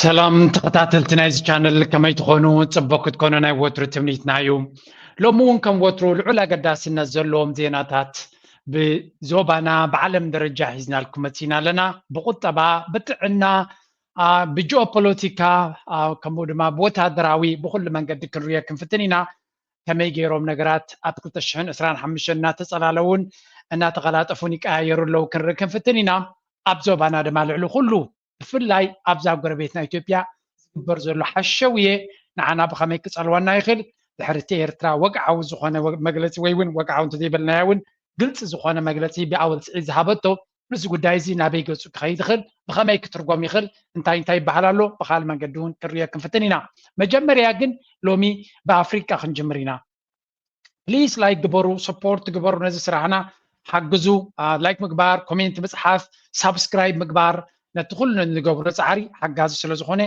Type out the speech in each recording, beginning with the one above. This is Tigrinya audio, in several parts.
ሰላም ተኸታተልቲ ናይዚ ቻነል፣ ከመይ ትኾኑ? ጽቡቕ ክትኮኑ ናይ ወትሩ ትምኒትና እዩ። ሎሚ እውን ከም ወትሩ ልዑል ኣገዳስነት ዘለዎም ዜናታት ብዞባና ብዓለም ደረጃ ሒዝናልኩም መጺና ኣለና። ብቁጠባ፣ ብጥዕና፣ ብጂኦፖለቲካ፣ ከምኡ ድማ ብወታደራዊ፣ ብኩሉ መንገዲ ክንሪኦ ክንፍትን ኢና። ከመይ ገይሮም ነገራት ኣብ ክልተ ሽሕን ዕስራን ሓሙሽተን እናተጸላለውን እናተቐላጠፉን ይቀያየሩ ኣለዉ ክንርኢ ክንፍትን ኢና። ኣብ ዞባና ድማ ልዕሊ ኩሉ ብፍላይ ኣብዛ ጎረቤትና ኢትዮጵያ ዝግበር ዘሎ ሓሸውየ ንዓና ብኸመይ ክጸልወና ይኽእል? ድሕሪ እቲ ኤርትራ ወግዓዊ ዝኾነ መግለጺ ወይ እውን ወግዓዊ እንተዘይበልናዮ እውን ግልጺ ዝኾነ መግለጺ ብኣወል ስዒድ ዝሃበቶ፣ እዚ ጉዳይ እዚ ናበይ ገጹ ክኸይድ ይኽእል? ብኸመይ ክትርጎም ይኽእል? እንታይ እንታይ ይበሃል ኣሎ? ብኻልእ መንገዲ እውን ክንሪኦ ክንፍትን ኢና። መጀመርያ ግን ሎሚ ብኣፍሪቃ ክንጅምር ኢና። ፕሊስ ላይክ ግበሩ፣ ሰፖርት ግበሩ፣ ነዚ ስራሕና ሓግዙ። ላይክ ምግባር፣ ኮሜንት ምፅሓፍ፣ ሳብስክራይብ ምግባር ነቲ ኩሉ ንገብሮ ፃዕሪ ሓጋዚ ስለ ዝኾነ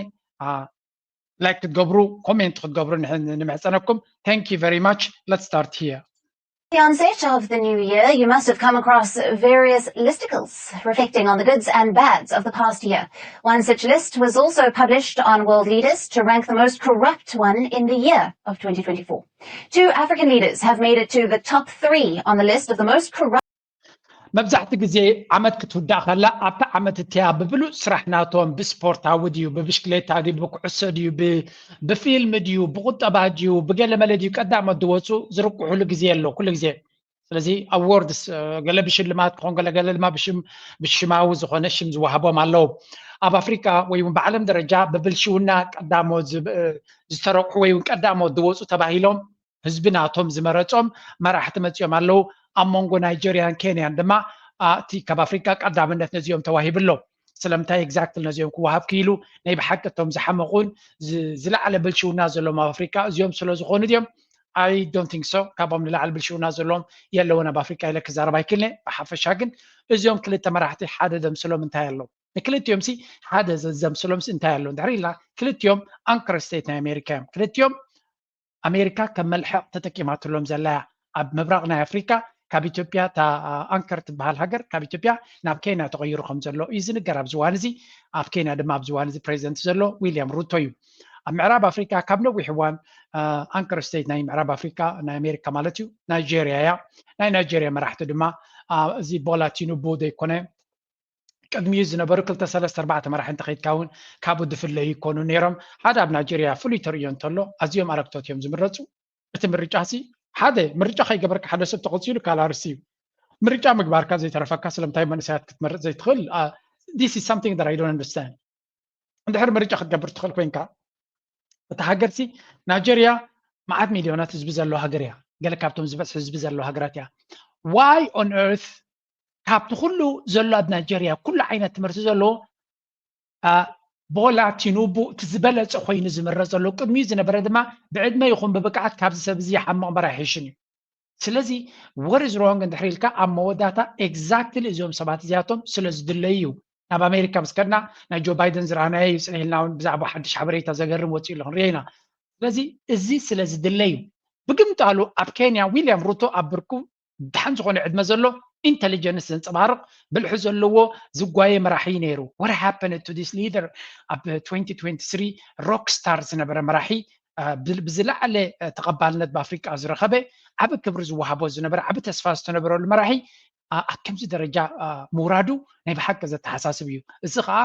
ላይክ ክትገብሩ፣ ኮሜንት ክትገብሩ ንምሕፀነኩም። Thank you very much. Let's start here. The onset of the new year, you must have come across various listicles reflecting on the goods and bads of the past year. One such list was also published on World Leaders to rank the most corrupt one in the year of twenty twenty-four. Two African leaders have made it to the top three on the list of the most corrupt. መብዛሕቲ ግዜ ዓመት ክትውዳእ ከላ ኣብታ ዓመት እቲያ ብብሉፅ ስራሕ ናቶም ብስፖርታዊ ድዩ ብብሽክሌታ ድዩ ብኩዕሶ ድዩ ብፊልም ድዩ ብቁጠባ ድዩ ብገለመለ ድዩ ቀዳሞት ዝወፁ ዝርቁሕሉ ግዜ ኣሎ ኩሉ ግዜ። ስለዚ ኣዎርድስ ገለ ብሽልማት ክኾን ገለ ገለ ድማ ብሽም ብሽማዊ ዝኾነ ሽም ዝወሃቦም ኣለዉ። ኣብ ኣፍሪካ ወይ እውን ብዓለም ደረጃ ብብልሽውና ቀዳሞት ዝተረቁሑ ወይ እውን ቀዳሞት ዝወፁ ተባሂሎም ህዝቢ ናቶም ዝመረፆም መራሕቲ መፂኦም ኣለዉ። ኣብ መንጎ ናይጀርያን ኬንያን ድማ እቲ ካብ ኣፍሪካ ቀዳምነት ነዚኦም ተዋሂቡ ኣሎ። ስለምንታይ ኤግዛክትሊ ነዚኦም ክወሃብ ክኢሉ? ናይ ብሓቂ እቶም ዝሓመቑን ዝለዓለ ብልሽውና ዘለዎም ኣብ ኣፍሪካ እዚኦም ስለ ዝኾኑ ድዮም? I don't think so። ካብኦም ንላዕሊ ብልሽውና ዘለዎም የለውን ኣብ ኣፍሪካ ኢለ ክዛረብ ኣይክእልነ። ብሓፈሻ ግን እዚኦም ክልተ መራሕቲ ሓደ ዘምስሎም እንታይ ኣሎ? ንክልቲኦም ሲ ሓደ ዘምስሎም ሲ እንታይ ኣሎ? እንድሕር ኢልና ክልቲኦም ኣንከር ስቴት ናይ ኣሜሪካ እዮም። ክልቲኦም ኣሜሪካ ከም መልሕቕ ተጠቂማትሎም ዘላ እያ። ኣብ ምብራቕ ናይ ኣፍሪካ ካብ ኢትዮጵያ እታ ኣንከር ትበሃል ሃገር ካብ ኢትዮጵያ ናብ ኬንያ ተቐይሩ ከም ዘሎ እዩ ዝንገር ኣብዚ እዋን እዚ። ኣብ ኬንያ ድማ ኣብዚ እዋን እዚ ፕሬዚደንት ዘሎ ዊልያም ሩቶ እዩ። ኣብ ምዕራብ ኣፍሪካ ካብ ነዊሕ እዋን ኣንከር ስቴት ናይ ምዕራብ ኣፍሪካ ናይ ኣሜሪካ ማለት እዩ ናይጀርያ እያ። ናይ ናይጀርያ መራሕቲ ድማ እዚ ቦላ ቲኑቡ ዘይኮነ ቅድሚኡ ዝነበሩ ክልተ ሰለስተ ኣርባዕተ መራሒ እንተኸይድካ እውን ካብኡ ዝፍለዩ ይኮኑ ነይሮም። ሓደ ኣብ ናይጀርያ ፍሉይ ተርእዮ እንተሎ ኣዝዮም ኣረግቶት እዮም ዝምረፁ። እቲ ምርጫ ሲ ሓደ ምርጫ ከይገበርካ ሓደ ሰብ ተቐፂሉ ካልእ ኣርእስቲ እዩ። ምርጫ ምግባርካ ዘይተረፈካ ስለምንታይ መንእሰያት ክትመርፅ ዘይትኽእል? This is something that I don't understand። እንድሕር ምርጫ ክትገብር ትኽእል ኮይንካ እታ ሃገር ሲ ናይጀርያ መዓት ሚልዮናት ህዝቢ ዘለዎ ሃገር እያ። ገለ ካብቶም ዝበዝሕ ህዝቢ ዘለዎ ሃገራት እያ። Why on earth ካብቲ ኩሉ ዘሎ ኣብ ናይጀርያ ኩሉ ዓይነት ትምህርቲ ዘለዎ ቦላ ቲኑቡ እቲ ዝበለፀ ኮይኑ ዝምረፅ ዘሎ ቅድሚኡ ዝነበረ ድማ ብዕድመ ይኹን ብብቅዓት ካብዚ ሰብ እዚ ይሓምቕ እምበር ኣይሕሽን እዩ። ስለዚ what is wrong እንድሕር ኢልካ ኣብ መወዳእታ ኤግዛክትሊ እዚኦም ሰባት እዚኣቶም ስለ ዝድለዩ እዩ። ናብ ኣሜሪካ ምስ ከድና ናይ ጆ ባይደን ዝረኣናዮ እዩ ፅን ኢልና እውን ብዛዕባ ሓድሽ ሓበሬታ ዘገርም ወፂኡ ኣሎ ክንሪኦ ኢና። ስለዚ እዚ ስለ ዝድለዩ ብግምጣሉ ኣብ ኬንያ ዊልያም ሩቶ ኣብ ብርኩ ደሓን ዝኾነ ዕድመ ዘሎ ኢንተሊጀንስ ዘንፀባርቕ ብልሒ ዘለዎ ዝጓየ መራሒ ነይሩ። What happened to this leader? ኣብ twenty twenty-three ሮክ ስታር ዝነበረ መራሒ ብዝለዓለ ተቐባልነት ብኣፍሪቃ ዝረኸበ ዓቢ ክብሪ ዝወሃቦ ዝነበረ ዓቢ ተስፋ ዝተነበረሉ መራሒ ኣብ ከምዚ ደረጃ ምውራዱ ናይ ብሓቂ ዘተሓሳስብ እዩ። እዚ ከዓ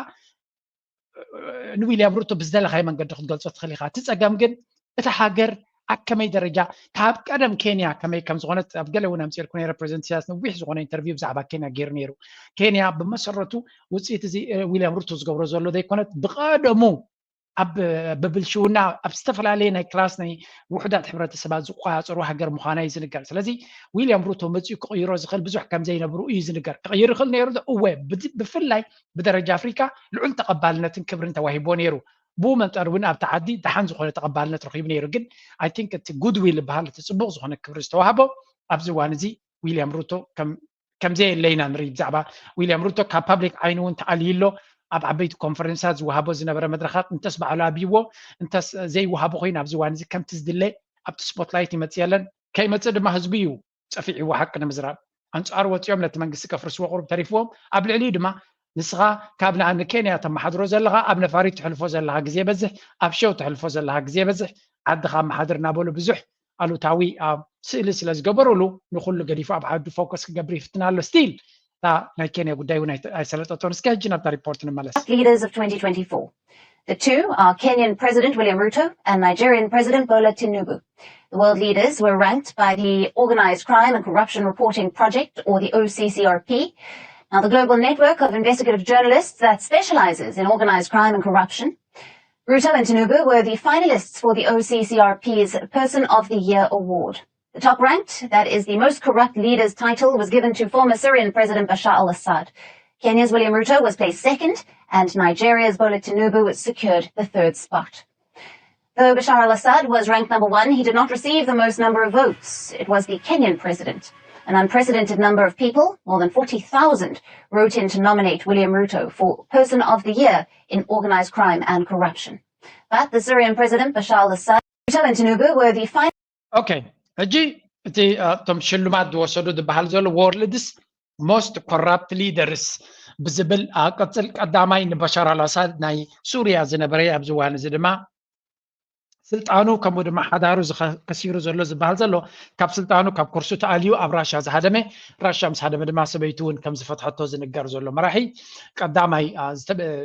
ንዊልያም ሩቶ ብዝደለኻዮ መንገዲ ክትገልጾ ትኽእል ኢኻ። እቲ ጸገም ግን እታ ሃገር ኣብ ከመይ ደረጃ ካብ ቀደም ኬንያ ከመይ ከም ዝኾነት ኣብ ገለ እውን ኣምፅኤልኩ ነይረ። ፕሬዚደንት ኢሳያስ ነዊሕ ዝኾነ ኢንተርቪው ብዛዕባ ኬንያ ገይሩ ነይሩ። ኬንያ ብመሰረቱ ውፅኢት እዚ ዊልያም ሩቶ ዝገብሮ ዘሎ ዘይኮነት ብቀደሙ ኣብ ብብልሽውና ኣብ ዝተፈላለየ ናይ ክላስ ናይ ውሑዳት ሕብረተሰባት ዝቆፃፀሩ ሃገር ምዃና እዩ ዝንገር። ስለዚ ዊልያም ሩቶ መፂኡ ክቕይሮ ዝኽእል ብዙሕ ከም ዘይነብሩ እዩ ዝንገር። ክቕይር ይኽእል ነይሩ ዶ? እወ፣ ብፍላይ ብደረጃ ኣፍሪካ ልዑል ተቐባልነትን ክብርን ተዋሂቦ ነይሩ። ብኡ መንጠር እውን ኣብቲ ዓዲ ደሓን ዝኾነ ተቐባልነት ረኺቡ ነይሩ። ግን I think እቲ ጉድዊል ዝበሃል እቲ ፅቡቕ ዝኾነ ክብሪ ዝተዋህቦ ኣብዚ እዋን እዚ ዊልያም ሩቶ ከም ከምዘየለ ኢና ንርኢ። ብዛዕባ ዊልያም ሩቶ ካብ ፓብሊክ ዓይኒ እውን ተኣልዩ ኣሎ። ኣብ ዓበይቲ ኮንፈረንሳት ዝወሃቦ ዝነበረ መድረኻት እንተስ ባዕሉ ኣብይዎ እንተስ ዘይወሃቦ ኮይኑ ኣብዚ እዋን እዚ ከምቲ ዝድለ ኣብቲ ስፖትላይት ይመፅእ የለን። ከይመፅእ ድማ ህዝቢ እዩ ፀፊዕዎ ሓቂ ንምዝራብ። ኣንፃሩ ወፂኦም ነቲ መንግስቲ ከፍርስዎ ቁሩብ ተሪፍዎም ኣብ ልዕሊኡ ድማ ንስኻ ካብ ንኣ ንኬንያ ተመሓድሮ ዘለኻ ኣብ ነፋሪት ትሕልፎ ዘለኻ ግዜ በዝሕ ኣብ ሸው ትሕልፎ ዘለኻ ግዜ በዝሕ ዓድኻ ኣመሓድር እናበሉ ብዙሕ ኣሉታዊ ስእሊ ስለ ዝገበሩሉ ንኩሉ ገዲፉ ኣብ ዓዱ ፎከስ ክገብር ይፍትን ኣሎ። ስቲል እታ ናይ ኬንያ ጉዳይ እውን ኣይሰለጠቶን። እስኪ ሕጂ ናብታ ሪፖርት ንመለስ። Leaders of twenty twenty-four. The two are Kenyan President William Ruto and Nigerian President Bola Tinubu. The world leaders were ranked by the Organized Crime and Corruption Reporting Project, or the O C C R P. Now, the global network of investigative journalists that specializes in organized crime and corruption. Ruto and Tinubu were the finalists for the O C C R P's Person of the Year Award. The top ranked, that is the most corrupt leaders title, was given to former Syrian President Bashar al-Assad. Kenya's William Ruto was placed second, and Nigeria's Bola Tinubu secured the third spot. Though Bashar al-Assad was ranked number one, he did not receive the most number of votes. It was the Kenyan president. An unprecedented number of people, more than forty thousand, wrote in to nominate William Ruto for Person of the Year in Organized Crime and Corruption. But the Syrian President Bashar al-Assad, Ruto and Tinubu were the final ኦኬ፣ ሕጂ እቲ እቶም ሽልማት ዝወሰዱ ዝበሃል ዘሎ ወርልድስ ሞስት ኮራፕት ሊደርስ ብዝብል ቅፅል ቀዳማይ ንበሻር ኣልኣሳድ ናይ ሱርያ ዝነበረ ኣብዚ እዋን እዚ ድማ ስልጣኑ ከምኡ ድማ ሓዳሩ ከሲሩ ዘሎ ዝበሃል ዘሎ ካብ ስልጣኑ ካብ ኮርሱ ተኣልዩ ኣብ ራሻ ዝሃደመ ራሻ ምስ ሃደመ ድማ ሰበይቱ እውን ከም ዝፈትሐቶ ዝንገር ዘሎ መራሒ ቀዳማይ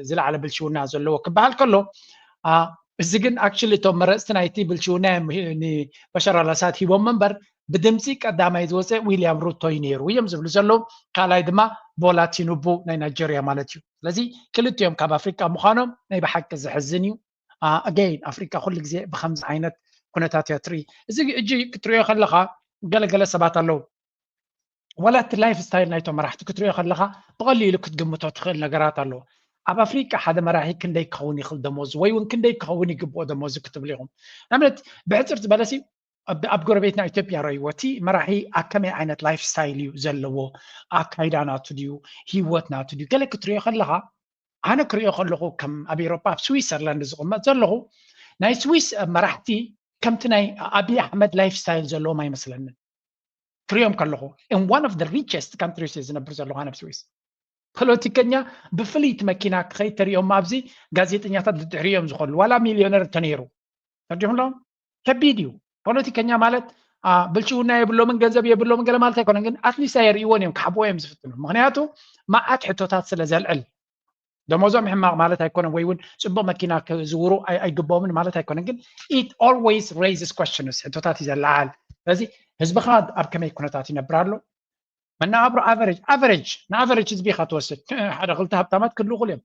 ዝለዓለ ብልሽውና ዘለዎ ክበሃል ከሎ እዚ ግን ኣክቹሊ እቶም መረፅቲ ናይቲ ብልሽውና እዮም ንበሻር ኣልኣሳድ ሂቦም እምበር ብድምፂ ቀዳማይ ዝወፀ ዊልያም ሩቶ እዩ ነይሩ እዮም ዝብሉ ዘለዉ። ካልኣይ ድማ ቦላ ቲኑቡ ናይ ናይጀርያ ማለት እዩ። ስለዚ ክልቲኦም ካብ ኣፍሪቃ ምዃኖም ናይ ብሓቂ ዘሕዝን እዩ። ኣገይን ኣፍሪቃ ኩሉ ግዜ ብከምዚ ዓይነት ኩነታት እያ ትርኢ። እዚ እጂ ክትሪኦ ከለካ ገለገለ ሰባት ኣለዉ ዋላ እቲ ላይፍ ስታይል ናይቶም መራሕቲ ክትሪኦ ከለካ ብቐሊሉ ክትግምቶ ትኽእል ነገራት ኣለዎ። ኣብ ኣፍሪቃ ሓደ መራሒ ክንደይ ክኸውን ይኽእል ደሞዙ ወይ እውን ክንደይ ክኸውን ይግብኦ ደሞዙ ክትብል ኢኹም። ንኣብነት ብሕፅር ዝበለሲ ኣብ ጎረቤትና ኢትዮጵያ ረእይዎ እቲ መራሒ ኣብ ከመይ ዓይነት ላይፍ ስታይል እዩ ዘለዎ ኣካይዳ ናቱ ድዩ ህይወት ናቱ ድዩ ገለ ክትሪኦ ከለካ ኣነ ክሪኦ ከለኹ ከም ኣብ ኤሮፓ ኣብ ስዊሰርላንድ ዝቕመጥ ዘለኹ ናይ ስዊስ መራሕቲ ከምቲ ናይ ኣብይ ኣሕመድ ላይፍ ስታይል ዘለዎም ኣይመስለንን። ክሪኦም ከለኹ in one of the richest countries ዝነብር ዘለኹ ኣነ ኣብ ስዊስ ፖለቲከኛ ብፍልይቲ መኪና ክኸይድ ተሪኦም ኣብዚ ጋዜጠኛታት ድድሕሪኦም ዝኸሉ ዋላ ሚልዮነር ተነይሩ ተዲኹምሎም ከቢድ እዩ። ፖለቲከኛ ማለት ብልሽውና የብሎምን ገንዘብ የብሎምን ገለ ማለት ኣይኮነን፣ ግን ኣትሊስት ኣየርእይዎን እዮም ክሓብዎ እዮም ዝፍትኑ። ምክንያቱ መዓት ሕቶታት ስለ ዘልዕል ደሞዞም ሕማቕ ማለት ኣይኮነን፣ ወይ እውን ፅቡቅ መኪና ክዝውሩ ኣይግብኦምን ማለት ኣይኮነን፣ ግን it always raises questions ሕቶታት እዩ ዘለዓል። ስለዚ ህዝብኻ ኣብ ከመይ ኩነታት ይነብር ኣሎ መነባብሮ ኣቨሬጅ ኣቨሬጅ ንኣቨሬጅ ህዝቢ ኢኻ ትወስድ ሓደ ክልተ ሃብታማት ክህልዉ ክሉ እዮም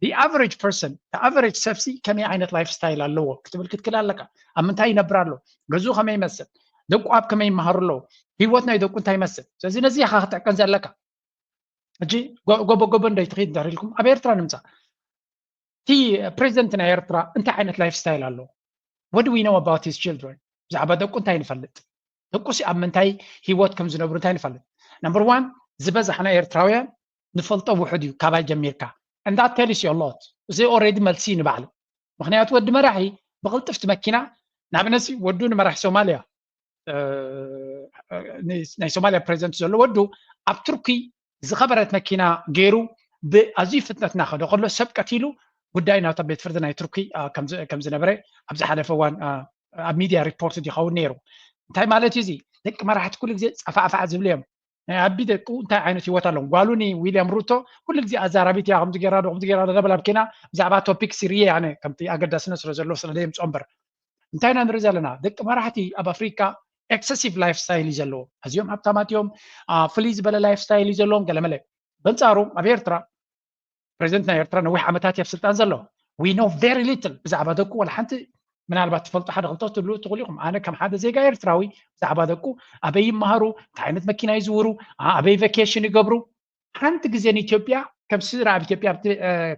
the average person the average ሰብሲ ከመይ ዓይነት ላይፍ ስታይል ኣለዎ ክትብል ክትክል ኣለካ ኣብ ምንታይ ይነብር ኣሎ ገዝኡ ከመይ ይመስል ደቁ ኣብ ከመይ ይመሃሩ ኣለዉ ህይወት ናይ ደቁ እንታይ ይመስል ስለዚ ነዚ ኢኻ ክትዕቀን ዘለካ ሕጂ ጎቦ ጎቦ እንዶ ይትኺድ እንድሕር ኢልኩም ኣብ ኤርትራ ንምፃእ እቲ ፕሬዚደንት ናይ ኤርትራ እንታይ ዓይነት ላይፍ ስታይል ኣለዎ what do we know about his children ብዛዕባ ደቁ እንታይ ንፈልጥ ደቁ ሲ ኣብ ምንታይ ሂወት ከም ዝነብሩ እንታይ ንፈልጥ number one ዝበዛሕና ኤርትራውያን ንፈልጦ ውሑድ እዩ ካባይ ጀሚርካ and that tells you a lot እዚ already መልሲ ንባዕሉ ምክንያቱ ወዲ መራሒ ብቅልጥፍቲ መኪና ንኣብነት ወዱ ንመራሒ ሶማልያ ናይ ሶማልያ ፕሬዚደንት ዘሎ ወዱ ኣብ ቱርኪ ዝኸበረት መኪና ገይሩ ብኣዝዩ ፍጥነት እናኸደ ከሎ ሰብ ቀቲሉ ጉዳይ ናብታ ቤት ፍርዲ ናይ ቱርኪ ከም ዝነበረ ኣብ ዝሓለፈ እዋን ኣብ ሚድያ ሪፖርት ይኸውን ነይሩ እንታይ ማለት እዩ እዚ ደቂ መራሕቲ ኩሉ ግዜ ፃፋዕፋዕ ዝብሉ እዮም ናይ ኣቢ ደቁ እንታይ ዓይነት ህይወት ኣለዎም ጓሉ ንዊልያም ሩቶ ኩሉ ግዜ ኣዛራቢት እያ ከምዚ ገይራ ዶ ከምዚ ገይራ ዶ ደበል ኣብኪና ብዛዕባ ቶፒክ ሲርየ ኣነ ከምቲ ኣገዳስነት ስለ ዘለዎ ስለ ደየምፅኦ እምበር እንታይ ኢና ንርኢ ዘለና ደቂ መራሕቲ ኣብ ኣፍሪካ ኤክሰሲቭ ላይፍ ስታይል እዩ ዘለዎ ኣዝዮም ሃብታማት እዮም ፍልይ ዝበለ ላይፍ ስታይል እዩ ዘለዎም ገለመለ በንፃሩ ኣብ ኤርትራ ፕሬዚደንት ናይ ኤርትራ ነዊሕ ዓመታት ኣብ ስልጣን ዘሎ we know very little ብዛዕባ ደቁ ወላ ሓንቲ ምናልባት ትፈልጡ ሓደ ክልተ ትብሉ ትኽእሉ ኢኹም ኣነ ከም ሓደ ዜጋ ኤርትራዊ ብዛዕባ ደቁ ኣበይ ይመሃሩ እንታይ ዓይነት መኪና ይዝውሩ ኣበይ ቨኬሽን ይገብሩ ሓንቲ ግዜ ንኢትዮጵያ ከም ስድራ ኣብ ኢትዮጵያ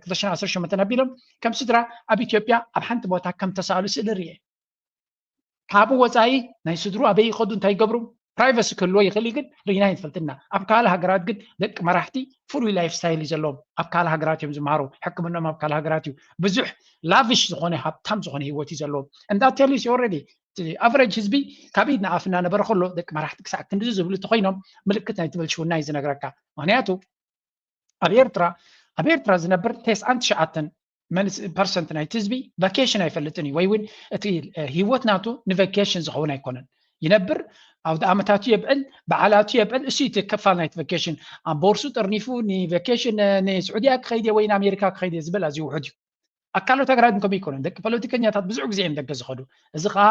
ክልተ ሽሕን ዓሰርተ ሸሞንተን ኣቢሎም ከም ስድራ ኣብ ኢትዮጵያ ኣብ ሓንቲ ቦታ ከም ተሳእሉ ስእሊ ርኤ ካብኡ ወፃኢ ናይ ስድሩ ኣበይ ይኸዱ እንታይ ይገብሩ ፕራይቨሲ ክህልዎ ይኽእል እዩ ግን ርኢና ይንፈልጥና ኣብ ካልእ ሃገራት ግን ደቂ መራሕቲ ፍሉይ ላይፍ ስታይል እዩ ዘለዎም ኣብ ካልእ ሃገራት እዮም ዝመሃሩ ሕክምኖም ኣብ ካልእ ሃገራት እዩ ብዙሕ ላቪሽ ዝኾነ ሃብታም ዝኾነ ህይወት እዩ ዘለዎም and that tells you already ኣቨሬጅ ህዝቢ ካብ ኢድ ንኣፍ እናነበረ ከሎ ደቂ መራሕቲ ክሳዕ ክንድዚ ዝብሉ እንተኮይኖም ምልክት ናይ ትበልሽውና እዩ ዝነግረካ ምክንያቱ ኣብ ኤርትራ ኣብ ኤርትራ ዝነብር ተስዓን ትሽዓተን ፐርሰንት ናይቲ ህዝቢ ቫኬሽን ኣይፈልጥን እዩ፣ ወይ እውን እቲ ህይወት ናቱ ንቫኬሽን ዝኸውን ኣይኮነን። ይነብር፣ ኣውደ ኣመታቱ የብዕል፣ በዓላቱ የብዕል። እሱ እቲ ክፋል ናይቲ ቫኬሽን። ኣብ ቦርሱ ጠርኒፉ ንቫኬሽን ንስዑድያ ክኸይድ ወይ ንኣሜሪካ ክኸይድ ዝብል ኣዝዩ ውሑድ እዩ። ኣካሎ ተግራድን ከምኡ ይኮነን። ደቂ ፖለቲከኛታት ብዙሕ ግዜ እዮም ደገ ዝኸዱ። እዚ ከዓ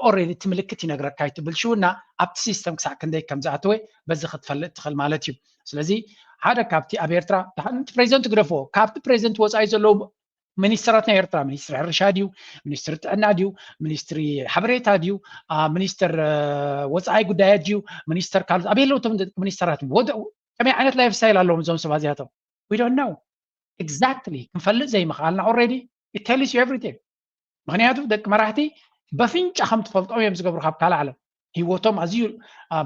ኦልሬዲ እቲ ምልክት ይነግረካ። ይትብል ሽውና ኣብቲ ሲስተም ክሳዕ ክንደይ ከም ዝኣተወ በዚ ክትፈልጥ ትኽእል ማለት እዩ። ስለዚ ሓደ ካብቲ ኣብ ኤርትራ ፕሬዚደንት ግደፍዎ፣ ካብቲ ፕሬዚደንት ወፃኢ ዘለዉ ሚኒስተራት ናይ ኤርትራ፣ ሚኒስትሪ ሕርሻ ድዩ፣ ሚኒስትሪ ጥዕና ድዩ፣ ሚኒስትሪ ሓበሬታ ድዩ፣ ሚኒስትር ወፃኢ ጉዳያት ድዩ፣ ሚኒስተር ካልኦት ኣበይ ኣለዉ እቶም ደቂ ሚኒስተራት? ወደ ከመይ ዓይነት ላይፍ ስታይል ኣለዎም እዞም ሰባት እዚኣቶም? We don't know exactly። ክንፈልጥ ዘይምኽኣልና already it tells you everything። ምክንያቱ ደቂ መራሕቲ በፍንጫ ከም ትፈልጦም እዮም ዝገብሩ ካብ ካልእ ዓለም። ህይወቶም ኣዝዩ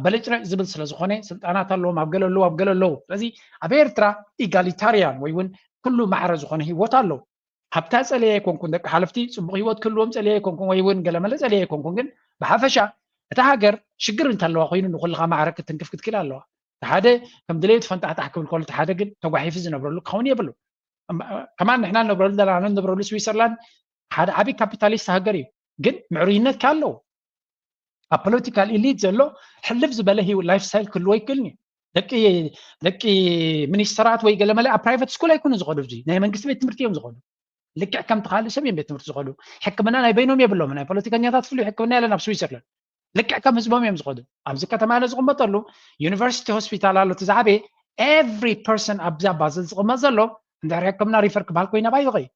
በለጭረጭ ዝብል ስለ ዝኾነ፣ ስልጣናት ኣለዎም፣ ኣብ ገለ ኣለዉ፣ ኣብ ገለ ኣለዉ። ስለዚ ኣብ ኤርትራ ኢጋሊታሪያን ወይ እውን ኩሉ ማዕረ ዝኾነ ህይወት ኣለዉ። ሃብታ ጸልየ ኣይኮንኩን፣ ደቂ ሓለፍቲ ጽቡቕ ህይወት ክህልዎም ጸልየ ኣይኮንኩን፣ ወይ እውን ገለመለ ጸልየ ኣይኮንኩን። ግን ብሓፈሻ እታ ሃገር ሽግር እንተለዋ ኮይኑ ንኹልኻ ማዕረ ክትንክፍ ክትክእል ኣለዋ። ሓደ ከም ድሌቱ ፈንጣሕጣሕ ክብል ከሎ፣ ሓደ ግን ተጓሒፉ ዝነብረሉ ክኸውን የብሉ። ከማን ንሕና ንነብረሉ ዘለና ንነብረሉ ስዊዘርላንድ ሓደ ዓብዪ ካፒታሊስት ሃገር እዩ፣ ግን ምዕሩይነት ከ ኣለዎ? ኣብ ፖለቲካል ኢሊት ዘሎ ሕልፍ ዝበለ ላይፍ ስታይል ክህልዎ ይክእልን እዩ። ደቂ ደቂ ሚኒስተራት ወይ ገለመለ ኣብ ፕራይቨት ስኩል ኣይኮኑን ዝኸዱ፣ እዚ ናይ መንግስቲ ቤት ትምህርቲ እዮም ዝኸዱ። ልክዕ ከምቲ ካልእ ሰብ እዮም ቤት ትምህርቲ ዝኸዱ። ሕክምና ናይ በይኖም የብሎም። ናይ ፖለቲከኛታት ፍሉይ ሕክምና የለን ኣብ ስዊዘርላንድ። ልክዕ ከም ህዝቦም እዮም ዝኸዱ። ኣብዚ ከተማ ኢለ ዝቕመጠሉ ዩኒቨርሲቲ ሆስፒታል ኣሎ፣ እቲ ዝዓበየ። ኤቭሪ ፐርሰን ኣብዚ ኣብ ባዘል ዝቕመጥ ዘሎ እንድሕር ሕክምና ሪፈር ክበሃል ኮይኑ ኣባይ ይኸይድ።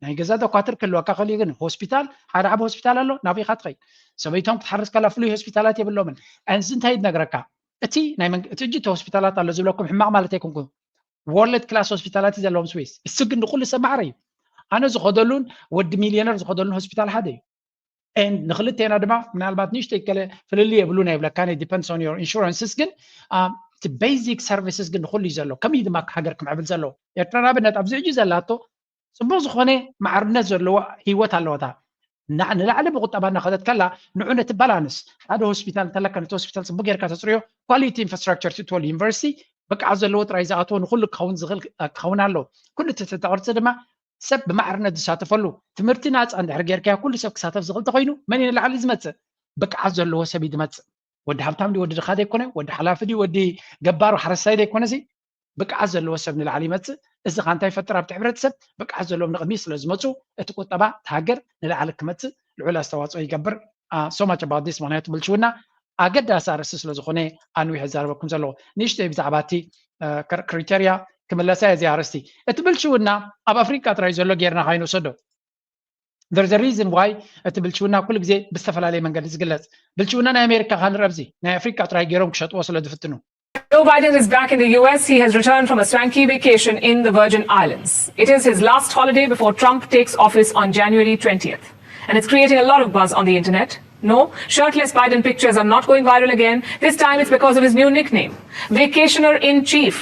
ናይ ገዛ ዶኳትር ክህልወካ ክእል እዩ፣ ግን ሆስፒታል፣ ሓደ ዓቢ ሆስፒታል ኣሎ፣ ናብ ኢኻ ትኸይድ። ሰበይቶም ክትሓርስ ከላ ፍሉይ ሆስፒታላት የብሎምን። እንዚ እንታይ ይነግረካ? እቲ ናይ መንግ-፣ እቲ ሕጂ እቲ ሆስፒታላት ኣሎ ዝብለኩም ሕማቕ ማለት ኣይኮንኩን። ወርልድ ክላስ ሆስፒታላት እዩ ዘለዎም ስዊስ። እሱ ግን ንኹሉ ሰብ ማዕረ እዩ። ኣነ ዝኸደሉን ወዲ ሚልዮነር ዝኸደሉን ሆስፒታል ሓደ እዩ። And ንክልቴና ድማ ምናልባት ንእሽተይ ገለ ፍልልይ የብሉን ኣይብለካን፣ it depends on your insurances። ግን እቲ ቤዚክ ሰርቪስስ ግን ንኹሉ እዩ ዘሎ። ከመይ ድማ ሃገር ክምዕብል ዘለዎ? ኤርትራ ንኣብነት ኣብዚ ሕጂ ዘላቶ ጽቡቕ ዝኾነ ማዕርነት ዘለዎ ህይወት ኣለወታ። ንላዕሊ ብቁጠባ እናኸደት ከላ ንዑ ነቲ ባላንስ፣ ሓደ ሆስፒታል እንተለካ ነቲ ሆስፒታል ጽቡቕ ጌርካ ተጽርዮ፣ ኳሊቲ ኢንፍራስትራክቸር ትእትወሉ፣ ዩኒቨርሲቲ ብቅዓት ዘለዎ ጥራይ ዝኣትዎ ንኹሉ ክኸውን ዝኽእል ክኸውን ኣለዎ። ኩሉ እቲ ቅርጺ ድማ ሰብ ብማዕርነት ዝሳተፈሉ ትምህርቲ ናፃ እንድሕር ጌርካዮ ኩሉ ሰብ ክሳተፍ ዝኽእል ተኮይኑ መን እዩ ንላዕሊ ዝመፅእ? ብቅዓት ዘለዎ ሰብ እዩ ዝመፅእ። ወዲ ሃብታም ድዩ ወዲ ድኻ ዘይኮነ፣ ወዲ ሓላፊ ድዩ ወዲ ገባር ሓረስታይ ዘይኮነ ሲ ብቅዓት ዘለዎ ሰብ ንላዕሊ ይመፅእ። እዚ ካ እንታይ ይፈጥር? ኣብቲ ሕብረተሰብ ብቅዓት ዘለዎም ንቕድሚት ስለ ዝመፁ እቲ ቁጠባ እቲ ሃገር ንላዕሊ ክመፅእ ልዑል ኣስተዋፅኦ ይገብር። So much about this። ምክንያቱ ብልሽውና ኣገዳሲ ኣርእስቲ ስለ ዝኾነ ኣንዊሕ እዛረበኩም ዘለኹ። ንእሽተይ ብዛዕባ እቲ ክሪቴርያ ክምለሳ እየ እዚ ኣርእስቲ። እቲ ብልሽውና ኣብ ኣፍሪቃ ጥራይ ዘሎ ጌርና ካይንወሰዶ። There's a reason why እቲ ብልሽውና ኩሉ ግዜ ብዝተፈላለየ መንገዲ ዝግለጽ። ብልሽውና ናይ ኣሜሪካ ካንረብዚ ናይ ኣፍሪቃ ጥራይ ገይሮም ክሸጥዎ ስለ ዝፍትኑ። Joe Biden is back in the U S. He has returned from a swanky vacation in the Virgin Islands. It is his last holiday before Trump takes office on January twentieth. And it's creating a lot of buzz on the internet. No, shirtless Biden pictures are not going viral again. This time it's because of his new nickname, Vacationer in Chief.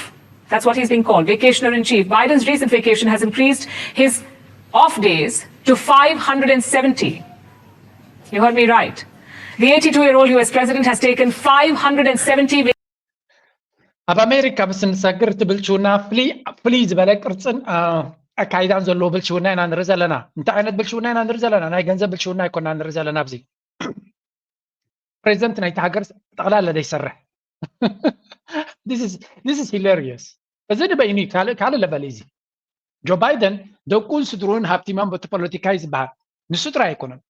That's what he's being called, Vacationer in Chief. Biden's recent vacation has increased his off days to five hundred and seventy. You heard me right. The eighty-two year old U S president has taken five hundred and seventy vacations. ኣብ ኣሜሪካ ምስ እንሰግር እቲ ብልሽውና ፍልይ ዝበለ ቅርፅን ኣካይዳን ዘለዎ ብልሽውና ኢና ንርኢ ዘለና። እንታይ ዓይነት ብልሽውና ኢና ንርኢ ዘለና? ናይ ገንዘብ ብልሽውና ኣይኮና ንርኢ ዘለና። ኣብዚ ፕሬዚደንት ናይቲ ሃገር ጠቕላላ ዘይሰርሕ። This is hilarious። እዚ ንበይኑ ካልእ ካልእ ለበል እዩ። እዚ ጆ ባይደን ደቁን ስድሩን ሃብቲሞም በቲ ፖለቲካ እዩ ዝበሃል። ንሱ ጥራይ ኣይኮነን።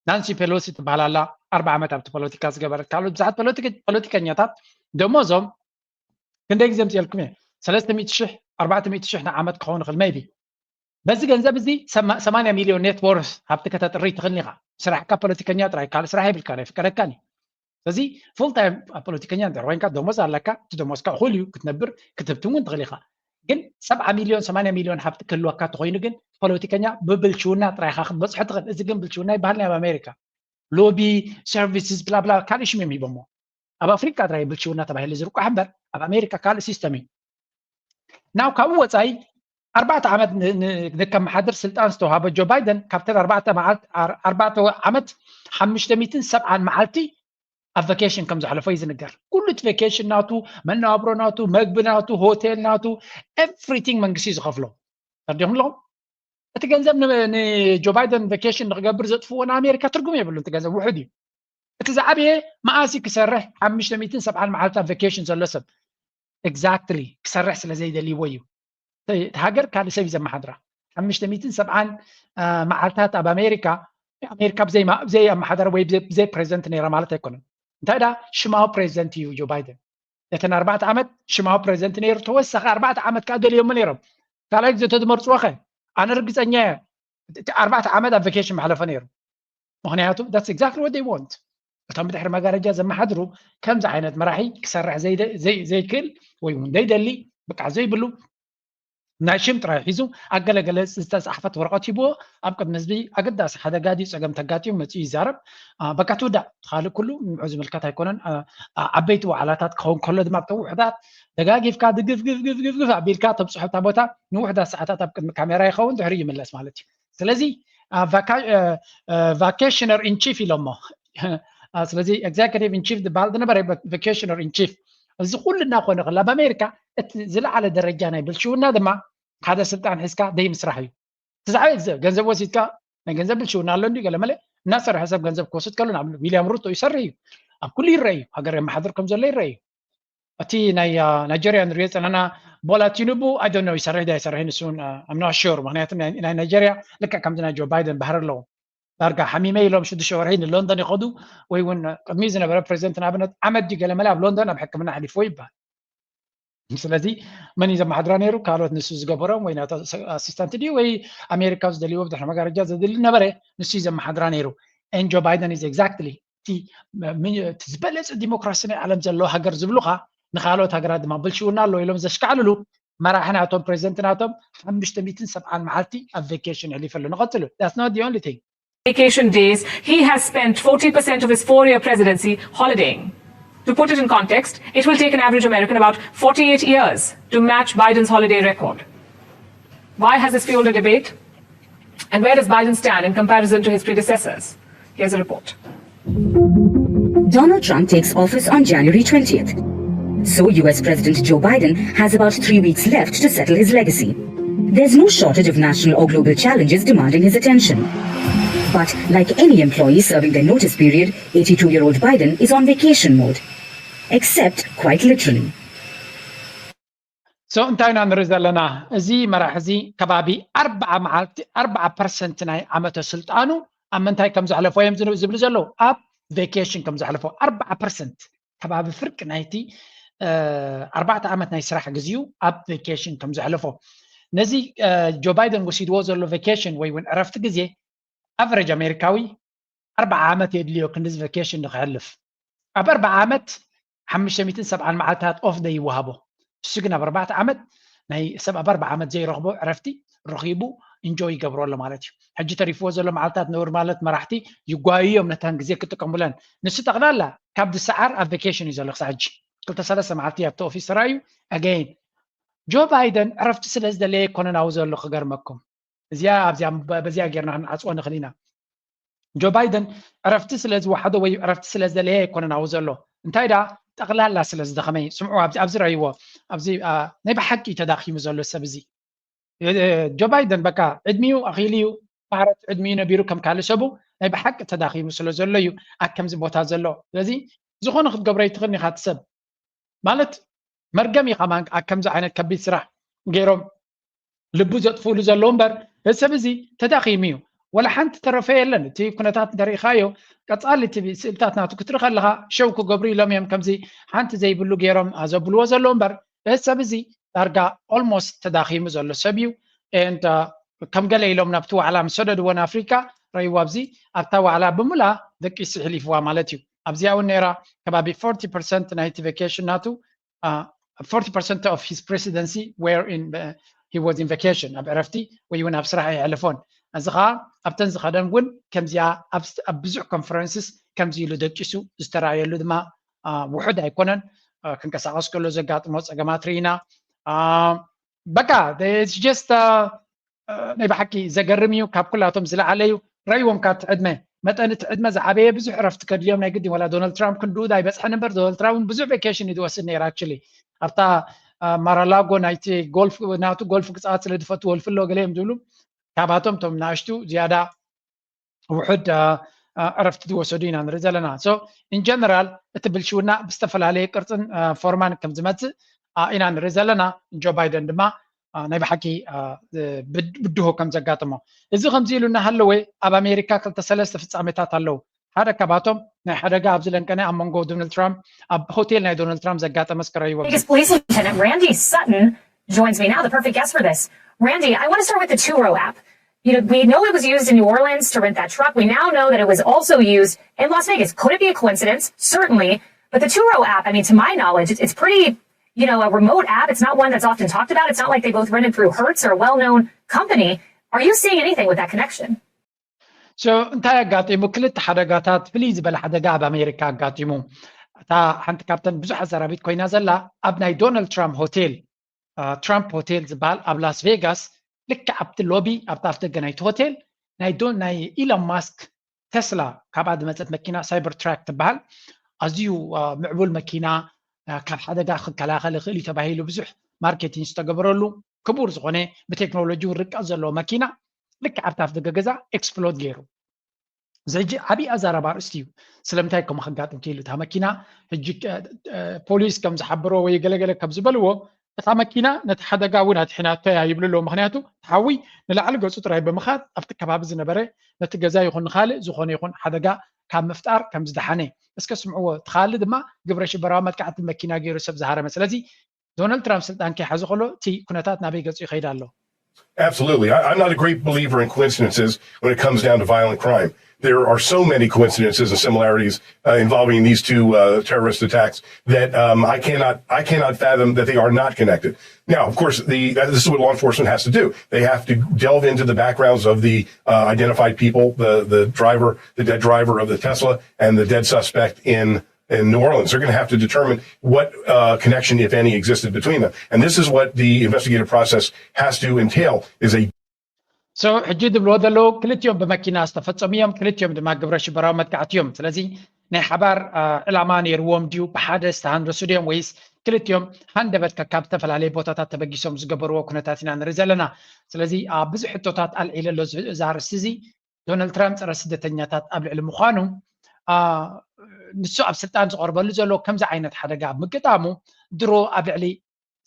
ናንሲ ፔሎሲ ትበሃል ኣላ፣ ኣርባ ዓመት ኣብቲ ፖለቲካ ዝገበረት። ካልኦት ብዙሓት ፖለቲከኛታት ደሞዞም ክንደይ ግዜ ምፅኤልኩም እየ፣ ሰለስተ ሚእቲ ሽሕ ኣርባዕተ ሚእቲ ሽሕ ንዓመት ክኸውን ይኽእል maybe። በዚ ገንዘብ እዚ ሰማንያ ሚልዮን ኔት ወርስ ሃብቲ ከተጥሪ ትኽእል ኢኻ። ስራሕካ ፖለቲከኛ ጥራይ፣ ካልእ ስራሕ የብልካን፣ ኣይፍቀደካን እዩ። ስለዚ ፉል ታይም ፖለቲከኛ እንድሕር ኮይንካ ደሞዝ ኣለካ፣ እቲ ደሞዝካ እኹል እዩ ክትነብር ክትህብትም እውን ትኽእል ኢኻ። ግን ሰብዓ ሚልዮን ሰማንያ ሚልዮን ሃብቲ ክህልወካ እንተኮይኑ ግን ፖለቲከኛ ብብልሽውና ጥራይ ኢኻ ክትበፅሖ ትኽእል። እዚ ግን ብልሽውና ይበሃል ናይ ኣብ ኣሜሪካ። ሎቢ ሰርቪስስ ብላብላ ካልእ ሽም እዮም ሂቦሞ። ኣብ ኣፍሪካ ጥራይ ብልሽውና ተባሂሉ ዝርቋሕ እምበር ኣብ ኣሜሪካ ካልእ ሲስተም እዩ። ናው ካብኡ ወፃኢ ኣርባዕተ ዓመት ንከመሓድር ስልጣን ዝተዋሃበ ጆ ባይደን ካብተን ኣርባዕተ ዓመት ሓሙሽተ ሚእትን ሰብዓን መዓልቲ ኣብ ቫኬሽን ከም ዘሕለፎ እዩ ዝንገር። ኩሉ እቲ ቫኬሽን ናቱ፣ መነባብሮ ናቱ፣ መግቢ ናቱ፣ ሆቴል ናቱ፣ ኤቭሪቲንግ መንግስቲ እዩ ዝኸፍሎ። ተረዲኹም ኣለኹም? እቲ ገንዘብ ንጆ ባይደን ቫኬሽን ንክገብር ዘጥፍዎ ንኣሜሪካ ትርጉም የብሉን። እቲ ገንዘብ ውሑድ እዩ። እቲ ዝዓበየ መኣሲ ክሰርሕ ሓሙሽተ ሚእትን ሰብዓን መዓልታት ቫኬሽን ዘሎ ሰብ ኤግዛክትሊ ክሰርሕ ስለ ዘይደልይዎ እዩ። እቲ ሃገር ካልእ ሰብ እዩ ዘመሓድራ። ሓሙሽተ ሚእትን ሰብዓን መዓልታት ኣብ ኣሜሪካ ኣሜሪካ ብዘይ ኣመሓደራ ወይ ብዘይ ፕሬዚደንት ነይራ ማለት ኣይኮነን። እንታይ ዳ ሽማዊ ፕሬዚደንት እዩ ጆ ባይደን። ነተን ኣርባዕተ ዓመት ሽማዊ ፕሬዚደንት ነይሩ፣ ተወሳኺ ኣርባዕተ ዓመት ከዓ ደልዮሞ ነይሮም። ካልኣይ ግዜ ተትመርፅዎ ኸ ኣነ ርግፀኛ እየ እቲ ኣርባዕተ ዓመት ኣብ ቫኬሽን መሕለፈ ነይሩ። ምክንያቱ that's exactly what they want። እቶም ብድሕሪ መጋረጃ ዘመሓድሩ ከምዚ ዓይነት መራሒ ክሰርሕ ዘይክእል ወይ እውን ዘይደሊ ብቃዕ ዘይብሉ ናይ ሽም ጥራይ ሒዙ ኣገለገለ ዝተፃሕፈት ወረቐት ሂብዎ ኣብ ቅድሚ ህዝቢ ኣገዳሲ ሓደጋ ድዩ ፀገም ተጋጢሙ መፅኡ ይዛረብ። በቃ ትውዳእ። ካልእ ኩሉ ንዑ ዝምልከት ኣይኮነን። ዓበይቲ ዋዕላታት ክኸውን ከሎ ድማ ኣብቶም ውሕዳት ደጋጊፍካ ድግፍግፍግፍግፍ ኣቢልካ ተብፅሖ እታ ቦታ ንውሕዳት ሰዓታት ኣብ ቅድሚ ካሜራ ይኸውን ድሕሪ ይምለስ ማለት እዩ። ስለዚ vacationer in chief ኢሎሞ። ስለዚ executive in chief ዝበሃል ዝነበረ vacationer in chief። እዚ ኩሉ እናኾነ ከላ ኣብ ኣሜሪካ እቲ ዝለዓለ ደረጃ ናይ ብልሽውና ድማ ሓደ ስልጣን ሒዝካ ደይ ምስራሕ እዩ። እቲ ዝዓበየ ገንዘብ ወሲድካ ናይ ገንዘብ ብልሽውና ኣሎ እንዲ ገለ መለ እናሰርሐ ሰብ ገንዘብ ክወስድ ከሎ ናብ ዊልያም ሩቶ ይሰርሕ እዩ። ኣብ ኩሉ ይረአ እዩ። ሃገር የመሓድር ከም ዘሎ ይረአ እዩ። እቲ ናይ ናይጀርያ ንሪኦ ዘለና ቦላ ቲኑቡ I don't know ይሰርሕ ዳ ይሰርሕ ንሱ I'm not sure። ምክንያቱ ናይ ናይጀርያ ልክዕ ከምዚ ናይ ጆ ባይደን ባህሪ ኣለዎ። ዳርጋ ሓሚመ ኢሎም ሽዱሽተ ወርሒ ንሎንደን ይኸዱ ወይ እውን ቅድሚ ዝነበረ ፕሬዚደንት ንኣብነት ዓመት ድዩ ገለ መለ ኣብ ሎንደን ኣብ ሕክምና ኣሕሊፍዎ ይበሃል። ስለዚ መን እዩ ዘመሓድራ ነይሩ? ካልኦት ንሱ ዝገበሮም ወይ ናቱ ኣሲስታንት ድዩ ወይ ኣሜሪካ ዝደልይዎ ብድሕሪ መጋረጃ ዘድሊ ነበረ ንሱ እዩ ዘመሓድራ ነይሩ። And Joe Biden is exactly እቲ ዝበለፀ ዲሞክራሲ ናይ ዓለም ዘለዎ ሃገር ዝብሉኻ ንካልኦት ሃገራት ድማ ብልሽውና ኣሎ ኢሎም ዘሽካዕልሉ መራሒ ናቶም ፕሬዚደንት ናቶም ሓሙሽተ ሚእትን ሰብዓን መዓልቲ ኣብ ቫኬሽን የሕሊፍ ኣሎ። ንቐፅሉ። That's not the only thing. Vacation days, he has spent forty percent of his four-year presidency holidaying. To put it in context, it will take an average American about forty-eight years to match Biden's holiday record. Why has this fueled a debate? And where does Biden stand in comparison to his predecessors? Here's a report. Donald Trump takes office on January twentieth. So U S President Joe Biden has about three weeks left to settle his legacy. There's no shortage of national or global challenges demanding his attention. But like any employee serving their notice period, eighty-two-year-old Biden is on vacation mode. Except quite literally. So እንታይ ኢና ንርኢ ዘለና? እዚ መራሒ እዚ ከባቢ ኣርብዓ መዓልቲ ኣርብዓ ፐርሰንት ናይ ዓመተ ስልጣኑ ኣብ ምንታይ ከም ዘሕለፎ እዮም ዝብሉ ዘለዉ። ኣብ ቬኬሽን ከም ዘሕለፎ ኣርብዓ ፐርሰንት ከባቢ ፍርቂ ናይቲ ኣርባዕተ ዓመት ናይ ስራሕ ግዜኡ ኣብ ቬኬሽን ከም ዘሕለፎ ነዚ ጆ ባይደን ወሲድዎ ዘሎ ቬኬሽን ወይ እውን ዕረፍቲ ግዜ ኣቨሬጅ ኣሜሪካዊ ኣርብዓ ዓመት የድልዮ ክንድዚ ቬኬሽን ንክሕልፍ ኣብ ኣርብዓ ዓመት ሓሙሽተ ሚእትን ሰብዓን መዓልታት ኦፍ ደይ ይወሃቦ። እሱ ግን ኣብ ኣርባዕተ ዓመት ናይ ሰብ ኣብ ኣርብዓ ዓመት ዘይረኽቦ ዕረፍቲ ረኺቡ ኢንጆይ ይገብሮ ኣሎ ማለት እዩ። ሕጂ ተሪፍዎ ዘሎ መዓልታት ነውር ማለት መራሕቲ ይጓዩ እዮም ነተን ግዜ ክጥቀሙለን። ንሱ ጠቕላላ ካብ ዝሰዓር ኣብ ቬኬሽን እዩ ዘሎ ክሳብ ሕጂ ክልተ ሰለስተ መዓልቲ ኣብቲ ኦፊስ ተራእዩ። ኣገይን ጆ ባይደን ዕረፍቲ ስለ ዝደለየ ኣይኮነን ኣብኡ ዘሎ ክገርመኩም። እዚኣ ኣብዚኣ በዚኣ ጌርና ክንዓፅዎ ንኽእል ኢና። ጆ ባይደን ዕረፍቲ ስለ ዝወሓዶ ወይ ዕረፍቲ ስለ ዝደለየ ኣይኮነን ኣብኡ ዘሎ እንታይ ደኣ ጠቕላላ ስለ ዝደኸመ እዩ። ስምዑ ኣብዚ ኣብዚ ረእይዎ ኣብዚ ናይ ብሓቂ እዩ ተዳኺሙ ዘሎ ሰብ እዚ ጆ ባይደን በቃ ዕድሚኡ ኣኺሉ እዩ ማዕረት ዕድሚኡ ነቢሩ ከም ካልእ ሰቡ ናይ ብሓቂ ተዳኺሙ ስለ ዘሎ እዩ ኣብ ከምዚ ቦታ ዘሎ። ስለዚ ዝኾነ ክትገብሮ ኣይትኽእልን ኢኻ እቲ ሰብ ማለት መርገም እዩ ከማን ኣብ ከምዚ ዓይነት ከቢድ ስራሕ ገይሮም ልቡ ዘጥፍእሉ ዘለዉ እምበር እዚ ሰብ እዚ ተዳኺሙ እዩ። ወላ ሓንቲ ተረፈ የለን። እቲ ኩነታት እንተሪኢኻዮ ቀፃሊ እቲ ስእልታት ናቱ ክትርኢ ከለኻ ሸው ክገብሩ ኢሎም እዮም ከምዚ ሓንቲ ዘይብሉ ገይሮም ዘብልዎ ዘለዉ እምበር እዚ ሰብ እዚ ዳርጋ ኦልሞስት ተዳኺሙ ዘሎ ሰብ እዩ። And ከም ገለ ኢሎም ናብቲ ዋዕላ ምስ ሰደድዎ ንኣፍሪካ ረእይዎ ኣብዚ ኣብታ ዋዕላ ብምላ ደቂሱ ሕሊፍዋ ማለት እዩ። ኣብዚኣ እውን ነይራ ከባቢ ፎርቲ ፐርሰንት ናይቲ ቬኬሽን ናቱ ፎርቲ ፐርሰንት of his presidency were in he was in vacation ኣብ ዕረፍቲ ወይ እውን ኣብ ስራሕ ኣይሕልፎን። እዚ ከዓ ኣብተን ዝኸደን እውን ከምዚኣ ኣብ ብዙሕ ኮንፈረንስስ ከምዚ ኢሉ ደቂሱ ዝተረኣየሉ ድማ ውሑድ ኣይኮነን። ክንቀሳቐስ ከሎ ዘጋጥሞ ፀገማት ርኢና በቃ just ናይ ብሓቂ ዘገርም እዩ። ካብ ኩላቶም ዝለዓለ እዩ ረይዎም ካብቲ ዕድመ መጠን እቲ ዕድመ ዝዓበየ ብዙሕ ዕረፍቲ ከድልዮም ናይ ግድን። ዋላ ዶናልድ ትራምፕ ክንድኡ ኣይበፅሐን እምበር፣ ዶናልድ ትራምፕ እውን ብዙሕ ቬኬሽን እዩ ዝወስድ ነይሩ። ኣክቹሊ ኣብታ ማራላጎ ናይቲ ጎልፍ፣ ናቱ ጎልፍ ክፃወት ስለ ዝፈቱ፣ ጎልፍ ኣሎ ገለ እዮም ዝብሉ፣ ካባቶም እቶም ናእሽቱ ዝያዳ ውሑድ ዕረፍቲ ዝወሰዱ ኢና ንርኢ ዘለና። So in general እቲ ብልሽውና ብዝተፈላለየ ቅርፅን ፎርማን ከም ዝመፅእ ኢና ንርኢ ዘለና። ጆ ባይደን ድማ ናይ ብሓቂ ብድሆ ከም ዘጋጥሞ፣ እዚ ከምዚ ኢሉ እናሃለወ ኣብ ኣሜሪካ ክልተ ሰለስተ ፍጻሜታት ኣለዉ። ሓደ ካብኣቶም ናይ ሓደጋ ኣብዚ ለንቀነ ኣብ መንጎ ዶናልድ ትራምፕ ኣብ ሆቴል ናይ ዶናልድ ትራምፕ ዘጋጠመ እስክረይዎ። Vegas Police Lieutenant Randy Sutton joins me now, the perfect guest for this. Randy, I want to start with the Turo app. You know, we know it was used in New Orleans to rent that truck. We now know that it was also used in Las Vegas. Could it be a coincidence? Certainly. But the Turo app, I mean, to my knowledge, it's, it's pretty, you know, a remote app. It's not one that's often talked about. It's not like they both rented through Hertz or a well-known company. Are you seeing anything with that connection? So እንታይ ኣጋጢሙ? ክልተ ሓደጋታት፣ ፍልይ ዝበለ ሓደጋ ኣብ ኣሜሪካ ኣጋጢሙ። እታ ሓንቲ ካብተን ብዙሕ ኣዘራቢት ኮይና ዘላ ኣብ ናይ ዶናልድ ትራምፕ ሆቴል፣ ትራምፕ ሆቴል ዝበሃል ኣብ ላስ ቬጋስ፣ ልክዕ ኣብቲ ሎቢ፣ ኣብቲ ኣፍደገ ናይቲ ሆቴል ናይ ዶ ናይ ኢሎን ማስክ ቴስላ ካብኣ ዝመፀት መኪና ሳይበር ትራክ ትበሃል፣ ኣዝዩ ምዕቡል መኪና፣ ካብ ሓደጋ ክከላኸል ይኽእል እዩ ተባሂሉ ብዙሕ ማርኬቲንግ ዝተገበረሉ ክቡር ዝኾነ ብቴክኖሎጂ እውን ርቀት ዘለዎ መኪና ልክዕ ኣብቲ ኣፍደገ ገዛ ኤክስፕሎድ ገይሩ። እዚ ሕጂ ዓብዪ ኣዛራቢ ኣርእስቲ እዩ። ስለምንታይ ከምኡ ከጋጥም ክኢሉ? እታ መኪና ሕጂ ፖሊስ ከም ዝሓበሮ ወይ ገለገለ ከም ዝበልዎ እታ መኪና ነቲ ሓደጋ እውን ኣድሒናቶ እያ ይብሉ ኣለዉ። ምኽንያቱ እቲ ሓዊ ንላዕሊ ገጹ ጥራይ ብምኻድ ኣብቲ ከባቢ ዝነበረ ነቲ ገዛ ይኹን ንኻልእ ዝኾነ ይኹን ሓደጋ ካብ ምፍጣር ከም ዝደሓነ። እስከ ስምዕዎ። እቲ ካልእ ድማ ግብረ ሽበራዊ መጥቃዕቲ መኪና ገይሩ ሰብ ዝሃረመ። ስለዚ ዶናልድ ትራምፕ ስልጣን ከይሓዘ ከሎ እቲ ኩነታት ናበይ ገጹ ይኸይድ ኣሎ? Absolutely. I, I'm not a great believer in coincidences when it comes down to violent crime. There are so many coincidences and similarities uh, involving these two uh, terrorist attacks that um, I cannot I cannot fathom that they are not connected. Now, of course, the this is what law enforcement has to do. They have to delve into the backgrounds of the uh, identified people, the the driver, the dead driver of the Tesla, and the dead suspect in in New Orleans. They're going to have to determine what uh, connection, if any, existed between them. And this is what the investigative process has to entail: is a So ሕጂ ዝብልዎ ዘለዉ ክልቲኦም ብመኪና ዝተፈጸሙ እዮም፣ ክልቲኦም ድማ ግብረ ሽበራዊ መጥቃዕቲ እዮም። ስለዚ ናይ ሓባር ዕላማ ነይርዎም ድዩ? ብሓደ ዝተሃንደሱ ድዮም ወይስ ክልቲኦም ሃንደበት ከካብ ዝተፈላለየ ቦታታት ተበጊሶም ዝገበርዎ ኩነታት ኢና ንርኢ ዘለና። ስለዚ ኣብ ብዙሕ ሕቶታት ኣልዒለ ኣሎ እዚ ኣርእስቲ እዚ። ዶናልድ ትራምፕ ፀረ ስደተኛታት ኣብ ልዕሊ ምዃኑ ንሱ ኣብ ስልጣን ዝቐርበሉ ዘሎ ከምዚ ዓይነት ሓደጋ ኣብ ምግጣሙ ድሮ ኣብ ልዕሊ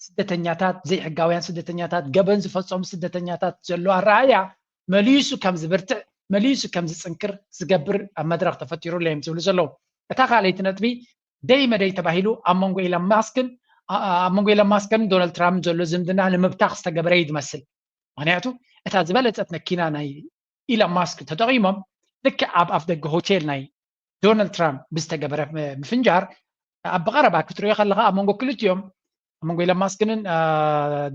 ስደተኛታት፣ ዘይሕጋውያን ስደተኛታት፣ ገበን ዝፈፀሙ ስደተኛታት ዘሎ ኣረኣእያ መሊሱ ከም ዝብርትዕ፣ መሊሱ ከም ዝፅንክር ዝገብር ኣብ መድረክ ተፈጢሩ ኣሎ እዮም ዝብሉ ዘለዉ። እታ ካልኣይቲ ነጥቢ ደይ መደይ ተባሂሉ ኣብ መንጎ ኢሎን ማስክን ኣብ መንጎ ኢሎን ማስክን ዶናልድ ትራምፕ ዘሎ ዝምድና ንምብታኽ ዝተገበረ እዩ ዝመስል። ምክንያቱ እታ ዝበለፀት መኪና ናይ ኢሎን ማስክ ተጠቒሞም ልክዕ ኣብ ኣፍ ደገ ሆቴል ናይ ዶናልድ ትራምፕ ብዝተገበረ ምፍንጃር ኣብ ብቐረባ ክትሪኦ ከለካ ኣብ መንጎ ክልቲኦም ኣብ መንጎ ኢሎን ማስክንን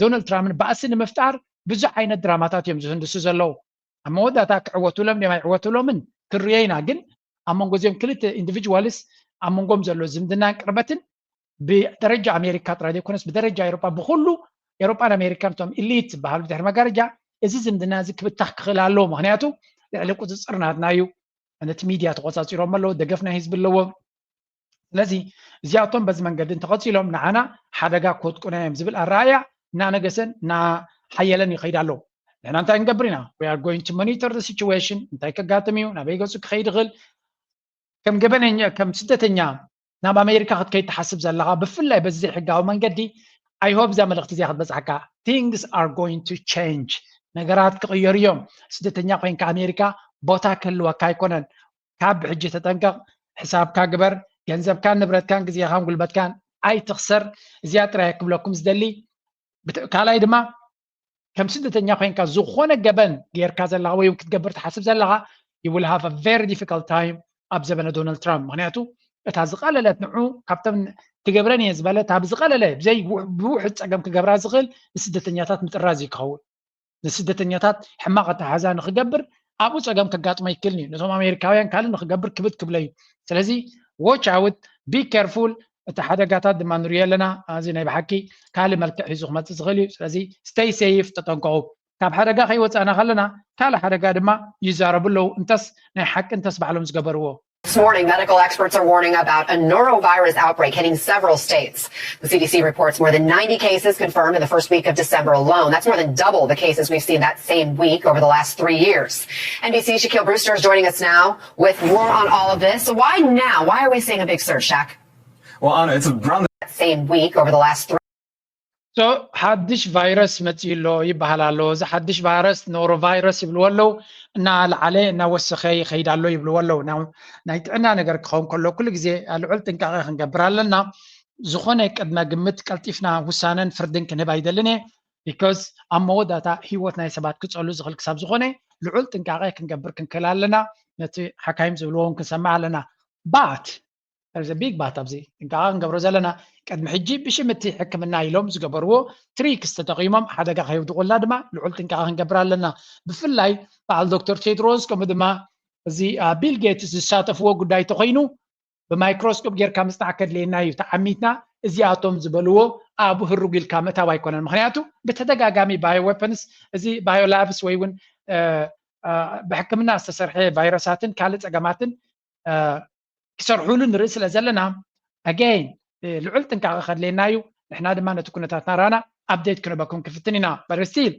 ዶናልድ ትራምፕን ባእሲ ንምፍጣር ብዙሕ ዓይነት ድራማታት እዮም ዝህንድሱ ዘለዉ። ኣብ መወዳእታ ክዕወቱሎም ድዮም ኣይዕወቱሎምን ክርዮ ኢና። ግን ኣብ መንጎ እዚኦም ክልተ ኢንዲቪጅዋልስ ኣብ መንጎም ዘሎ ዝምድናን ቅርበትን ብደረጃ ኣሜሪካ ጥራይ ዘይኮነስ ብደረጃ ኤሮጳ ብኩሉ ኤሮጳን ኣሜሪካን እቶም ኢሊት ዝበሃሉ ድሕሪ መጋረጃ እዚ ዝምድና እዚ ክብታኽ ክኽእል ኣለዎ። ምክንያቱ ልዕሊ ቁፅፅር ናትና እዩ። ነቲ ሚድያ ተቆፃፂሮም ኣለዎ፣ ደገፍ ናይ ህዝቢ ኣለዎ። ስለዚ እዚኣቶም በዚ መንገዲ እንተቐፂሎም ንዓና ሓደጋ ክወድቁና እዮም ዝብል ኣረኣእያ እናነገሰን እናሓየለን ይኸይድ ኣለዉ። ንሕና እንታይ ንገብር ኢና? We are going to monitor the situation። እንታይ ከጋጥም እዩ? ናበይ ገፁ ክኸይድ ይኽእል? ከም ገበነኛ ከም ስደተኛ ናብ ኣሜሪካ ክትከይድ ትሓስብ ዘለኻ ብፍላይ በዚ ዘይሕጋዊ መንገዲ I hope እዛ መልእኽቲ እዚኣ ክትበፅሓካ። Things are going to change። ነገራት ክቕየሩ እዮም። ስደተኛ ኮይንካ ኣሜሪካ ቦታ ክህልወካ ኣይኮነን። ካብ ብሕጂ ተጠንቀቕ። ሕሳብካ ግበር። ገንዘብካን ንብረትካን ግዜኻን ጉልበትካን ኣይትኽሰር። እዚኣ ጥራይ ክብለኩም ዝደሊ። ካልኣይ ድማ ከም ስደተኛ ኮይንካ ዝኾነ ገበን ጌርካ ዘለኻ ወይ ክትገብር ትሓስብ ዘለኻ you will have a very difficult time ኣብ ዘበነ ዶናልድ ትራምፕ። ምክንያቱ እታ ዝቐለለት ንዑ ካብተን ክገብረን እየ ዝበለ እታ ብዝቐለለ ብዘይ ብውሕድ ፀገም ክገብራ ዝኽእል ንስደተኛታት ምጥራዝ እዩ ክኸውን። ንስደተኛታት ሕማቕ ኣተሓሕዛ ንክገብር ኣብኡ ፀገም ከጋጥሞ ይክእልን እዩ። ነቶም ኣሜሪካውያን ካልእ ንክገብር ክብድ ክብለ እዩ። ስለዚ watch out፣ be careful። እቲ ሓደጋታት ድማ ንሪኦ ኣለና። እዚ ናይ ብሓቂ ካልእ መልክዕ ሒዙ ክመፅእ ዝኽእል እዩ። ስለዚ stay safe፣ ተጠንቀቑ። ካብ ሓደጋ ከይወፃእና ከለና ካልእ ሓደጋ ድማ ይዛረቡ ኣለዉ። እንተስ ናይ ሓቂ እንተስ ባዕሎም ዝገበርዎ This morning, medical experts are warning about a norovirus outbreak hitting several states. The C D C reports more than ninety cases confirmed in the first week of December alone. That's more than double the cases we've seen that same week over the last three years. N B C's Shaquille Brewster is joining us now with more on all of this. So why now? Why are we seeing a big surge, Shaq? Well, Anna, it's around That same week over the last three so ሓድሽ ቫይረስ መፂኡ ኣሎ ይበሃል ኣሎ። እዚ ሓድሽ ቫይረስ ኖሮ ቫይረስ ይብልዎ ኣለዉ። እናለዓለ እናወሰኸ ይኸይድ ኣሎ ይብልዎ ኣለዉ። ናይ ጥዕና ነገር ክኸውን ከሎ ኩሉ ግዜ ልዑል ጥንቃቐ ክንገብር ኣለና። ዝኾነ ቅድመ ግምት ቀልጢፍና ውሳነን ፍርድን ክንህብ ኣይደልን እየ። because ኣብ መወዳእታ ህይወት ናይ ሰባት ክፀሉ ዝኽእል ክሳብ ዝኾነ ልዑል ጥንቃቐ ክንገብር ክንክእል ኣለና። ነቲ ሓካይም ዝብልዎ እውን ክንሰምዕ ኣለና። but there's a big but ኣብዚ ጥንቃቐ ክንገብሮ ዘለና ቅድሚ ሕጂ ብሽም እቲ ሕክምና ኢሎም ዝገበርዎ ትሪክስ ተጠቒሞም ሓደጋ ከየውድቑልና ድማ ልዑል ጥንቃቐ ክንገብር ኣለና። ብፍላይ በዓል ዶክተር ቴድሮስ ከምኡ ድማ እዚ ቢል ጌትስ ዝሳተፍዎ ጉዳይ ተኾይኑ ብማይክሮስኮፕ ጌርካ ምፅናዕ ከድልየና እዩ። ተዓሚትና እዚኣቶም ዝበልዎ ኣብ ህሩግ ኢልካ ምእታው ኣይኮነን። ምክንያቱ ብተደጋጋሚ ባዮ ዌፐንስ እዚ ባዮ ላብስ ወይ እውን ብሕክምና ዝተሰርሐ ቫይረሳትን ካልእ ፀገማትን ክሰርሕሉ ንርኢ ስለ ዘለና ኣገይን ልዑል ጥንቃቐ ከድልየና እዩ። ንሕና ድማ ነቲ ኩነታት ናራና ኣፕዴት ክንበኩም ክፍትን ኢና። በረስቲል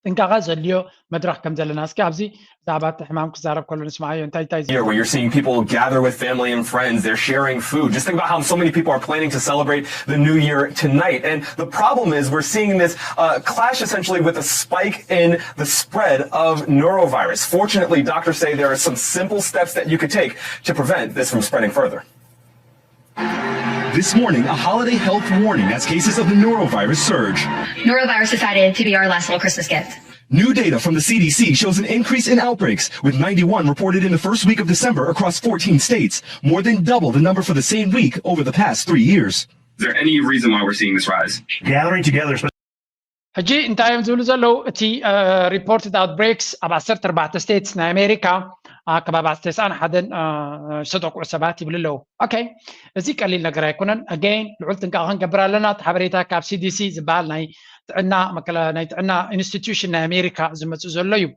ጥንቃቐ ዘድልዮ መድረኽ ከም ዘለና እስኪ ኣብዚ ብዛዕባ እቲ ሕማም ክዛረብ ከሎ ንስማዓዮ። እንታይ እንታይ Here, where you're seeing people gather with family and friends, they're sharing food. Just think about how so many people are planning to celebrate the new year tonight. And the problem is we're seeing this uh, clash essentially with a spike in the spread of norovirus. Fortunately, doctors say there are some simple steps that you could take to prevent this from spreading further. This morning, a holiday health warning as cases of the norovirus surge. Norovirus decided to be our last little Christmas gift. New data from the C D C shows an increase in outbreaks, with ninety-one reported in the first week of December across fourteen states, more than double the number for the same week over the past three years. Is there any reason why we're seeing this rise? Gathering together, especially ሕጂ እንታይ እዮም ዝብሉ ዘለዉ? እቲ ሪፖርትድ ኣውትብሬክስ ኣብ ዓሰርተ ኣርባዕተ ስቴትስ ናይ ኣሜሪካ ከባቢ ዓሰርተ ሓደን ዝተጠቅዑ ሰባት ይብሉ ኣለዉ። ኦኬ፣ እዚ ቀሊል ነገር ኣይኮነን። ኣገይን ልዑል ጥንቃቐ ክንገብር ኣለና። እቲ ሓበሬታ ካብ C D C ዝበሃል ናይ ጥዕና መከላ- ናይ ጥዕና ኢንስቲትዩሽን ናይ ኣሜሪካ ዝመፅእ ዘሎ እዩ።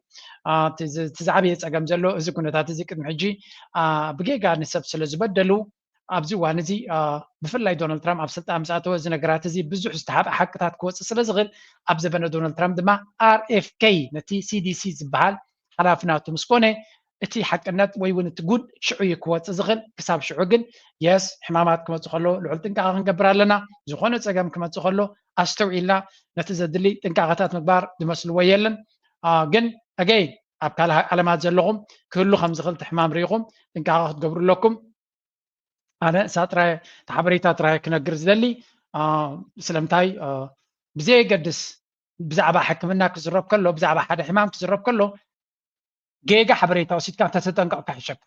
አ፣ እቲ ዝ- እቲ ዝዓበየ ፀገም ዘሎ እዚ ኩነታት እዚ ቅድሚ ሕጂ አ፣ ብጌጋ ንሰብ ስለ ዝበደሉ ኣብዚ እዋን እዚ አ፣ ብፍላይ ዶናልድ ትራምፕ ኣብ ስልጣን ምስ ኣተወ እዚ ነገራት እዚ ብዙሕ ዝተሓብአ ሓቅታት ክወፅእ ስለ ዝኽእል ኣብ ዘበነ ዶናልድ ትራምፕ ድማ R F K ነቲ C D C ዝበሃል ሓላፊ ናቱ ምስ ኮነ እቲ ሓቅነት ወይ እውን እቲ ጉድ ሽዑ እዩ ክወፅእ ዝኽእል። ክሳብ ሽዑ ግን የስ ሕማማት ክመፅእ ከሎ ልዑል ጥንቃቐ ክንገብር ኣለና። ዝኾነ ፀገም ክመፅእ ከሎ ኣስተውዒልና ነቲ ዘድሊ ጥንቃቐታት ምግባር ዝመስልዎ የለን። አ፣ ግን ኣገይን ኣብ ካልእ ዓለማት ዘለኹም ክህሉ ከም ዝኽእል እቲ ሕማም ርኢኹም ጥንቃቐ ክትገብሩ ኣለኩም። ኣነ እሳ ጥራይ እቲ ሓበሬታ ጥራይ ክነግር ዝደሊ አ፣ ስለምንታይ አ፣ ብዘየገድስ ብዛዕባ ሕክምና ክዝረብ ከሎ ብዛዕባ ሓደ ሕማም ክዝረብ ከሎ ጌጋ ሓበሬታ ወሲድካ እንተተጠንቀቕካ ይሕሸካ።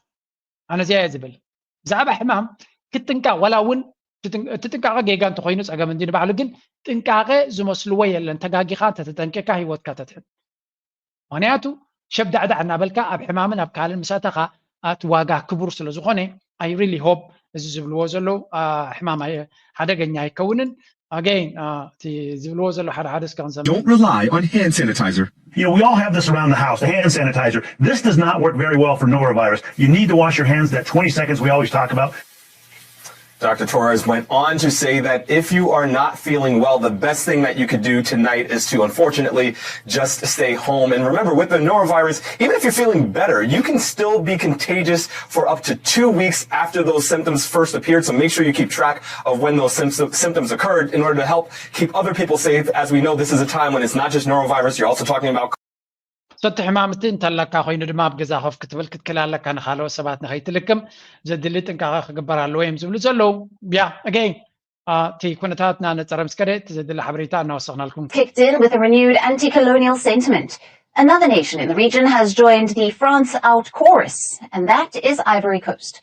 ኣነ እዚኣ እየ ዝብል ብዛዕባ ሕማም ክትጥንቀቕ ዋላ እውን እቲ ጥንቃቐ ጌጋ እንተኮይኑ ፀገም እንዲ ንባዕሉ ግን ጥንቃቐ ዝመስልዎ የለን። ተጋጊኻ እንተተጠንቂቕካ ህይወትካ ተድሕን። ምክንያቱ ሸብዳዕዳዕ እናበልካ ኣብ ሕማምን ኣብ ካልእን ምስ ኣተኻ እቲ ዋጋ ክቡር ስለ ዝኾነ I really hope እዚ ዝብልዎ ዘለዉ ሕማም ሓደገኛ ኣይከውንን። ኣገይን እቲ ዝብልዎ ዘሎ ሓደ ሓደ እስከ ክንሰምዕ። Don't rely on hand sanitizer. You know, we all have this around the house, the hand sanitizer. This does not work very well for norovirus. You need to wash your hands, that twenty seconds we always talk about. Doctor Torres went on to say that if you are not feeling well, the best thing that you could do tonight is to, unfortunately, just stay home. And remember, with the norovirus, even if you're feeling better, you can still be contagious for up to two weeks after those symptoms first appeared. So make sure you keep track of when those symptoms occurred in order to help keep other people safe. As we know, this is a time when it's not just norovirus, you're also talking about ሰቲ ሕማምቲ እንተለካ ኮይኑ ድማ ኣብ ገዛ ኮፍ ክትብል ክትክእል ኣለካ ንካልኦት ሰባት ንኸይትልክም ዘድሊ ጥንቃቐ ክግበር ኣለዎ እዮም ዝብሉ ዘለዉ። ያ ኣገይን እቲ ኩነታት እናነፀረ ምስ ከደ እቲ ዘድሊ ሓበሬታ እናወሰኽናልኩም። Kicked in with a renewed anti-colonial sentiment. Another nation in the region has joined the France out chorus, and that is Ivory Coast.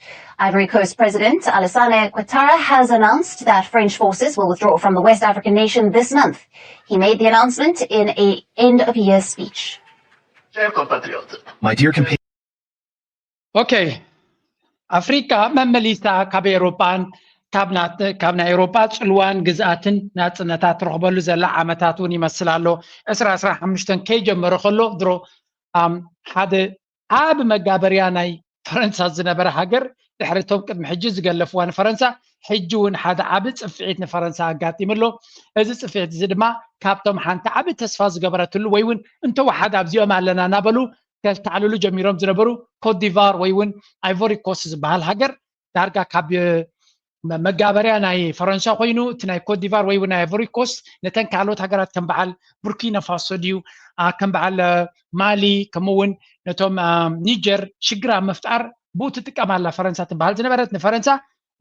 Ivory Coast President Alassane Ouattara has announced that French forces will withdraw from the West African nation this month. He made the announcement in a end-of-year speech. My dear companion. ኦኬ፣ ኣፍሪካ መመሊሳ ካብ ኤውሮጳን ካብ ናይ ኤውሮጳ ጽልዋን ግዝኣትን ናጽነታ ትረኽበሉ ዘላ ዓመታት እውን ይመስል ኣሎ። ዕስራ ዕስራ ሓሙሽተ ከይጀመረ ከሎ ድሮ ሓደ ዓብ መጋበርያ ናይ ፈረንሳ ዝነበረ ሃገር ድሕሪ እቶም ቅድሚ ሕጂ ዝገለፍዋ ንፈረንሳ ሕጂ እውን ሓደ ዓብ ጽፍዒት ንፈረንሳ ኣጋጢሙ ኣሎ። እዚ ጽፍዒት እዚ ድማ ካብቶም ሓንቲ ዓብ ተስፋ ዝገበረትሉ ወይ እውን እንተወሓደ ኣብዚኦም ኣለና እናበሉ ከልተዓልሉ ጀሚሮም ዝነበሩ ኮትዲቫር ወይ እውን ኣይቮሪ ኮስት ዝበሃል ሃገር ዳርጋ ካብ መጋበርያ ናይ ፈረንሳ ኮይኑ እቲ ናይ ኮትዲቫር ወይ እውን ናይ ኣይቮሪ ኮስት ነተን ካልኦት ሃገራት ከም በዓል ቡርኪና ፋሶ ድዩ ከም በዓል ማሊ ከምኡ እውን ነቶም ኒጀር ሽግር ኣብ ምፍጣር ብኡ ትጥቀም ኣላ ፈረንሳ ትበሃል ዝነበረት ንፈረንሳ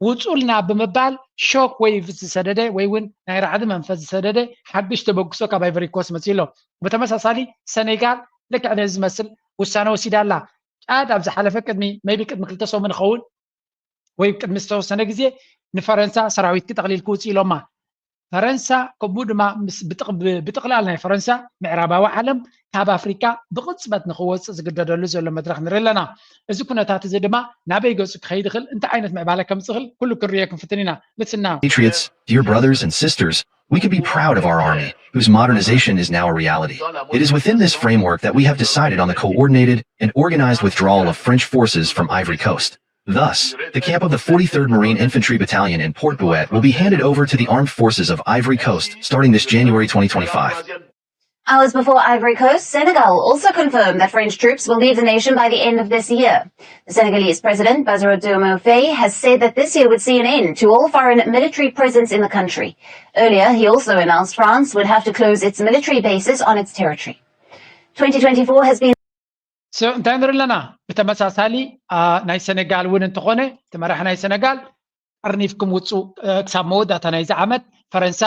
ውፁልና ብምባል ሾክ ወይ ዝሰደደ ወይ እውን ናይ ራዕዲ መንፈስ ዝሰደደ ሓድሽ ተበግሶ ካብ ኣይቮሪ ኮስት መፅኡ ኣሎ። ብተመሳሳሊ ሰኔጋል ልክዕ ነዚ ዝመስል ውሳነ ወሲዳ ኣላ። ጫድ ኣብ ዝሓለፈ ቅድሚ maybe ቅድሚ ክልተ ሰሙን ይኸውን ወይ ቅድሚ ዝተወሰነ ግዜ ንፈረንሳ ሰራዊት ክጠቕሊል ክውፅእ ኢሎማ። ፈረንሳ ከምኡ ድማ ብጥቕላል ናይ ፈረንሳ ምዕራባዊ ዓለም ካብ ኣፍሪካ ብቕፅበት ንክወፅእ ዝግደደሉ ዘሎ መድረክ ንርኢ ኣለና። እዚ ኩነታት እዚ ድማ ናበይ ገፁ ክኸይድ ይኽእል፣ እንታይ ዓይነት ምዕባለ ከምፅእ ይኽእል ኩሉ ክንሪኦ ክንፍትን ኢና። ልትና Patriots, dear brothers and sisters, we can be proud of our army, whose modernization is now a reality. It is within this framework that we have decided on the coordinated and organized withdrawal of French forces from Ivory Coast. Thus, the camp of the forty-third Marine Infantry Battalion in Port Bouët will be handed over to the armed forces of Ivory Coast starting this January twenty twenty-five. Hours before Ivory Coast, Senegal also confirmed that French troops will leave the nation by the end of this year. The Senegalese president, Bassirou Diomaye Faye, has said that this year would see an end to all foreign military presence in the country. Earlier, he also announced France would have to close its military bases on its territory. twenty twenty-four has been እንታይ ንርኢ ኣለና? ብተመሳሳሊ ናይ ሰነጋል እውን እንተኾነ እቲ መራሒ ናይ ሰነጋል ጠርኒፍኩም ውፁ ክሳብ መወዳእታ ናይዚ ዓመት ፈረንሳ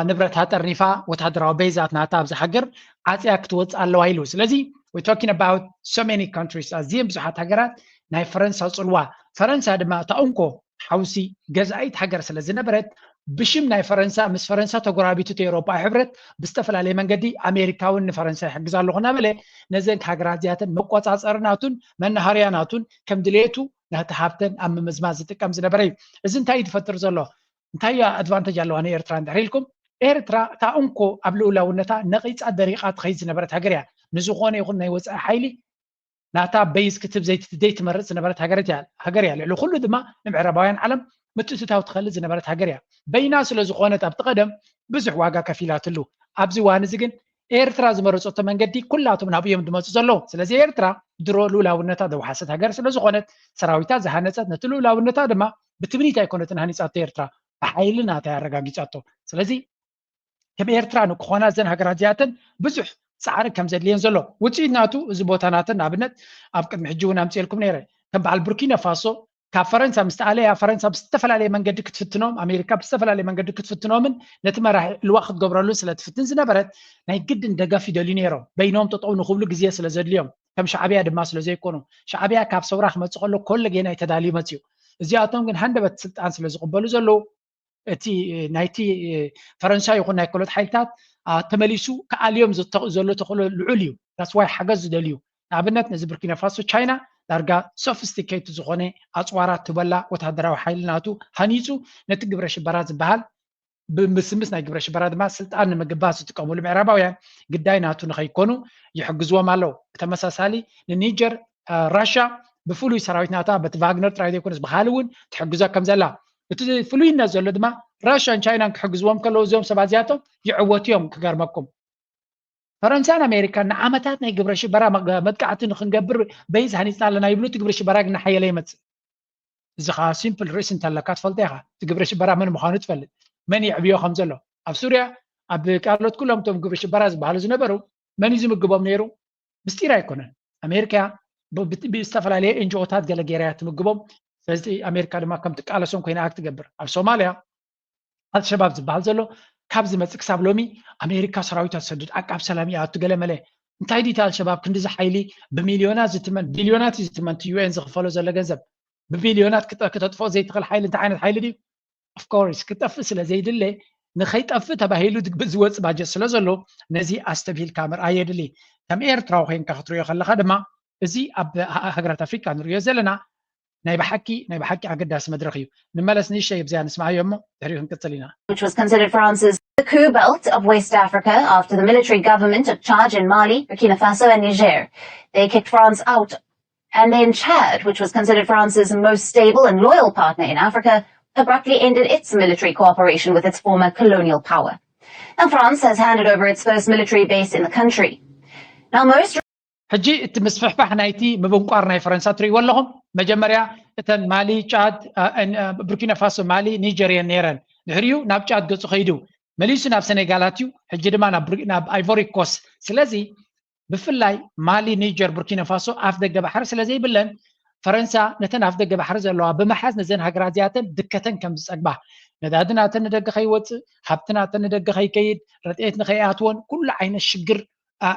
ንብረታ ጠርኒፋ ወታደራዊ ቤዛት ናታ ኣብዚ ሃገር ዓፅያ ክትወፅእ ኣለዋ ኢሉ። ስለዚ we talking about so many countries ኣዝየን ብዙሓት ሃገራት ናይ ፈረንሳ ፅልዋ ፈረንሳ ድማ እታ እንኮ ሓውሲ ገዛኢት ሃገር ስለ ዝነበረት ብሽም ናይ ፈረንሳ ምስ ፈረንሳ ተጎራቢቱ እቲ ኤውሮጳዊ ሕብረት ብዝተፈላለየ መንገዲ ኣሜሪካ እውን ንፈረንሳ ይሕግዝ ኣለኹ እናበለ ነዘን ሃገራት እዚኣተን መቆፃፀሪ ናቱን መናሃርያ ናቱን ከም ድሌቱ ነቲ ሃብተን ኣብ ምምዝማዝ ዝጥቀም ዝነበረ እዩ። እዚ እንታይ እዩ ዝፈጥር ዘሎ? እንታይ እያ ኣድቫንተጅ ኣለዋ ንኤርትራ እንድሕር ኢልኩም፣ ኤርትራ እታ እንኮ ኣብ ልኡላውነታ ነቒጻ ደሪቓ ትኸይድ ዝነበረት ሃገር እያ። ንዝኾነ ይኹን ናይ ወጻኢ ሓይሊ ናታ በይዝ ክትብ ዘይትመርጽ ዝነበረት ሃገር እያ። ልዕሊ ኩሉ ድማ ንምዕራባውያን ዓለም ምትእትታው ትኸልእ ዝነበረት ሃገር እያ። በይና ስለ ዝኾነት ኣብቲ ቀደም ብዙሕ ዋጋ ከፊላትሉ። ኣብዚ እዋን እዚ ግን ኤርትራ ዝመረጸቶ መንገዲ ኩላቶም ናብኡ እዮም ዝመጹ ዘለዉ። ስለዚ ኤርትራ ድሮ ልኡላውነታ ዘውሓሰት ሃገር ስለ ዝኾነት ሰራዊታ ዝሃነጸት ነቲ ልኡላውነታ ድማ ብትምኒት ኣይኮነትን ሃኒጻቶ ኤርትራ ብሓይሊ ናታ ኣረጋጊጻቶ። ስለዚ ከም ኤርትራ ንክኾና እዘን ሃገራት እዚኣተን ብዙሕ ፃዕሪ ከም ዘድልየን ዘሎ ውፅኢት ናቱ እዚ ቦታ ናተን ንኣብነት ኣብ ቅድሚ ሕጂ እውን ኣምፅኤልኩም ነይረ ከም በዓል ቡርኪና ፋሶ ካብ ፈረንሳ ምስ ተኣለያ ፈረንሳ ብዝተፈላለየ መንገዲ ክትፍትኖም ኣሜሪካ ብዝተፈላለየ መንገዲ ክትፍትኖምን ነቲ መራሒ ዕልዋ ክትገብረሉን ስለ ትፍትን ዝነበረት ናይ ግድን ደገፍ ይደልዩ ነይሮም። በይኖም ጠጠው ንክብሉ ግዜ ስለ ዘድልዮም ከም ሻዕብያ ድማ ስለ ዘይኮኑ ሻዕብያ ካብ ሰውራ ክመፅእ ከሎ ኮለጌና እዩ ተዳልዩ መፅዩ። እዚኣቶም ግን ሃንደበት ስልጣን ስለ ዝቕበሉ ዘለዉ እቲ ናይቲ ፈረንሳ ይኹን ናይ ከሎት ሓይልታት ተመሊሱ ክኣልዮም ዘሎ ተኽእሎ ልዑል እዩ። ዳስዋይ ሓገዝ ዝደልዩ ንኣብነት ነዚ ቡርኪና ፋሶ ቻይና ዳርጋ ሶፊስቲኬት ዝኾነ ኣፅዋራት ትበላ ወታደራዊ ሓይሊ ናቱ ሃኒፁ ነቲ ግብረ ሽበራ ዝበሃል ብምስምስ ናይ ግብረ ሽበራ ድማ ስልጣን ንምግባስ ዝጥቀምሉ ምዕራባውያን ግዳይ ናቱ ንኸይኮኑ ይሕግዝዎም ኣለዉ። ብተመሳሳሊ ንኒጀር ራሻ ብፍሉይ ሰራዊት ናታ በቲ ቫግነር ጥራይ ዘይኮነስ ብካልእ እውን ትሕግዞ ከም ዘላ እቲ ፍሉይነት ዘሎ ድማ ራሻን ቻይናን ክሕግዝዎም ከለዉ እዚኦም ሰባት እዚኣቶም ይዕወቱ እዮም። ክገርመኩም ፈረንሳን ኣሜሪካን ንዓመታት ናይ ግብረ ሽበራ መጥቃዕቲ ንክንገብር በይዝ ሃኒፅና ኣለና ይብሉ እቲ ግብረ ሽበራ ግን ሓየለ ይመፅእ። እዚ ከዓ ሲምፕል ርእሲ እንተለካ ትፈልጦ ኢካ እቲ ግብረ ሽበራ መን ምኳኑ ትፈልጥ መን የዕብዮ ከም ዘሎ ኣብ ሱርያ ኣብ ካልኦት ኩሎም እቶም ግብረ ሽበራ ዝበሃሉ ዝነበሩ መን እዩ ዝምግቦም ነይሩ? ምስጢር ኣይኮነን። ኣሜሪካ ብዝተፈላለየ ኤንጂኦታት ገለ ገይራ እያ ትምግቦም። ስለዚ ኣሜሪካ ድማ ከም ትቃለሶም ኮይና እያ ክትገብር። ኣብ ሶማልያ ኣልሸባብ ዝበሃል ዘሎ ካብ ዝመፅእ ክሳብ ሎሚ ኣሜሪካ ሰራዊታ ትሰድድ ዓቃብ ሰላም ይኣቱ ገለ መለ እንታይ ድዩ እቲ ኣልሸባብ ክንድዚ ሓይሊ ብሚልዮናት ዝትመን ቢልዮናት እዩ ዝትመን እቲ ዩኤን ዝኽፈሎ ዘሎ ገንዘብ ብቢልዮናት ክተ- ክተጥፍኦ ዘይትኽእል ሓይሊ እንታይ ዓይነት ሓይሊ ድዩ? ኦፍኮርስ ክጠፍእ ስለ ዘይድለ ንኸይጠፍእ ተባሂሉ ዝወፅ ባጀት ስለ ዘሎ ነዚ ኣስተብሂልካ ምርኣይ የድሊ። ከም ኤርትራዊ ኮይንካ ክትሪኦ ከለካ ድማ እዚ ኣብ ሃ- ሃገራት ኣፍሪካ ንሪኦ ዘለና ናይ ብሓቂ ናይ ብሓቂ ኣገዳሲ መድረኽ እዩ። ንመለስ ንእሽተይ ብዚኣ ንስምዓዮ እሞ ድሕሪኡ ክንቅጽል ኢና። which was considered France's the coup belt of West Africa after the military government of Chad in Mali, Burkina Faso, and Niger. They kicked France out. And then Chad, which was considered France's most stable and loyal partner in Africa, abruptly ended its military cooperation with its former colonial power. Now, France has handed over its first military base in the country. Now, most ሕጂ እቲ ምስፍሕፋሕ ናይቲ ምብንቋር ናይ ፈረንሳ ትርእይዎ ኣለኹም። መጀመርያ እተን ማሊ፣ ጫድ፣ ቡርኪና ፋሶ፣ ማሊ፣ ኒጀር እየን ነይረን። ድሕሪኡ ናብ ጫድ ገጹ ከይዱ፣ መሊሱ ናብ ሰኔጋል ኣትዩ፣ ሕጂ ድማ ናብ ኣይቮሪ ኮስት። ስለዚ ብፍላይ ማሊ፣ ኒጀር፣ ቡርኪና ፋሶ ኣፍ ደገ ባሕሪ ስለ ዘይብለን ፈረንሳ ነተን ኣፍ ደገ ባሕሪ ዘለዋ ብምሓዝ ነዘን ሃገራት እዚኣተን ድከተን ከም ዝጸግባ፣ ነዳዲ ናተን ንደገ ከይወጽእ፣ ሃብቲ ናተን ንደገ ከይከይድ፣ ረድኤት ንኸይኣትወን ኩሉ ዓይነት ሽግር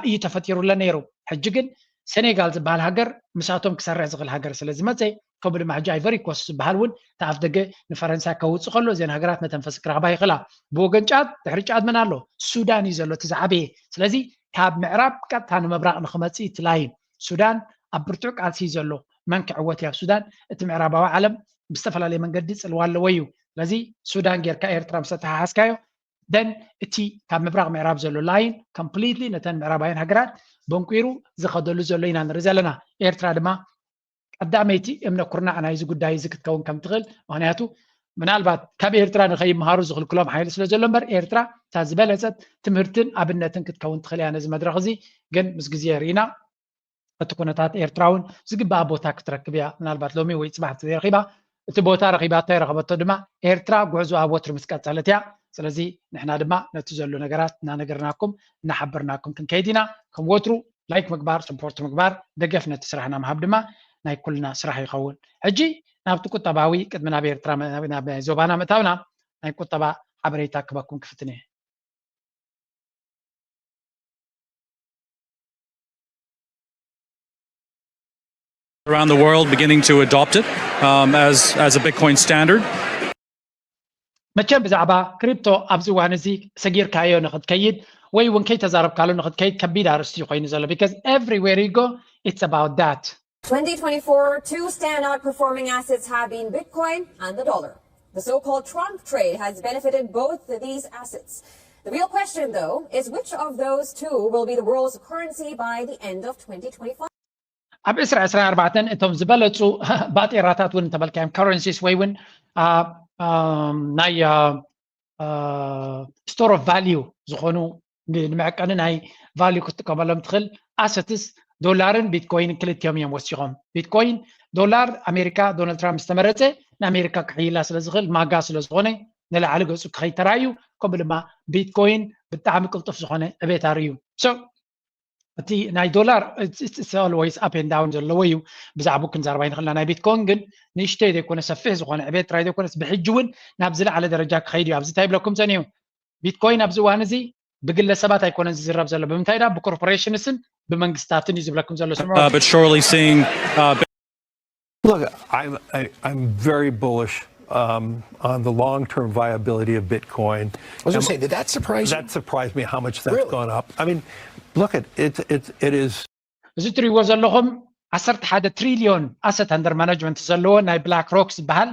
እዩ ተፈጢሩለን ነይሩ። ሕጂ ግን ሰኔጋል ዝበሃል ሃገር ምሳቶም ክሰርሕ ዝኽእል ሃገር ስለ ዝመፀ ከምኡ ድማ ሕጂ ኣይቨሪ ኮስት ዝበሃል እውን ተኣፍ ደገ ንፈረንሳ ከውፅእ ከሎ እዘን ሃገራት መተንፈሲ ክረኽባ ይኽእላ። ብወገን ጫድ ድሕሪ ጫድ መን ኣሎ? ሱዳን እዩ ዘሎ እቲ ዝዓበየ። ስለዚ ካብ ምዕራብ ቀጥታ ንምብራቕ ንክመፅእ እቲ ላይን ሱዳን ኣብ ብርቱዕ ቃልሲ እዩ ዘሎ። መን ክዕወት እዩ ኣብ ሱዳን? እቲ ምዕራባዊ ዓለም ብዝተፈላለየ መንገዲ ፅልዋ ኣለዎ እዩ። ስለዚ ሱዳን ጌርካ ኤርትራ ምስ ተተሓሓዝካዮ ደን እቲ ካብ ምብራቕ ምዕራብ ዘሎ ላይን ኮምፕሊትሊ ነተን ምዕራባውያን ሃገራት በንቂሩ ዝኸደሉ ዘሎ ኢና ንርኢ ዘለና። ኤርትራ ድማ ቀዳመይቲ እምነ ኩርናዕ ናይዚ ጉዳይ እዚ ክትከውን ከም ትኽእል፣ ምክንያቱ ምናልባት ካብ ኤርትራ ንኸይመሃሩ ዝኽልክሎም ሓይሊ ስለ ዘሎ እምበር ኤርትራ እታ ዝበለጸት ትምህርትን ኣብነትን ክትከውን ትኽእል እያ ነዚ መድረኽ እዚ። ግን ምስ ግዜ ርኢና እቲ ኩነታት ኤርትራ እውን ዝግባኣ ቦታ ክትረክብ እያ። ምናልባት ሎሚ ወይ ፅባሕ ዘይረኺባ እቲ ቦታ ረኺባቶ ይረኸበቶ ድማ ኤርትራ ጉዕዞኣ ወትሩ ምስ ቀጸለት እያ። ስለዚ ንሕና ድማ ነቲ ዘሎ ነገራት እናነገርናኩም እናሓበርናኩም ክንከይድ ኢና። ከም ወትሩ ላይክ ምግባር፣ ሰፖርት ምግባር፣ ደገፍ ነቲ ስራሕና ምሃብ ድማ ናይ ኩልና ስራሕ ይኸውን። ሕጂ ናብቲ ቁጠባዊ ቅድሚ ናብ ኤርትራ ናብ ዞባና ምእታውና ናይ ቁጠባ ሓበሬታ ክበኩም ክፍትን እየ። around the world beginning to adopt it um, as, as a Bitcoin standard. መቸም ብዛዕባ ክሪፕቶ ኣብዚ እዋን እዚ ሰጊርካዮ ንክትከይድ ወይ እውን ከይተዛረብካሉ ንክትከይድ ከቢድ ኣርእስቲ ኮይኑ ዘሎ because everywhere you go it's about that. twenty twenty-four, two standout performing assets have been Bitcoin and the dollar. The so-called Trump trade has benefited both these assets. The real question, though, is which of those two will be the world's currency by the end of twenty twenty-five? ኣብ ዕስራ ዕስራ ኣርባዕተን እቶም ዝበለፁ ባጤራታት እውን እንተበልካዮም currencies ወይ እውን ናይ store of value ዝኾኑ ንመዐቀኒ ናይ value ክትጥቀመሎም ትኽእል assets ዶላርን ቢትኮይንን ክልቲኦም እዮም ወሲኾም። ቢትኮይን ዶላር ኣሜሪካ ዶናልድ ትራምፕ ዝተመረፀ ንኣሜሪካ ክሕይላ ስለ ዝኽእል ማጋ ስለ ዝኾነ ንላዕሊ ገፁ ክኸይድ ተራእዩ። ከምኡ ድማ ቢትኮይን ብጣዕሚ ቅልጡፍ ዝኾነ ዕቤት ኣርእዩ። እቲ ናይ ዶላር always up and down ዘለዎ እዩ። ብዛዕባኡ ክንዛረብ ኣይንኽእልና። ናይ ቢትኮይን ግን ንእሽተይ ዘይኮነ ሰፊሕ ዝኾነ ዕቤት ጥራይ ዘይኮነስ ብሕጂ እውን ናብ ዝለዓለ ደረጃ ክኸይድ እዩ። ኣብዚ እንታይ ይብለኩም ጸኒሑ? ቢትኮይን ኣብዚ እዋን እዚ ብግለሰባት ኣይኮነን ዝዝረብ ዘሎ። ብምንታይ ዳ? ብኮርፖሬሽንስን ብመንግስታትን እዩ ዝብለኩም ዘሎ። Uh, but surely seeing uh, Look, I'm I, I'm very bullish um, on the long-term viability of Bitcoin. I was going to say, did that surprise you? That surprised me how much that's Really? gone up. I mean, look at it. It it is. እዚ ትሪእዎ ዘለኹም ዓሰርተ ሓደ ትሪሊዮን asset under management ዘለዎ ናይ ብላክ ሮክ ዝበሃል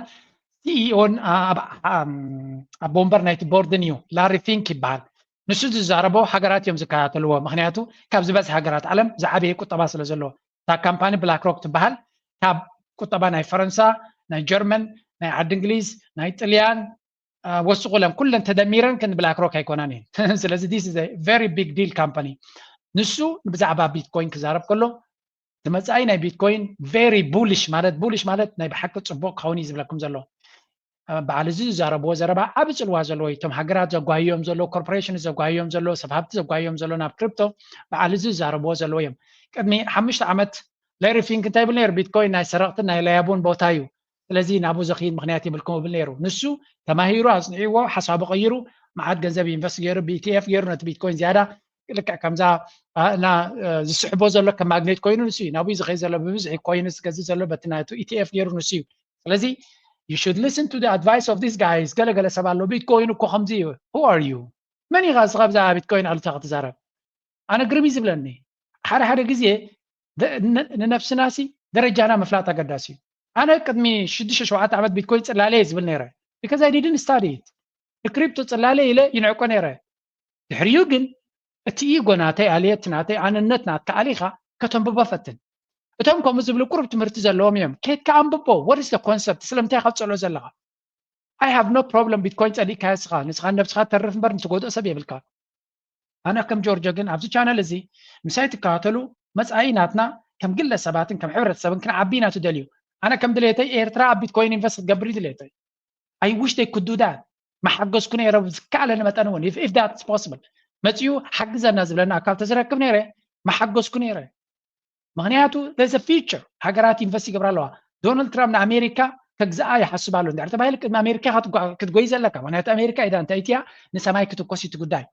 ሲኢኦን ኣብ ወንበር ናይቲ ቦርድን እዩ። ላሪ ፊንክ ይበሃል። ንሱ ዝዛረቦ ሃገራት እዮም ዝከታተልዎ። ምክንያቱ ካብ ዝበዝሕ ሃገራት ዓለም ዝዓበየ ቁጠባ ስለ ዘለዎ። እታ ካምፓኒ ብላክ ሮክ ትበሃል ካብ ቁጠባ ናይ ፈረንሳ፣ ናይ ጀርመን፣ ናይ ዓዲ እንግሊዝ፣ ናይ ጥልያን ወስቑለን ኩለን ተደሚረን ክንዲ ብላክ ሮክ ኣይኮናን እየን። ስለዚ this is a very big deal company። ንሱ ብዛዕባ ቢትኮይን ክዛረብ ከሎ ንመጻኢ ናይ ቢትኮይን very bullish ማለት bullish ማለት ናይ ብሓቂ ጽቡቕ ክኸውን እዩ ዝብለኩም ዘሎ። በዓል እዚ ዝዛረብዎ ዘረባ ዓቢ ጽልዋ ዘለዎ እዩ። እቶም ሃገራት ዘጓህዮም ዘሎ ኮርፖሬሽን ዘጓህዮም ዘሎ ሰብ ሃብቲ ዘጓህዮም ዘሎ ናብ ክሪፕቶ በዓል እዚ ዝዛረብዎ ዘለዎ እዮም። ቅድሚ ሓሙሽተ ዓመት ላሪ ፊንክ እንታይ ይብል ነይሩ? ቢትኮይን ናይ ሰረቕትን ናይ ለያቡን ቦታ እዩ። ስለዚ ናብኡ ዘኽይድ ምክንያት የብልኩም እብል ነይሩ። ንሱ ተማሂሩ ኣጽኒዕዎ ሓሳቡ ቀይሩ መዓት ገንዘብ ኢንቨስት ገይሩ ብኢቲኤፍ ገይሩ ነቲ ቢትኮይን ዝያዳ ልክዕ ከምዛ እና ዝስሕቦ ዘሎ ከም ማግኔት ኮይኑ ንሱ እዩ ናብኡ ዝኸይድ ዘሎ ብብዝሒ ኮይኑ ዝገዝእ ዘሎ በቲ ናቱ ኢቲኤፍ ገይሩ ንሱ እዩ። ስለዚ you should listen to the advice of these guys። ገለገለ ሰብ ኣሎ ቢትኮይን እኮ ከምዚ እዩ። Who are you? መን ኢኻ እስኻ ብዛዕባ ቢትኮይን ኣሉታ ክትዛረብ? ኣነ ግርም እዩ ዝብለኒ ሓደ ሓደ ግዜ ንነብስናሲ ደረጃና ምፍላጥ ኣገዳሲ እዩ። ኣነ ቅድሚ ሽዱሽተ ሸውዓተ ዓመት ቢትኮይን ጽላለ እየ ዝብል ነይረ። Because I didn't study it. ንክሪፕቶ ጽላለ ኢለ ይንዕቆ ነይረ። ድሕሪኡ ግን እቲ ኢጎ ናተይ ኣልየት ናተይ ኣንነት ናትካ ኣሊኻ ከተንብቦ ፈትን። እቶም ከምኡ ዝብሉ ቁሩብ ትምህርቲ ዘለዎም እዮም። ኬድካ ኣንብቦ። What is the concept? ስለምንታይ ኢኻ ትጸልኦ ዘለኻ? I have no problem ቢትኮይን ጸሊእካዮ እስኻ። ንስኻ ነብስኻ ተርፍ እምበር ንትጎድኦ ሰብ የብልካ። ኣነ ከም ጆርጆ ግን ኣብዚ ቻነል እዚ ምሳይ ትከታተሉ መጻኢ ናትና ከም ግለ ሰባትን ከም ሕብረተሰብን ክንዓቢ ኢና ትደልዩ። ኣነ ከም ድሌተይ ኤርትራ ኣብ ቢትኮይን ኢንቨስት ክትገብር እዩ ድሌተይ። I wish they could do that. መሓገዝኩ ነይረ ዝከኣለኒ መጠን እውን if, if that's possible መጺኡ ሓግዘና ዝብለና ኣካል ተዝረክብ ነይረ መሓገዝኩ ነይረ። ምክንያቱ there's a future ሃገራት ኢንቨስት ይገብራ ኣለዋ። ዶናልድ ትራምፕ ንኣሜሪካ ከግዛኣ ይሓስብ ኣሎ እንድሕር ተባሂሉ ቅድሚ ኣሜሪካ ክትጓ- ክትጎይ ዘለካ ምክንያቱ ኣሜሪካ ኢዳ እንታይ እትያ ንሰማይ ክትኮስ እቲ ጉዳይ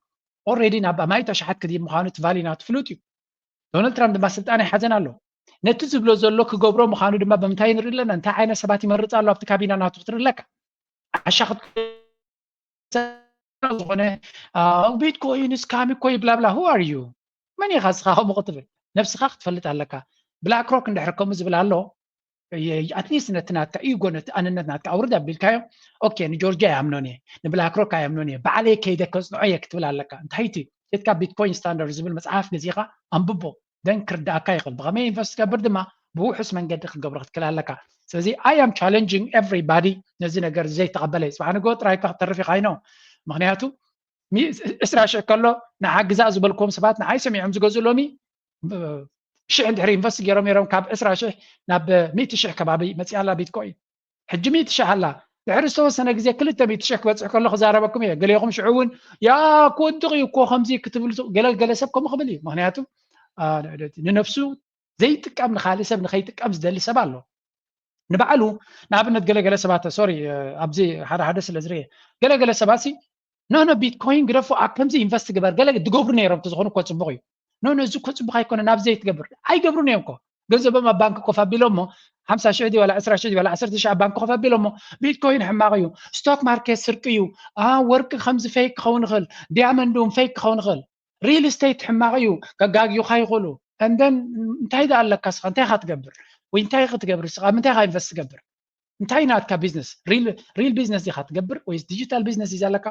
already ናብ ኣማይት ኣሽሓት ክድይብ ምዃኑ እቲ ቫሊ ናቱ ፍሉጥ እዩ። ዶናልድ ትራምፕ ድማ ስልጣን ይሓዘን ኣሎ። ነቲ ዝብሎ ዘሎ ክገብሮ ምዃኑ ድማ ብምንታይ ንርኢ ኣለና? እንታይ ዓይነት ሰባት ይመርጽ ኣሎ ኣብቲ ካቢና ናቱ ክትርኢ ኣለካ። ዓሻ ክት- ዝኾነ ቢትኮይን ስካም እኮ ይብላብላ who are you? መን ኢኻ እስኻ ከምኡ ክትብል? ነብስኻ ክትፈልጥ ኣለካ። ብላክ ሮክ እንድሕር ከምኡ ዝብል ኣሎ ኣትሊስት ነቲ ናትካ ኢጎ ነቲ ኣንነት ናትካ ኣውርድ ኣቢልካዮ። ኦኬ ንጆርጅ ኣይኣምኖን እየ ንብላክ ሮክ ኣይኣምኖን እየ ባዕለይ ከይደ ከጽንዖ እየ ክትብል ኣለካ። እንታይ እቲ ኬድካ ቢትኮይን ስታንዳርድ ዝብል መጽሓፍ ገዚኻ ኣንብቦ። ደን ክርዳእካ ይኽእል ብኸመይ ኢንቨስት ትገብር ድማ ብውሑስ መንገዲ ክትገብሮ ክትክእል ኣለካ። ስለዚ I am challenging everybody ነዚ ነገር ዘይተቐበለ እዩ። ጽባሕ ንግሆ ጥራይካ ክትተርፍ ኢኻ ይኖ ምክንያቱ ዕስራ ሽሕ ከሎ ንዓ ግዛእ ዝበልክዎም ሰባት ንዓይ ሰሚዖም ዝገዝኡ ሎሚ ሽሕ እንድሕር ኢንቨስት ገይሮም ነይሮም ካብ ዕስራ ሽሕ ናብ ሚእቲ ሽሕ ከባቢ መፅያ ኣላ ቢትኮይን። ሕጂ ሚእቲ ሽሕ ኣላ። ድሕሪ ዝተወሰነ ግዜ ክልተ ሚእቲ ሽሕ ክበፅሕ ከሎ ክዛረበኩም እየ። ገሌኹም ሽዑ እውን ያ ክወድቕ እዩ እኮ ከምዚ ክትብል ገለ ገለ ሰብ ከምኡ ክብል እዩ። ምክንያቱ ንነብሱ ዘይጥቀም ንካልእ ሰብ ንከይጥቀም ዝደሊ ሰብ ኣሎ። ንባዕሉ ንኣብነት ገለገለ ሰባት ሶሪ ኣብዚ ሓደ ሓደ ስለ ዝርየ ገለገለ ሰባት ሲ ኖ ኖ ቢትኮይን ግደፎ ኣብ ከምዚ ኢንቨስት ግበር ገለ ዝገብሩ ነይሮም ተዝኾኑ እኮ ፅቡቅ እዩ። ኖ ኖ እዚ እኮ ፅቡቅ ኣይኮነ ናብ ዘይትገብር ኣይገብሩን እዮም እኮ ገንዘቦም ኣብ ባንክ ኮፍ ኣቢሎም ሞ ሓምሳ ሽሕ ድዩ ዋላ ዕስራ ሽሕ ድዩ ዋላ ዓሰርተ ሽሕ ኣብ ባንክ ኮፍ ኣቢሎም ሞ ቢትኮይን ሕማቅ እዩ፣ ስቶክ ማርኬት ስርቂ እዩ፣ ወርቂ ከምዚ ፌክ ክኸውን ይኽእል፣ ዲያመንድ እውን ፌክ ክኸውን ይኽእል፣ ሪል ስቴት ሕማቅ እዩ ከጋግዩካ ይኽእሉ። እንደን እንታይ ዳ ኣለካ ስኻ እንታይ ኢኻ ትገብር ወይ እንታይ ክትገብር ስኻ ምንታይ ኢኻ ኢንቨስት ትገብር? እንታይ ናትካ ቢዝነስ ሪል ቢዝነስ ዲኻ ትገብር ወይስ ዲጂታል ቢዝነስ እዩ ዘለካ?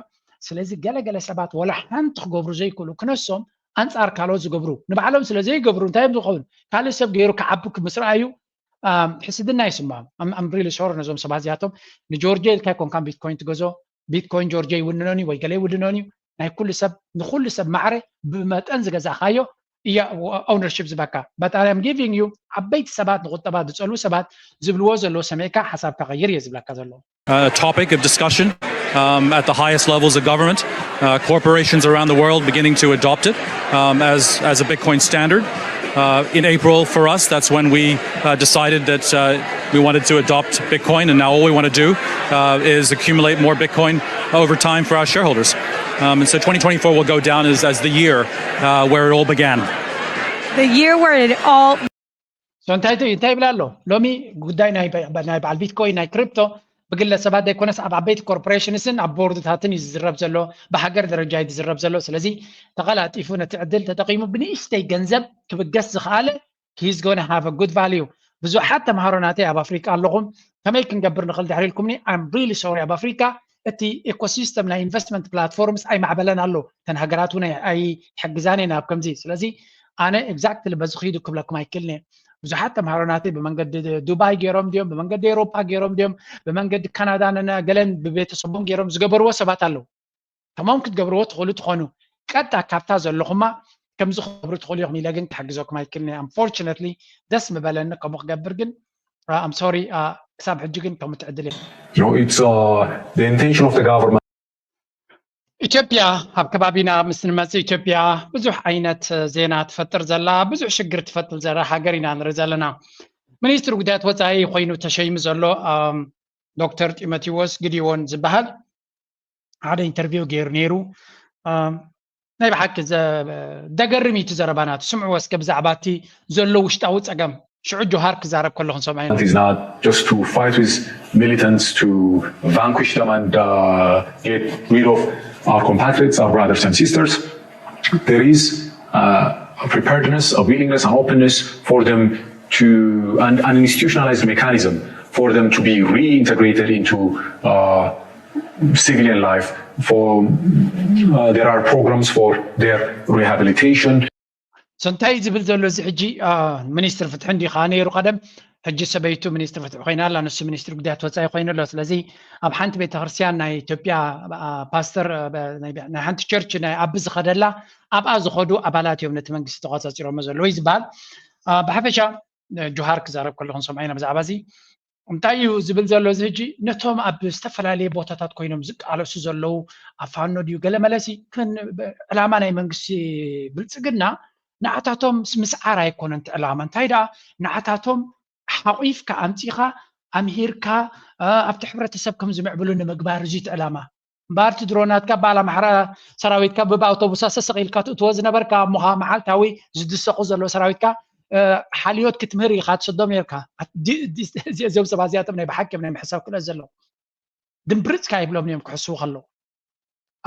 ስለዚ ገለገለ ሰባት ወላ ሓንቲ ክገብሩ ዘይክእሉ ክነሶም ኣንፃር ካልኦት ዝገብሩ ንባዕሎም ስለ ዘይገብሩ እንታይ እዮም ዝኸውን? ካልእ ሰብ ገይሩ ክዓቢ ምስ ረኣዩ ሕስድና ይስምዖም። ኣም ሪሊ ሶሪ ነዞም ሰባት እዚኣቶም። ንጆርጆ ኢልካ ኣይኮንካን ቢትኮይን ትገዞ። ቢትኮይን ጆርጆ ይውንኖን እዩ ወይ ገለ ይውንኖን እዩ። ናይ ኩሉ ሰብ ንኩሉ ሰብ ማዕረ ብመጠን ዝገዛእካዮ እያ ኦውነርሽፕ ዝበካ። But I am giving you ዓበይቲ ሰባት ንቁጠባ ዝፀልኡ ሰባት ዝብልዎ ዘለዉ ሰሚዕካ ሓሳብካ ቀይር እየ ዝብለካ ዘለዉ። A topic of discussion um, at the highest levels of government. Uh, corporations around the world beginning to adopt it um, as, as a Bitcoin standard. Uh, in April, for us, that's when we uh, decided that uh, we wanted to adopt Bitcoin, and now all we want to do uh, is accumulate more Bitcoin over time for our shareholders. Um, and so twenty twenty-four will go down as, as the year uh, where it all began. The year where it all So እንታይ እንታይ ይብላ ኣሎ ሎሚ ጉዳይ ናይ ናይ በዓል ቢትኮይን ናይ ክሪፕቶ ብግለሰባት ዘይኮነስ ኣብ ዓበይቲ ኮርፖሬሽንስን ኣብ ቦርድታትን እዩ ዝዝረብ ዘሎ። ብሃገር ደረጃ እዩ ዝዝረብ ዘሎ። ስለዚ ተቐላጢፉ ነቲ ዕድል ተጠቒሙ ብንእሽተይ ገንዘብ ክብገስ ዝኸኣለ he's gonna have a good value። ብዙሓት ተምሃሮ ናተይ ኣብ ኣፍሪቃ ኣለኹም ከመይ ክንገብር ንኽእል ድሕሪ ኢልኩምኒ I'm really sorry ኣብ ኣፍሪቃ እቲ ኢኮሲስተም ናይ ኢንቨስትመንት ፕላትፎርምስ ኣይማዕበለን ኣሎ። እተን ሃገራት እውን ኣይሕግዛን እየን ኣብ ከምዚ። ስለዚ ኣነ ኤግዛክትሊ በዚ ክይዱ ክብለኩም ኣይክእልን እየ። ብዙሓት ተምሃሮ ናተይ ብመንገዲ ዱባይ ገይሮም ድዮም ብመንገዲ ኤሮፓ ገይሮም ድዮም ብመንገዲ ካናዳ ነነ ገለን ብቤተሰቦም ገይሮም ዝገበርዎ ሰባት ኣለዉ። ከማኦም ክትገብርዎ ትኽእሉ ትኾኑ። ቀጥታ ካብታ ዘለኹማ ከምዚ ክገብሩ ትኽእሉ ኢኹም ኢለ ግን ክሕግዘኩም ኣይክእልን እየ። ኣንፎርችነትሊ ደስ ምበለኒ ከምኡ ክገብር ግን ኣም ሶሪ ክሳብ ሕጂ ግን ከምኡ ትዕድል እየ። You know, it's uh, the intention of the government. ኢትዮጵያ ኣብ ከባቢና ምስ ንመፅእ ኢትዮጵያ ብዙሕ ዓይነት ዜና ትፈጥር ዘላ ብዙሕ ሽግር ትፈጥር ዘላ ሃገር ኢና ንርኢ ዘለና። ሚኒስትር ጉዳያት ወፃኢ ኮይኑ ተሸይሙ ዘሎ ዶክተር ጢሞቴዎስ ግዲዎን ዝበሃል ሓደ ኢንተርቪው ገይሩ ነይሩ። ናይ ብሓቂ ደገርም እዩ እቲ ዘረባና ትስምዕዎ እስከ ብዛዕባ እቲ ዘሎ ውሽጣዊ ፀገም ሽዑ ጆሃር ክዛረብ ከሎ ክንሰምዖ ኢና። Is not just to fight with militants to vanquish them and uh, get rid of our compatriots, our brothers and sisters. There is uh, a preparedness, a willingness, an openness for them to, and an institutionalized mechanism for them to be reintegrated into uh, civilian life. For uh, there are programs for their rehabilitation. So እንታይ ዝብል ዘሎ እዚ ሕጂ ሚኒስትር ፍትሒ እንዲ ከዓ ነይሩ ቀደም፣ ሕጂ ሰበይቱ ሚኒስትር ፍትሒ ኮይና ኣላ፣ ንሱ ሚኒስትር ጉዳያት ወፃኢ ኮይኑ ኣሎ። ስለዚ ኣብ ሓንቲ ቤተክርስትያን ናይ ኢትዮጵያ ፓስተር ናይ ሓንቲ ቸርች ናይ ኣቢ ዝኸደላ ኣብኣ ዝኸዱ ኣባላት እዮም ነቲ መንግስቲ ተቆፃፂሮሞ ዘለዉ እዩ ዝበሃል። ብሓፈሻ ጆሃር ክዛረብ ከለኹ ንሰምዖ ኢና ብዛዕባ እዚ። እንታይ እዩ ዝብል ዘሎ እዚ ሕጂ ነቶም ኣብ ዝተፈላለየ ቦታታት ኮይኖም ዝቃለሱ ዘለዉ ኣብ ፋኖ ድዩ ገለ መለሲ ዕላማ ናይ መንግስቲ ብልፅግና ንዓታቶም ምስዓር ኣይኮነን እቲ ዕላማ። እንታይ ደኣ ንዓታቶም ሓቑፍካ ኣምፂኻ ኣምሂርካ ኣብቲ ሕብረተሰብ ከም ዝምዕብሉ ንምግባር እዚ እቲ ዕላማ። እምበኣር እቲ ድሮናትካ በዓል ኣምሓራ ሰራዊትካ ብኣውቶቡሳት ሰሰቕ ኢልካ ትእትዎ ዝነበርካ እሞ ኸዓ መዓልታዊ ዝድሰቑ ዘለዉ ሰራዊትካ ሓልዮት ክትምህር ኢኻ ትሰዶም ነርካ። እዚኦም ሰባት እዚኣቶም ናይ ብሓቂ ናይ ምሕሳብ ክእለት ዘለዎም ድምብርፅካ ይብሎም እዮም ክሕስቡ ከለዉ።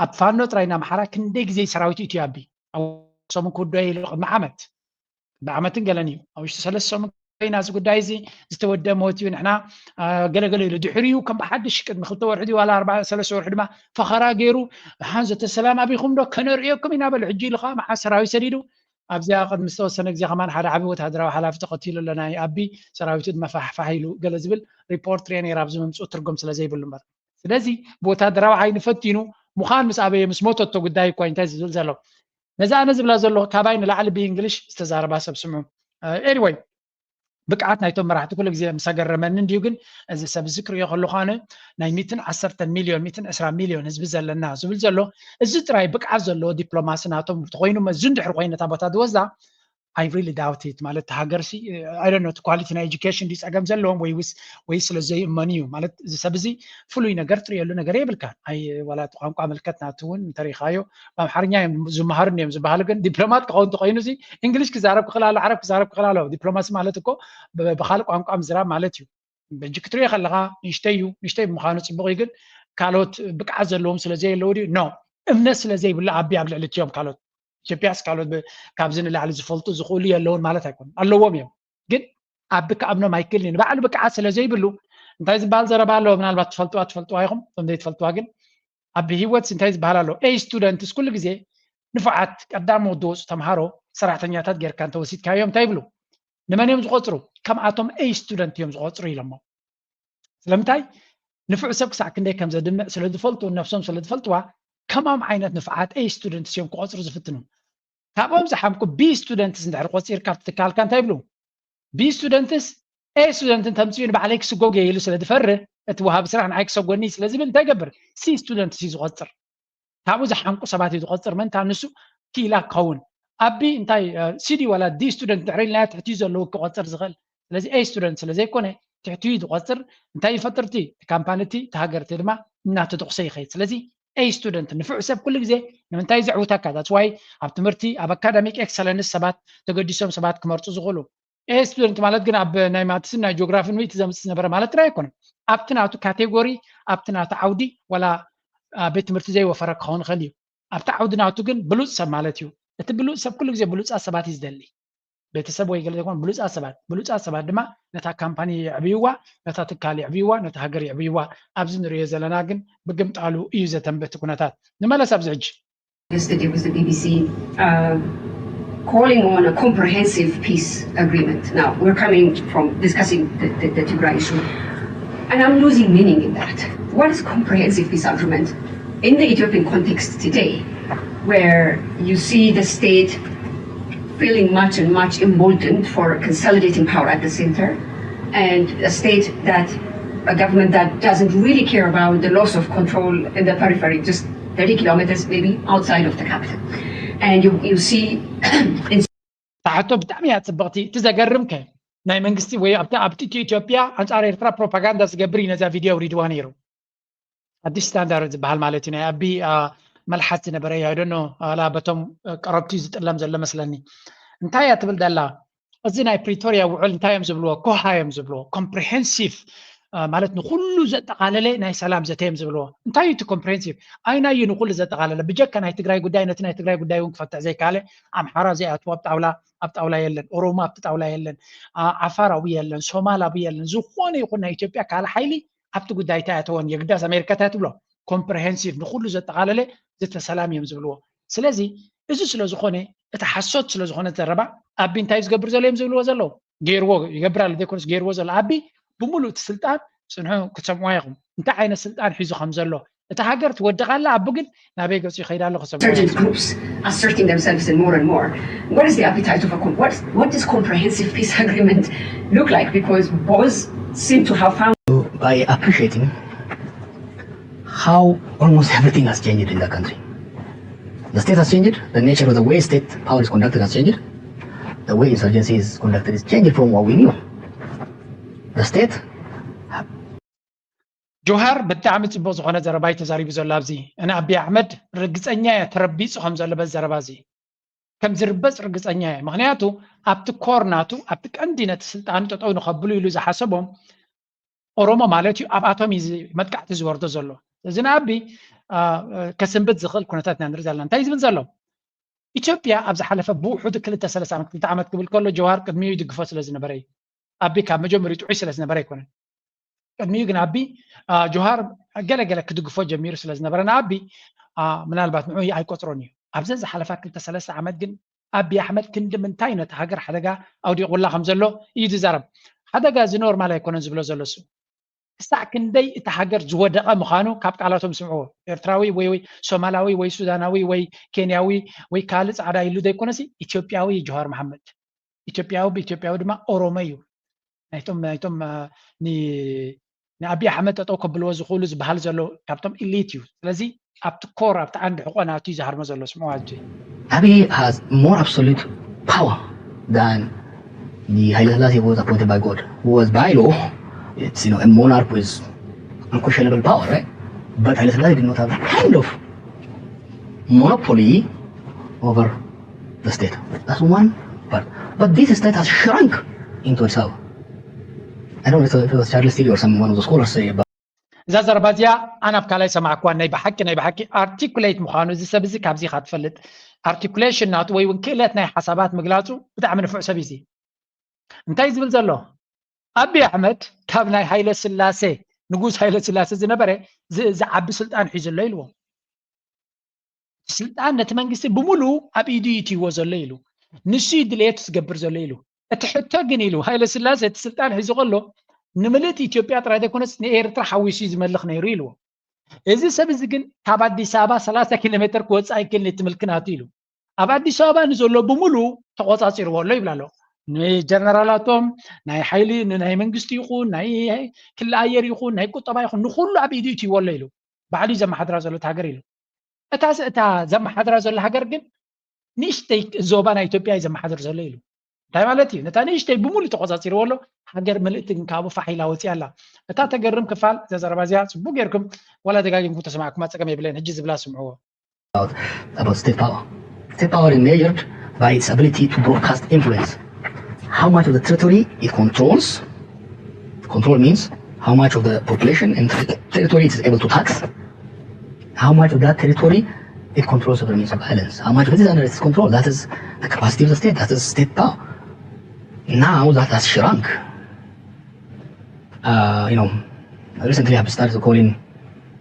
ኣብ ፋኖ ጥራይ ንኣምሓራ ክንደይ ግዜ ሰራዊት ኢትዮ ኣቢ ኣክሰምን ክውደዩ ኢሉ ቅድሚ ዓመት ቅድሚ ዓመትን ገለን እዩ ኣብ ውሽጢ ሰለስተ ሰሙን ኮይና እዚ ጉዳይ እዚ ዝተወደ ሞት እዩ ንሕና ገለገለ ኢሉ ድሕሪኡ ከም ብሓድሽ ቅድሚ ክልተ ወርሒ ድዩ ዋላ ኣርባ ሰለስተ ወርሒ ድማ ፈኸራ ገይሩ ሃን ዘተሰላም ኣቢኹም ዶ ከነርእየኩም ኢና በሉ ሕጂ ኢሉ ከዓ መዓት ሰራዊት ሰዲዱ ኣብዚኣ ቅድሚ ዝተወሰነ ግዜ ከማን ሓደ ዓቢ ወታደራዊ ሓላፊ ተቐቲሉ ኣሎ ናይ ኣቢ ሰራዊቱ ድማ ፋሕፋሕ ኢሉ ገለ ዝብል ሪፖርት ርየ ነይራ ኣብዚ ምምፅኡ ትርጉም ስለ ዘይብሉ እምበር ስለዚ ብወታደራዊ ሓይሊ ፈቲኑ ምዃን ምስ ኣበየ ምስ ሞተቶ ጉዳይ እኳ እንታይ ዝብል ዘሎ ነዚ ኣነ ዝብላ ዘሎ ካባይ ንላዕሊ ብእንግሊሽ ዝተዛረባ ሰብ ስምዑ anyway ብቅዓት ናይቶም መራሕቲ ኩሉ ግዜ ምስ ኣገረመኒ እንድዩ ግን እዚ ሰብ እዚ ክሪኦ ከለኹ ኣነ ናይ ሚትን ዓሰርተን ሚልዮን ሚትን ዕስራ ሚልዮን ህዝቢ ዘለና ዝብል ዘሎ እዚ ጥራይ ብቅዓት ዘለዎ ዲፕሎማሲ ናቶም ተኮይኑ እዚ እንድሕር ኮይኑ ነታ ቦታ ዝወስዳ I really doubt it ማለት ሃገር ሲ I don't know quality ናይ education ድዩ ፀገም ዘለዎም ወይ ውስ ወይ ስለ ዘይእመኑ እዩ ማለት እዚ ሰብ እዚ ፍሉይ ነገር ትርእየሉ ነገር የብልካ ኣይ ዋላ ቋንቋ ምልከት ናቱ እውን እንተሪኻዮ ብኣምሓርኛ እዮም ዝመሃሩ እዮም ዝበሃሉ ግን ዲፕሎማት ክኸውን ተኮይኑ እዚ እንግሊሽ ክዛረብ ክኽእል ኣሎ ዓረብ ክዛረብ ክኽእል ኣሎ ዲፕሎማሲ ማለት እኮ ብካልእ ቋንቋ ምዝራብ ማለት እዩ ሕጂ ክትሪኦ ከለካ ንእሽተይ እዩ ንእሽተይ ብምዃኑ ፅቡቅ እዩ ግን ካልኦት ብቅዓት ዘለዎም ስለ ዘየለዉ ድዩ no እምነት ስለ ዘይብሉ ኣቢ ኣብ ልዕሊ እትዮም ካልኦት ኢትዮጵያስ ካልኦት ካብዚ ንላዕሊ ዝፈልጡ ዝኽእሉ የለውን ማለት ኣይኮኑን ኣለዎም እዮም ግን ኣቢ ክኣምኖም ኣይክእልን እዩ ንባዕሉ ብቅዓት ስለ ዘይብሉ እንታይ ዝበሃል ዘረባ ኣለዎ ምናልባት ትፈልጥዋ ትፈልጥዋ ኢኹም እቶም ዘይትፈልጥዋ ግን ኣብ ህይወት እንታይ ዝበሃል ኣሎ A students ኩሉ ግዜ ንፉዓት ቀዳሞት ዝወፁ ተምሃሮ ሰራሕተኛታት ጌርካ እንተወሲድካዮም እንታይ ይብሉ ንመን እዮም ዝቆፅሩ ከምኣቶም A student እዮም ዝቆፅሩ ኢሎሞ ስለምንታይ ንፉዕ ሰብ ክሳዕ ክንደይ ከም ዘድምዕ ስለ ዝፈልጡ ነብሶም ስለ ዝፈልጥዋ ከምኦም ዓይነት ንፉዓት A students እዮም ክቆፅሩ ዝፍትኑ ካብኦም ዝሓምቁ B students እንድሕር ቆፂርካ ኣብቲ ትካልካ እንታይ ይብሉ B students A student እንተምፅኡ ንባዕለይ ክስጎግ እየ ኢሉ ስለ ዝፈርህ እቲ ወሃቢ ስራሕ ንዓይ ክሰጎኒ ስለ ዝብል እንታይ ይገብር C students እዩ ዝቆፅር ካብኡ ዝሓምቁ ሰባት እዩ ዝቆፅር ምንታ ንሱ ኪላ ክኸውን ኣቢ እንታይ ሲዲ ዋላ ዲ student ድሕሪ ኢልና ትሕቲ ዘለዉ ክቆፅር ዝኽእል ስለዚ A student ስለ ዘይኮነ ትሕቲ ዝቆፅር እንታይ ይፈጥር እቲ ካምፓኒ እቲ ሃገር እቲ ድማ እናተተኩሰ ይኸይድ ስለዚ A student ንፉዕ ሰብ ኩሉ ግዜ ንምንታይ ዘዕውተካ that's why ኣብ ትምህርቲ ኣብ academic excellence ሰባት ተገዲሶም ሰባት ክመርፁ ዝኽእሉ A student ማለት ግን ኣብ ናይ ማትስን ናይ ጂኦግራፊን ወይ ዘምፅእ ዝነበረ ማለት ጥራይ ኣይኮነን ኣብቲ ናቱ ካቴጎሪ ኣብቲ ናቱ ዓውዲ ዋላ ቤት ትምህርቲ ዘይወፈረ ክኸውን ይኽእል እዩ ኣብቲ ዓውዲ ናቱ ግን ብሉፅ ሰብ ማለት እዩ እቲ ብሉፅ ሰብ ኩሉ ግዜ ብሉፃት ሰባት እዩ ዝደሊ ቤተሰብ ወይ ገለ ዘይኮነ ብሉፃት ሰባት ብሉፃት ሰባት ድማ ነታ ካምፓኒ የዕብይዋ ነታ ትካል የዕብይዋ ነታ ሃገር የዕብይዋ ኣብዚ ንሪኦ ዘለና ግን ብግምጣሉ እዩ ዘተንብህ እቲ ኩነታት ንመለስ ኣብዚ ሕጂ yesterday with the B B C uh, calling on a comprehensive peace agreement. Now, we're coming from discussing the, the, the Tigray issue, and I'm losing meaning in that. What is comprehensive peace agreement? In the Ethiopian context today, where you see the state feeling much and much emboldened for consolidating power at the center, and a state that a government that doesn't really care about the loss of control in the periphery, just thirty kilometers maybe outside of the capital. And you, you see in ታሕቶ ብጣዕሚ እያ ፅብቕቲ እቲ ዘገርም ከ ናይ መንግስቲ ወይ ኣብቲ ኣብቲ ኢትዮጵያ ኣንፃር ኤርትራ ፕሮፓጋንዳ ዝገብር እዩ ነዛ ቪድዮ ኣውሪድዋ ነይሩ ኣዲስ ስታንዳርድ ዝበሃል ማለት እዩ ናይ ኣቢ መልሓት ዝነበረ እዩ ኣይደኖ ላ በቶም ቀረብቲ ዝጥለም ዘሎ መስለኒ እንታይ እያ ትብል ደላ እዚ ናይ ፕሪቶርያ ውዕል እንታይ እዮም ዝብልዎ ኮሃ እዮም ዝብልዎ comprehensive ማለት ንኩሉ ዘጠቃለለ ናይ ሰላም ዘተ እዮም ዝብልዎ እንታይ እዩ እቲ comprehensive ኣይናዩ ንኩሉ ዘጠቃለለ ብጀካ ናይ ትግራይ ጉዳይ ነቲ ናይ ትግራይ ጉዳይ እውን ክፈትሕ ዘይካለ ኣምሓራ ዘይኣትዎ ኣብ ጣውላ ኣብ ጣውላ የለን፣ ኦሮሞ ኣብቲ ጣውላ የለን፣ ዓፋር ኣብኡ የለን፣ ሶማል ኣብኡ የለን። ዝኾነ ይኹን ናይ ኢትዮጵያ ካልእ ሓይሊ ኣብቲ ጉዳይ እንታይ ኣተወን። የግዳስ ኣሜሪካ እንታይ ትብሎ? ኮምፕሬሄንሲቭ፣ ንኩሉ ዘጠቓለለ ዘተ ሰላም እዮም ዝብልዎ። ስለዚ እዚ ስለ ዝኾነ፣ እቲ ሓሶት ስለ ዝኾነ ዘረባ፣ ኣቢ እንታይ ዝገብር ዘሎ እዮም ዝብልዎ ዘለዉ? ገይርዎ ይገብር ኣሎ ዘይኮነስ ገይርዎ ዘሎ። ኣቢ ብምሉእ እቲ ስልጣን ጽንሑ ክትሰምዕዋ ኢኹም። እንታይ ዓይነት ስልጣን ሒዙ ከም ዘሎ፣ እታ ሃገር ትወድቕ ኣላ፣ ኣቢ ግን ናበይ ገጹ ይኸይድ ኣሎ ክትሰምዕዎ Insurgent ኢኹም። groups asserting themselves in more and more. What is the appetite of a com- what what does comprehensive peace agreement look like? Because both seem to have found By appreciating how almost everything has changed in the country. The state has changed, the nature of the way state power is conducted has changed, the way insurgency is conducted is changed from what we knew. The state ጆሃር ብጣዕሚ ጽቡቕ ዝኾነ ዘረባ እዩ ተዛሪቡ ዘሎ ኣብዚ። ኣነ ኣቢ ኣሕመድ ርግጸኛ እየ ተረቢጹ ከም ዘሎ በዚ ዘረባ እዚ ከም ዝርበጽ ርግጸኛ እየ። ምኽንያቱ ኣብቲ ኮር ናቱ ኣብቲ ቀንዲ ነቲ ስልጣኑ ጠጠው ንኸብሉ ኢሉ ዝሓሰቦም ኦሮሞ ማለት እዩ ኣብኣቶም እዩ ዝ- መጥቃዕቲ ዝወርዶ ዘሎ። እዚ ንኣቢ አ፣ ከስንብት ዝኽእል ኩነታት ኢና ንርኢ ዘለና። እንታይ ዝብል ዘሎ? ኢትዮጵያ ኣብ ዝሓለፈ ብውሑዱ ክልተ ሰለስተ ዓመት ክልተ ዓመት ክብል ከሎ ጀዋር ቅድሚኡ ይድግፎ ስለ ዝነበረ እዩ። ኣቢ ካብ መጀመሪኡ ጥዑይ ስለ ዝነበረ ኣይኮነን። ቅድሚኡ ግን ኣቢ አ፣ ጆሃር ገለገለ ክድግፎ ጀሚሩ ስለ ዝነበረ ንኣቢ አ፣ ምናልባት ንዑ ኣይቆፅሮን እዩ። ኣብዘን ዝሓለፋ ክልተ ሰለስተ ዓመት ግን ኣቢ ኣሕመድ ክንዲ ምንታይ ነቲ ሃገር ሓደጋ ኣውዲቑላ ከም ዘሎ እዩ ዝዛረብ። ሓደጋ እዚ ኖርማል ኣይኮነን ዝብሎ ዘሎ እሱ። ክሳዕ ክንደይ እቲ ሃገር ዝወደቐ ምዃኑ ካብ ቃላቶም ስምዕዎ። ኤርትራዊ ወይ ወይ ሶማላዊ ወይ ሱዳናዊ ወይ ኬንያዊ ወይ ካልእ ጻዕዳ ኢሉ ዘይኮነሲ ኢትዮጵያዊ እዩ ጆሃር መሓመድ። ኢትዮጵያዊ ብኢትዮጵያዊ ድማ ኦሮሞ እዩ። ናይቶም ናይቶም አ፣ ን- ንኣቢ ኣሕመድ ጠጠው ከብልዎ ዝኽእሉ ዝበሃል ዘሎ ካብቶም ኢሊት እዩ። ስለዚ ኣብቲ ኮር ኣብቲ ዓንዲ ሕቆ ናቱ እዩ ዝሃርሞ ዘሎ። ስምዑ ኣጆይ። Abiy has more absolute power than the Haile Selassie who was appointed by God, who was by law, it's you know a monarch with unquestionable power, right? But Haile Selassie did not have that kind of monopoly over the state. That's one part. But this state has shrunk into Addis Ababa. I don't know if it was Charles Tilly or some one of the scholars say about እዛ ዘረባ እዚኣ ኣነ ኣብ ካልኣይ ሰማዕኳ። ናይ ብሓቂ ናይ ብሓቂ ኣርቲኩሌት ምዃኑ እዚ ሰብ እዚ ካብዚ ኢኻ ትፈልጥ። ኣርቲኩሌሽን ናቱ ወይ እውን ክእለት ናይ ሓሳባት ምግላጹ ብጣዕሚ ንፉዕ ሰብ እዩ። እዚ እንታይ ዝብል ዘሎ? ኣቢ ኣሕመድ ካብ ናይ ሃይለ ስላሴ ንጉስ ሃይለ ስላሴ ዝነበረ ዝ- ዝዓቢ ስልጣን ሒዙ ኣሎ ኢልዎ። ስልጣን ነቲ መንግስቲ ብምሉኡ ኣብ ኢዱ እዩ እትይዎ ዘሎ ኢሉ። ንሱ እዩ ድልየቱ ዝገብር ዘሎ ኢሉ። እቲ ሕቶ ግን ኢሉ ሃይለ ስላሴ እቲ ስልጣን ሒዙ ከሎ ንምልእቲ ኢትዮጵያ ጥራይ ዘይኮነስ ንኤርትራ ሓዊሱ እዩ ዝመልኽ ነይሩ ኢልዎ። እዚ ሰብ እዚ ግን ካብ ኣዲስ ኣበባ ሰላሳ ኪሎ ሜትር ክወፅእ ኣይክእልን እቲ ምልኪ ናቱ ኢሉ። ኣብ ኣዲስ ኣበባ ንዘሎ ብምሉኡ ተቆፃፂርዎ ኣሎ ይብል ኣሎ። ንጀነራላቶም ናይ ሓይሊ ንናይ መንግስቲ ይኹን ናይ ክሊ ኣየር ይኹን ናይ ቁጠባ ይኹን ንኩሉ ኣብ ኢዱ እትይዎ ኣሎ ኢሉ። ባዕሉ እዩ ዘመሓድራ ዘሎ እቲ ሃገር ኢሉ። እታ እታ ዘመሓድራ ዘሎ ሃገር ግን ንእሽተይ ዞባ ናይ ኢትዮጵያ እዩ ዘመሓድር ዘሎ ኢሉ። እንታይ ማለት እዩ? ነታ ንእሽተይ ብምሉእ ተቆፃፂርዎ ኣሎ። ሃገር ምልእቲ ግን ካብኡ ፋሕ ኢላ ወፂኣ ኣላ። እታ ተገርም ክፋል እዛ ዘረባ እዚኣ ፅቡቅ ጌርኩም ዋላ ደጋጊምኩም ተሰማዕኩማ ፀገም የብለን። ሕጂ ዝብላ ስምዕዎ። about state power. State power is measured by its ability to broadcast influence. How much of the territory it controls. Control means how much of the population and ter- territory it is able to tax. How much of that territory it controls over the means of violence. How much of it is under its control. That is the capacity of the state. That is state power. Now that has shrunk. Uh, you know, recently I've started calling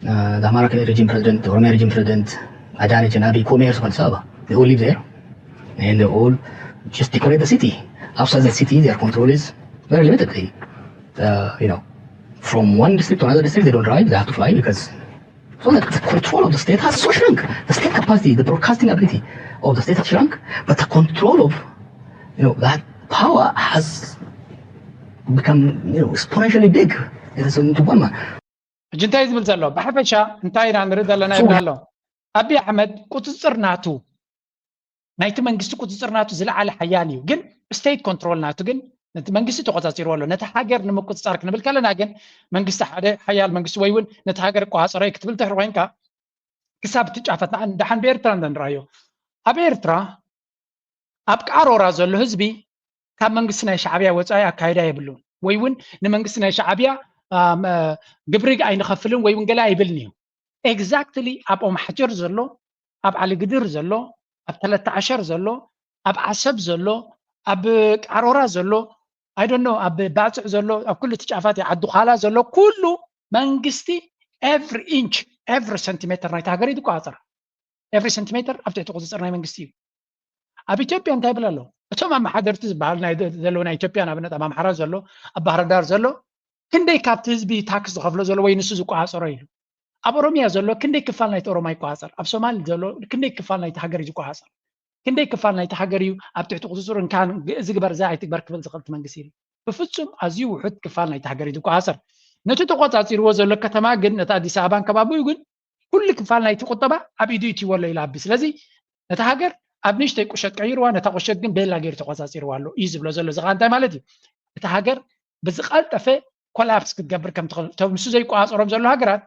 uh, the Amhara regime president, the Oromia regime president, Adanich and Abiy co-mayors of Addis Ababa. They all live there, and they all just decorate the city. Outside the city, their control is very limited. They, uh, you know, from one district to another district, they don't drive; they have to fly because so that the control of the state has so shrunk. The state capacity, the broadcasting ability of the state has shrunk, but the control of you know that power has become you know exponentially big. It is into one man. ሕጂ እንታይ ዝብል ዘሎ ብሓፈሻ እንታይ ኢና ንርኢ ዘለና ይብል ኣሎ። ኣቢ ኣሕመድ ቁፅፅር ናቱ ናይቲ መንግስቲ ቁፅፅር ናቱ ዝለዓለ ሓያል እዩ። ግን ስቴት ኮንትሮል ናቱ ግን ነቲ መንግስቲ ተቆፃፂርዎ ኣሎ። ነቲ ሃገር ንምቁፅፃር ክንብል ከለና ግን መንግስቲ ሓደ ሓያል መንግስቲ ወይ እውን ነቲ ሃገር እቆፃፀሮ እዩ ክትብል ድሕሪ ኮይንካ ክሳብ እቲ ጫፈት ንዓን ደሓን ብኤርትራ እንዳ ንርኣዮ ኣብ ኤርትራ ኣብ ቃሮራ ዘሎ ህዝቢ ካብ መንግስቲ ናይ ሻዕብያ ወፃኢ ኣካይዳ የብሉን ወይ እውን ንመንግስቲ ናይ ሻዕብያ ግብሪ ኣይንኸፍልን ወይ እውን ገለ ኣይብልን እዩ። ኤግዛክትሊ ኣብ ኦም ሓጀር ዘሎ፣ ኣብ ዓሊ ግድር ዘሎ፣ ኣብ ተለተ ዓሸር ዘሎ፣ ኣብ ዓሰብ ዘሎ፣ ኣብ ቃሮራ ዘሎ፣ I don't know፣ ኣብ ባጽዕ ዘሎ፣ ኣብ ኩሉ እቲ ጫፋት ዓዲ ዃላ ዘሎ ኩሉ መንግስቲ every inch, every centimeter ናይቲ ሃገር እዩ ዝቆጻጸር። Every centimeter ኣብ ትሕቲ ቁጽጽር ናይ መንግስቲ እዩ። ኣብ ኢትዮጵያ እንታይ ይብል ኣሎ? እቶም ኣመሓደርቲ ዝበሃል ናይ ዘለዉ ናይ ኢትዮጵያ፣ ንኣብነት ኣብ ኣምሓራ ዘሎ፣ ኣብ ባህር ዳር ዘሎ፣ ክንደይ ካብቲ ህዝቢ ታክስ ዝኸፍሎ ዘሎ ወይ ንሱ ዝቆጻጸሮ ኢሉ። ኣብ ኦሮሚያ ዘሎ ክንደይ ክፋል ናይቲ ኦሮማ ይቆጻጸር? ኣብ ሶማል ዘሎ ክንደይ ክፋል ናይቲ ሃገር እዩ ዝቆጻጸር? ክንደይ ክፋል ናይቲ ሃገር እዩ ኣብ ትሕቲ ቁጽጽር እንካን ግእ ዝግበር፣ እዚ ኣይትግበር ክብል ዝኽእል እቲ መንግስቲ ኢሉ? ብፍጹም ኣዝዩ ውሑድ ክፋል ናይቲ ሃገር እዩ ዝቆጻጸር። ነቲ ተቆጻጺርዎ ዘሎ ከተማ ግን፣ ነቲ ኣዲስ ኣበባን ከባቢኡ ግን፣ ኩሉ ክፋል ናይቲ ቁጠባ ኣብ ኢዱ ይእትይዎ ኣሎ ኢሉ ኣቢ። ስለዚ ነታ ሃገር ኣብ ንእሽተይ ቁሸት ቀይርዋ፣ ነታ ቁሸት ግን ቤላ ገይሩ ተቆጻጺርዋ ኣሎ እዩ ዝብሎ ዘሎ። እዚ ኸኣ እንታይ ማለት እዩ? እታ ሃገር ብዝቐልጠፈ ኮላፕስ ክትገብር ከም ትኽእል፣ እቶም ንሱ ዘይቆጻጸሮም ዘሎ ሃገራት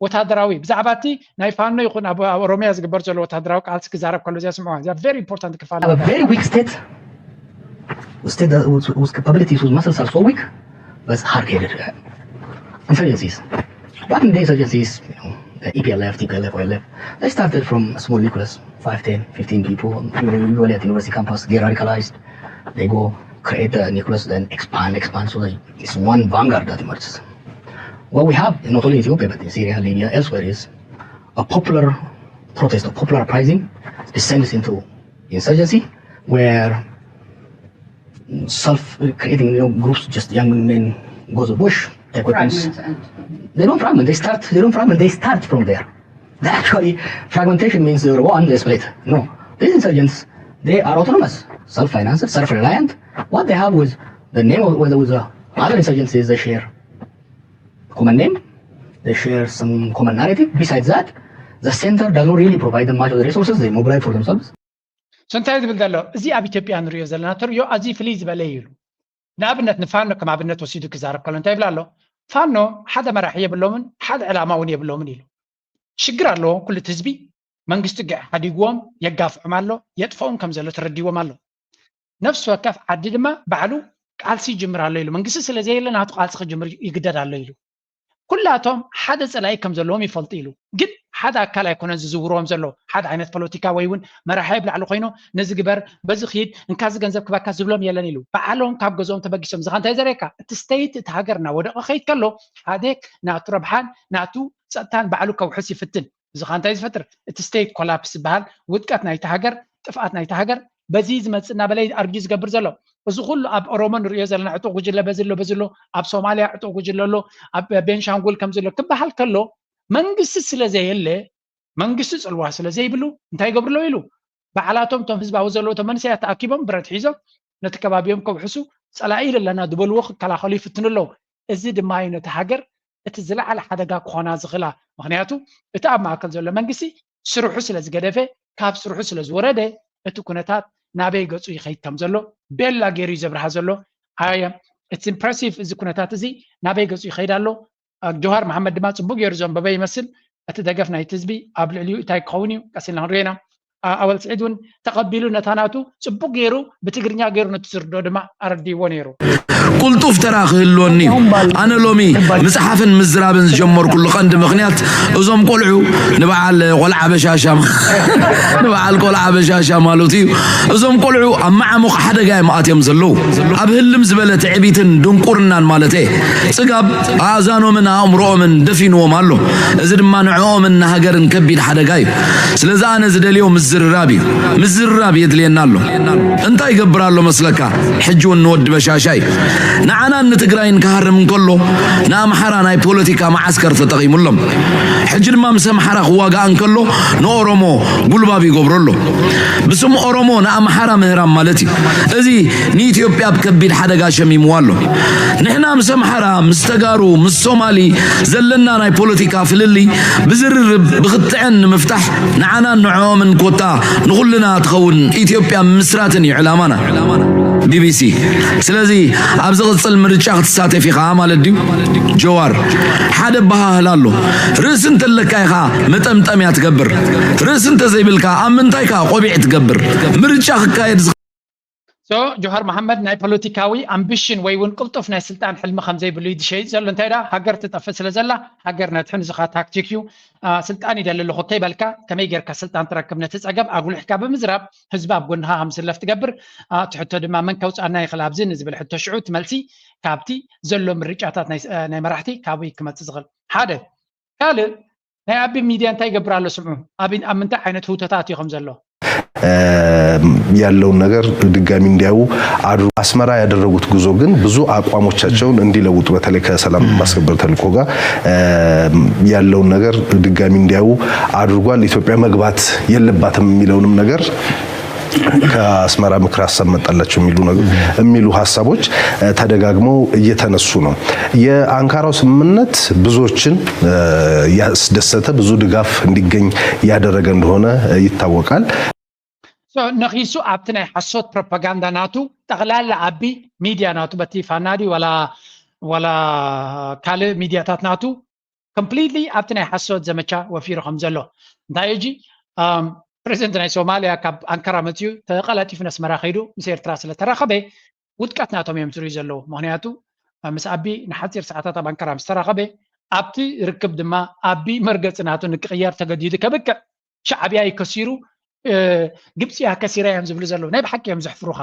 ወታደራዊ፣ ብዛዕባ እቲ ናይ ፋኖ ይኹን ኣብ ኣብ ኦሮሚያ ዝግበር ዘሎ ወታደራዊ ቃልሲ ክዛረብ ከሎ እዚኣ ስምዑዋ። እዚኣ very important ክፋል have a very weak state with state that, with, with capabilities, with muscles are so weak, but hard-headed. Insurgencies. Back in the insurgencies, you know, the E P L F, T P L F, O L F, they started from a small nucleus, five, ten, fifteen people, usually at the university campus, they radicalized, they go create a nucleus, then expand, expand, so they, it's one vanguard that emerges. What we have, not only in Ethiopia, but in Syria, Libya, elsewhere, is a popular protest, a popular uprising descends into insurgency, where self-creating, you know, groups, just young men, go to the bush, take weapons. They don't fragment. They start. They don't fragment. They start from there. They actually, fragmentation means they one, they split. No, these insurgents, they are autonomous, self-financed, self-reliant. What they have with the name of, with, with the other insurgencies, they share common name, they share some common narrative. Besides that, the center doesn't really provide them much of the resources. They mobilize for themselves. So እንታይ ዝብል ዘሎ? እዚ ኣብ ኢትዮጵያ ንሪኦ ዘለና ተርእዮ ኣዝዩ ፍልይ ዝበለ እዩ ኢሉ። ንኣብነት ንፋኖ ከም ኣብነት ወሲዱ ክዛረብ ከሎ እንታይ ይብል ኣሎ? ፋኖ ሓደ መራሒ የብሎምን፣ ሓደ ዕላማ እውን የብሎምን ኢሉ። ሽግር ኣለዎም፣ ኩሉ እቲ ህዝቢ መንግስቲ ገ- ሓዲግዎም የጋፍዖም ኣሎ፣ የጥፈኦም ከም ዘሎ ተረዲዎም ኣሎ። ነፍሲ ወከፍ ዓዲ ድማ ባዕሉ ቃልሲ ይጅምር ኣሎ ኢሉ። መንግስቲ ስለ ዘየለ ናቱ ቃልሲ ክጅምር ይግደድ ኣሎ ኢሉ። ኩላቶም ሓደ ፀላኢ ከም ዘለዎም ይፈልጡ ኢሉ። ግን ሓደ ኣካል ኣይኮነን ዝዝውርዎም ዘሎ። ሓደ ዓይነት ፖለቲካ ወይ እውን መራሒ ኣብ ላዕሊ ኮይኖ ነዚ ግበር፣ በዚ ኪድ፣ እንካዚ ገንዘብ ክበካ ዝብሎም የለን ኢሉ። ባዕሎም ካብ ገዝኦም ተበጊሶም። ዝኻ እንታይ ዘርእየካ? እቲ ስተይት፣ እቲ ሃገር እናወደቐ ከይድ ከሎ ሓደ ናቱ ረብሓን ናቱ ፀጥታን ባዕሉ ከውሕስ ይፍትን። እዚ ኸዓ እንታይ ዝፈጥር? እቲ ስቴት ኮላፕስ ዝበሃል ውድቀት ናይቲ ሃገር፣ ጥፍኣት ናይቲ ሃገር በዚ ዝመፅእ እናበለ ኣርጊ ዝገብር ዘሎ። እዚ ኩሉ ኣብ ኦሮሞ ንሪኦ ዘለና ዕጡቕ ጉጅለ በዚ ኣሎ፣ በዚ ኣሎ፣ ኣብ ሶማልያ ዕጡቕ ጉጅለ ኣሎ፣ ኣብ ቤንሻንጉል ከምዚ ኣሎ ክበሃል ከሎ መንግስቲ ስለ ዘየለ፣ መንግስቲ ፅልዋ ስለ ዘይብሉ እንታይ ይገብርሎ ኢሉ ባዕላቶም እቶም ህዝባዊ ዘለዉ እቶም መንእሰያት ተኣኪቦም ብረት ሒዞም ነቲ ከባቢኦም ከውሕሱ ፀላኢ ኣለና ዝበልዎ ክከላኸሉ ይፍትኑ ኣለዉ። እዚ ድማ እዩ ነቲ ሃገር እቲ ዝለዓለ ሓደጋ ክኾና ዝኽእላ። ምኽንያቱ እቲ ኣብ ማእከል ዘሎ መንግስቲ ስርሑ ስለ ዝገደፈ፣ ካብ ስርሑ ስለ ዝወረደ እቲ ኩነታት ናበይ ገፁ ይኸይድ ከም ዘሎ ቤላ ገይሩ እዩ ዘብርሃ ዘሎ። ኣየ it's impressive። እዚ ኩነታት እዚ ናበይ ገፁ ይኸይድ ኣሎ? ጆሃር መሓመድ ድማ ፅቡቅ ገይሩ ዘንበበ ይመስል። እቲ ደገፍ ናይቲ ህዝቢ ኣብ ልዕሊኡ እንታይ ክኸውን እዩ ቀስ ኢልና ክንሪኦ ኢና። ኣወል ስዒድ እውን ተቐቢሉ ነታ ናቱ ፅቡቅ ገይሩ ብትግርኛ ገይሩ ነቲ ዝርድኦ ድማ ኣረዲእዎ ነይሩ። ቁልጡፍ ተራ ክህልወኒ እዩ። ኣነ ሎሚ ምፅሓፍን ምዝራብን ዝጀመርኩሉ ቀንዲ ምኽንያት እዞም ቆልዑ ንበዓል ቆልዓ በሻሻ ንበዓል ቆልዓ በሻሻ ማለቱ እዩ። እዞም ቆልዑ ኣብ መዓሙቕ ሓደጋ እዮም ኣትዮም ዘለዉ። ኣብ ህልም ዝበለ ትዕቢትን ድንቁርናን ማለተ ጽጋብ ኣእዛኖምን ኣእምሮኦምን ደፊንዎም ኣሎ። እዚ ድማ ንዕኦምን ንሃገርን ከቢድ ሓደጋ እዩ። ስለዚ ኣነ ዝደልዮ ምዝርራብ እዩ። ምዝርራብ የድልየና ኣሎ። እንታይ ይገብር ኣሎ መስለካ? ሕጂ እውን ንወዲ በሻሻ እዩ። ንዓናን ንትግራይን ክሃርም እንከሎ ንኣምሓራ ናይ ፖለቲካ መዓስከር ተጠቒሙሎም። ሕጂ ድማ ምስ ኣምሓራ ክዋጋእ እንከሎ ንኦሮሞ ጉልባብ ይገብሮ ኣሎ። ብስም ኦሮሞ ንኣምሓራ ምህራም ማለት እዩ። እዚ ንኢትዮጵያ ኣብ ከቢድ ሓደጋ ሸሚምዋ ኣሎ። ንሕና ምስ ኣምሓራ፣ ምስ ተጋሩ፣ ምስ ሶማሊ ዘለና ናይ ፖለቲካ ፍልልይ ብዝርርብ ብክትዐን ንምፍታሕ ንዓናን ንዕኦምን ኮታ ንኹልና ትኸውን ኢትዮጵያ ምስራትን እዩ ዕላማና። ቢቢሲ፣ ስለዚ ኣብ ዝቕጽል ምርጫ ክትሳተፍ ኢኻ ማለት ድዩ? ጀዋር፣ ሓደ ኣበሃህላ ኣሎ። ርእሲ እንተለካ ኢኻ መጠምጠምያ ትገብር። ርእሲ እንተዘይብልካ ኣብ ምንታይ ኢኻ ቆቢዕ ትገብር? ምርጫ ክካየድ ጆሃር መሓመድ ናይ ፖለቲካዊ ኣምቢሽን ወይ እውን ቅልጡፍ ናይ ስልጣን ሕልሚ ከም ዘይብሉ እዩ ዝሸይጥ ዘሎ። እንታይ ደኣ ሃገር ትጠፍእ ስለ ዘላ ሃገር ነድሕን፣ እዚ ኸኣ ታክቲክ እዩ። ስልጣን ይደሊ ኣለኹ ከይበልካ ከመይ ጌርካ ስልጣን ትረክብ? ነቲ ጸገም ኣጉሊሕካ ብምዝራብ ህዝቢ ኣብ ጎንኻ ከም ዝስለፍ ትገብር። እቲ ሕቶ ድማ መን ከውጽኣና ይኽእል ኣብዚ ንዝብል ሕቶ ሽዑ እቲ መልሲ ካብቲ ዘሎ ምርጫታት ናይ መራሕቲ ካብይ ክመጽእ ዝኽእል ሓደ ካልእ ናይ ኣቢ ሚድያ እንታይ ይገብር ኣሎ ስምዑ። ኣብ ምንታይ ዓይነት ህውተታት እዩ ከም ዘሎ ያለውን ነገር ድጋሚ እንዲያዩ አድርጓል። አስመራ ያደረጉት ጉዞ ግን ብዙ አቋሞቻቸውን እንዲለውጡ በተለይ ከሰላም ማስከበር ተልእኮ ጋር ያለውን ነገር ድጋሚ እንዲያዩ አድርጓል። ኢትዮጵያ መግባት የለባትም የሚለውንም ነገር ከአስመራ ምክር ሀሳብ መጣላቸው የሚሉ ነገር የሚሉ ሀሳቦች ተደጋግመው እየተነሱ ነው። የአንካራው ስምምነት ብዙዎችን ያስደሰተ ብዙ ድጋፍ እንዲገኝ ያደረገ እንደሆነ ይታወቃል። ነኺሱ ኣብቲ ናይ ሓሶት ፕሮፓጋንዳ ናቱ ጠቕላላ ኣቢ ሚድያ ናቱ በቲ ፋናዲ ዋላ ካልእ ሚድያታት ናቱ ኮምፕሊትሊ ኣብቲ ናይ ሓሶት ዘመቻ ወፊሩ ከም ዘሎ እንታይ እጂ ፕሬዚደንት ናይ ሶማልያ ካብ ኣንካራ መፅዩ ተቐላጢፉ ነስመራ ከይዱ ምስ ኤርትራ ስለተራኸበ ውድቀት ናቶም እዮም ዝርዩ ዘለዉ። ምክንያቱ ምስ ኣቢ ንሓፂር ሰዓታት ኣብ ኣንካራ ምስ ተራኸበ ኣብቲ ርክብ ድማ ኣቢ መርገፂ ናቱ ንክቕየር ተገዲዱ ከብቅዕ ሻዕብያ እዩ ከሲሩ፣ ግብፂ እያ ከሲራ እዮም ዝብሉ ዘለዉ። ናይ ብሓቂ እዮም ዘሕፍሩኻ።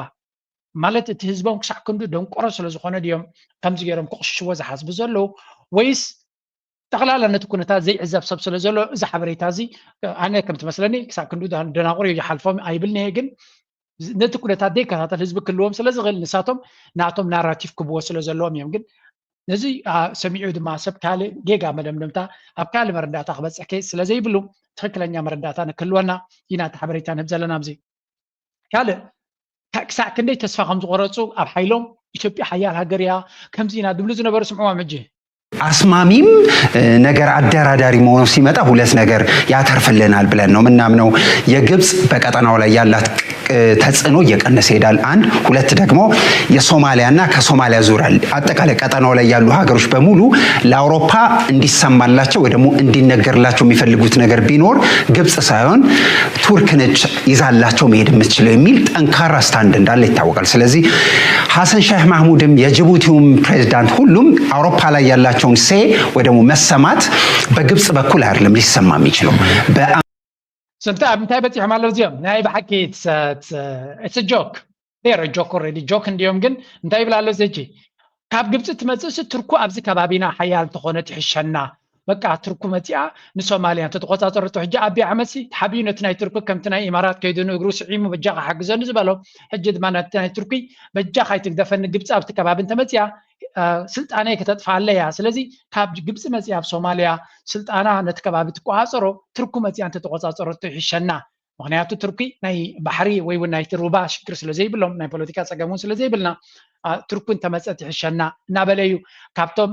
ማለት እቲ ህዝቦም ክሳዕ ክንዱ ደንቆሮ ስለ ዝኾነ ድዮም ከምዚ ገይሮም ክቕሽሽዎ ዝሓስቡ ዘለዉ ወይስ ጠቕላላ ነቲ ኩነታት ዘይዕዘብ ሰብ ስለ ዘሎ እዚ ሓበሬታ እዚ ኣነ ከም ትመስለኒ ክሳብ ክንዱ ደናቑር እዩ ይሓልፎም ኣይብል እየ ግን ነቲ ኩነታት ዘይከታተል ህዝቢ ክልዎም ስለ ዝኽእል ንሳቶም ናቶም ናራቲቭ ክብዎ ስለ ዘለዎም እዮም ግን ነዚ ሰሚዑ ድማ ሰብ ካልእ ጌጋ መደምደምታ ኣብ ካልእ መረዳእታ ክበፅሕ ስለ ዘይብሉ ትክክለኛ መረዳእታ ንክህልወና ኢና እቲ ሓበሬታ ንህብ ዘለና ኣብዚ ካልእ ክሳዕ ክንደይ ተስፋ ከም ዝቆረፁ ኣብ ሓይሎም ኢትዮጵያ ሓያል ሃገር እያ ከምዚ ኢና ድብሉ ዝነበሩ ስምዕዎም ሕጂ አስማሚም ነገር አደራዳሪ መሆኑ ሲመጣ ሁለት ነገር ያተርፍልናል ብለን ነው ምናምነው። የግብፅ በቀጠናው ላይ ያላት ተጽዕኖ እየቀነሰ ይሄዳል። አንድ ሁለት ደግሞ የሶማሊያና ከሶማሊያ ዙሪያ አጠቃላይ ቀጠናው ላይ ያሉ ሀገሮች በሙሉ ለአውሮፓ እንዲሰማላቸው ወይ ደግሞ እንዲነገርላቸው የሚፈልጉት ነገር ቢኖር ግብጽ ሳይሆን ቱርክ ነች ይዛላቸው መሄድ የምትችለው የሚል ጠንካራ ስታንድ እንዳለ ይታወቃል። ስለዚህ ሐሰን ሼህ ማህሙድም የጅቡቲውም ፕሬዚዳንት ሁሉም አውሮፓ ላይ ያላቸውን ሴ ወይ ደግሞ መሰማት በግብጽ በኩል አይደለም ሊሰማ የሚችለው ስንታ እንታይ በፂሖም ኣለዉ እዚኦም ናይ ብሓቂ it's a joke they're a joke already joke እንዲዮም ግን እንታይ ይብል ኣሎ እዚ ሕጂ ካብ ግብፂ ትመፅእሲ ትርኩ ኣብዚ ከባቢና ሓያል ተኾነ ትሕሸና በቃ ትርኩ መፂኣ ንሶማልያ እንተተቆፃፀረቶ ሕጂ ኣቢ ኣሕመድሲ ሓቢኡ ነቲ ናይ ትርኩ ከምቲ ናይ ኢማራት ከይዱ ንእግሩ ስዒሙ በጃኻ ሓግዘኒ ዝበሎ ሕጂ ድማ ነቲ ናይ ትርኩ በጃኻ ኣይትግደፈኒ ግብፂ ኣብቲ ከባቢ እንተመፂኣ ስልጣነይ ከተጥፋለያ ስለዚ ካብ ግብፂ መፂኣ ኣብ ሶማልያ ስልጣና ነቲ ከባቢ ትቆፃፀሮ ትርኩ መፂኣ እንተተቆፃፀረቶ ይሕሸና ምክንያቱ ቱርኪ ናይ ባሕሪ ወይ እውን ናይቲ ሩባ ሽግር ስለ ዘይብሎም ናይ ፖለቲካ ፀገም እውን ስለ ዘይብልና ቱርኩ እንተመፀት ይሕሸና እናበለ እዩ ካብቶም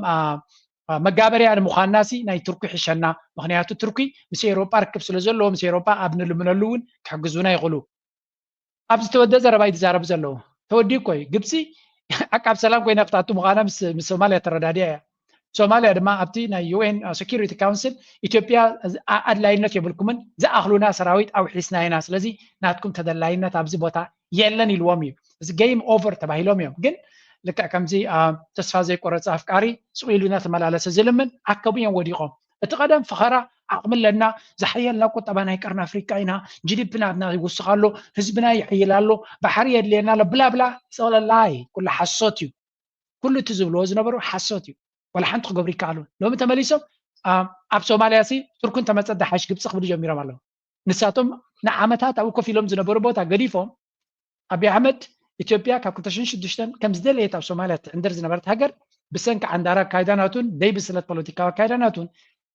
መጋበርያ ንምዃንና ሲ ናይ ቱርኩ ይሕሸና ምክንያቱ ቱርኪ ምስ ኤሮጳ ርክብ ስለ ዘለዎ ምስ ኤሮጳ ኣብ ንልምነሉ እውን ክሕግዙና ይኽእሉ ኣብዚ ተወደ ዘረባ እዩ ዝዛረቡ ዘለዉ ተወዲ እኮ እዩ ግብፂ ዓቃብ ሰላም ኮይና ክትኣቱ ምዃና ምስ ሶማልያ ተረዳድያ እያ ሶማልያ ድማ ኣብቲ ናይ ዩኤን ሴኪሪቲ ካውንስል ኢትዮጵያ ኣድላይነት የብልኩምን ዝኣኽሉና ሰራዊት ኣውሒስና ኢና ስለዚ ናትኩም ተደላይነት ኣብዚ ቦታ የለን ኢልዎም እዩ እዚ game over ተባሂሎም እዮም ግን ልክዕ ከምዚ ተስፋ ዘይቆረፀ ኣፍቃሪ ስቕ ኢሉ እናተመላለሰ ዝልምን ዓከቡ እዮም ወዲቖም እቲ ቀደም ፈኸራ ዓቕሚ ኣለና ዝሓየልና ቁጠባ ናይ ቀርኒ ኣፍሪቃ ኢና ጂዲፒ ናትና ይውስኽ ኣሎ ህዝብና ይሕይል ኣሎ ባሕሪ የድልየና ኣሎ ብላብላ ፀለላይ ኩሉ ሓሶት እዩ ኩሉ እቲ ዝብልዎ ዝነበሩ ሓሶት እዩ ወላ ሓንቲ ክገብሩ ይከኣሉ ሎሚ ተመሊሶም ኣብ ሶማልያ ሲ ቱርኩን ተመፀ ዳሓሽ ግብፂ ክብሉ ጀሚሮም ኣለዉ ንሳቶም ንዓመታት ኣብኡ ኮፍ ኢሎም ዝነበሩ ቦታ ገዲፎም ኣቢ ኣሕመድ ኢትዮጵያ ካብ ክልተ ሽሕን ሽዱሽተን ከም ዝደለየት ኣብ ሶማልያ ትዕንድር ዝነበረት ሃገር ብሰንኪ ዓንዳራ ኣካይዳ ናቱን ደይብስለት ፖለቲካዊ ኣካይዳ ናቱን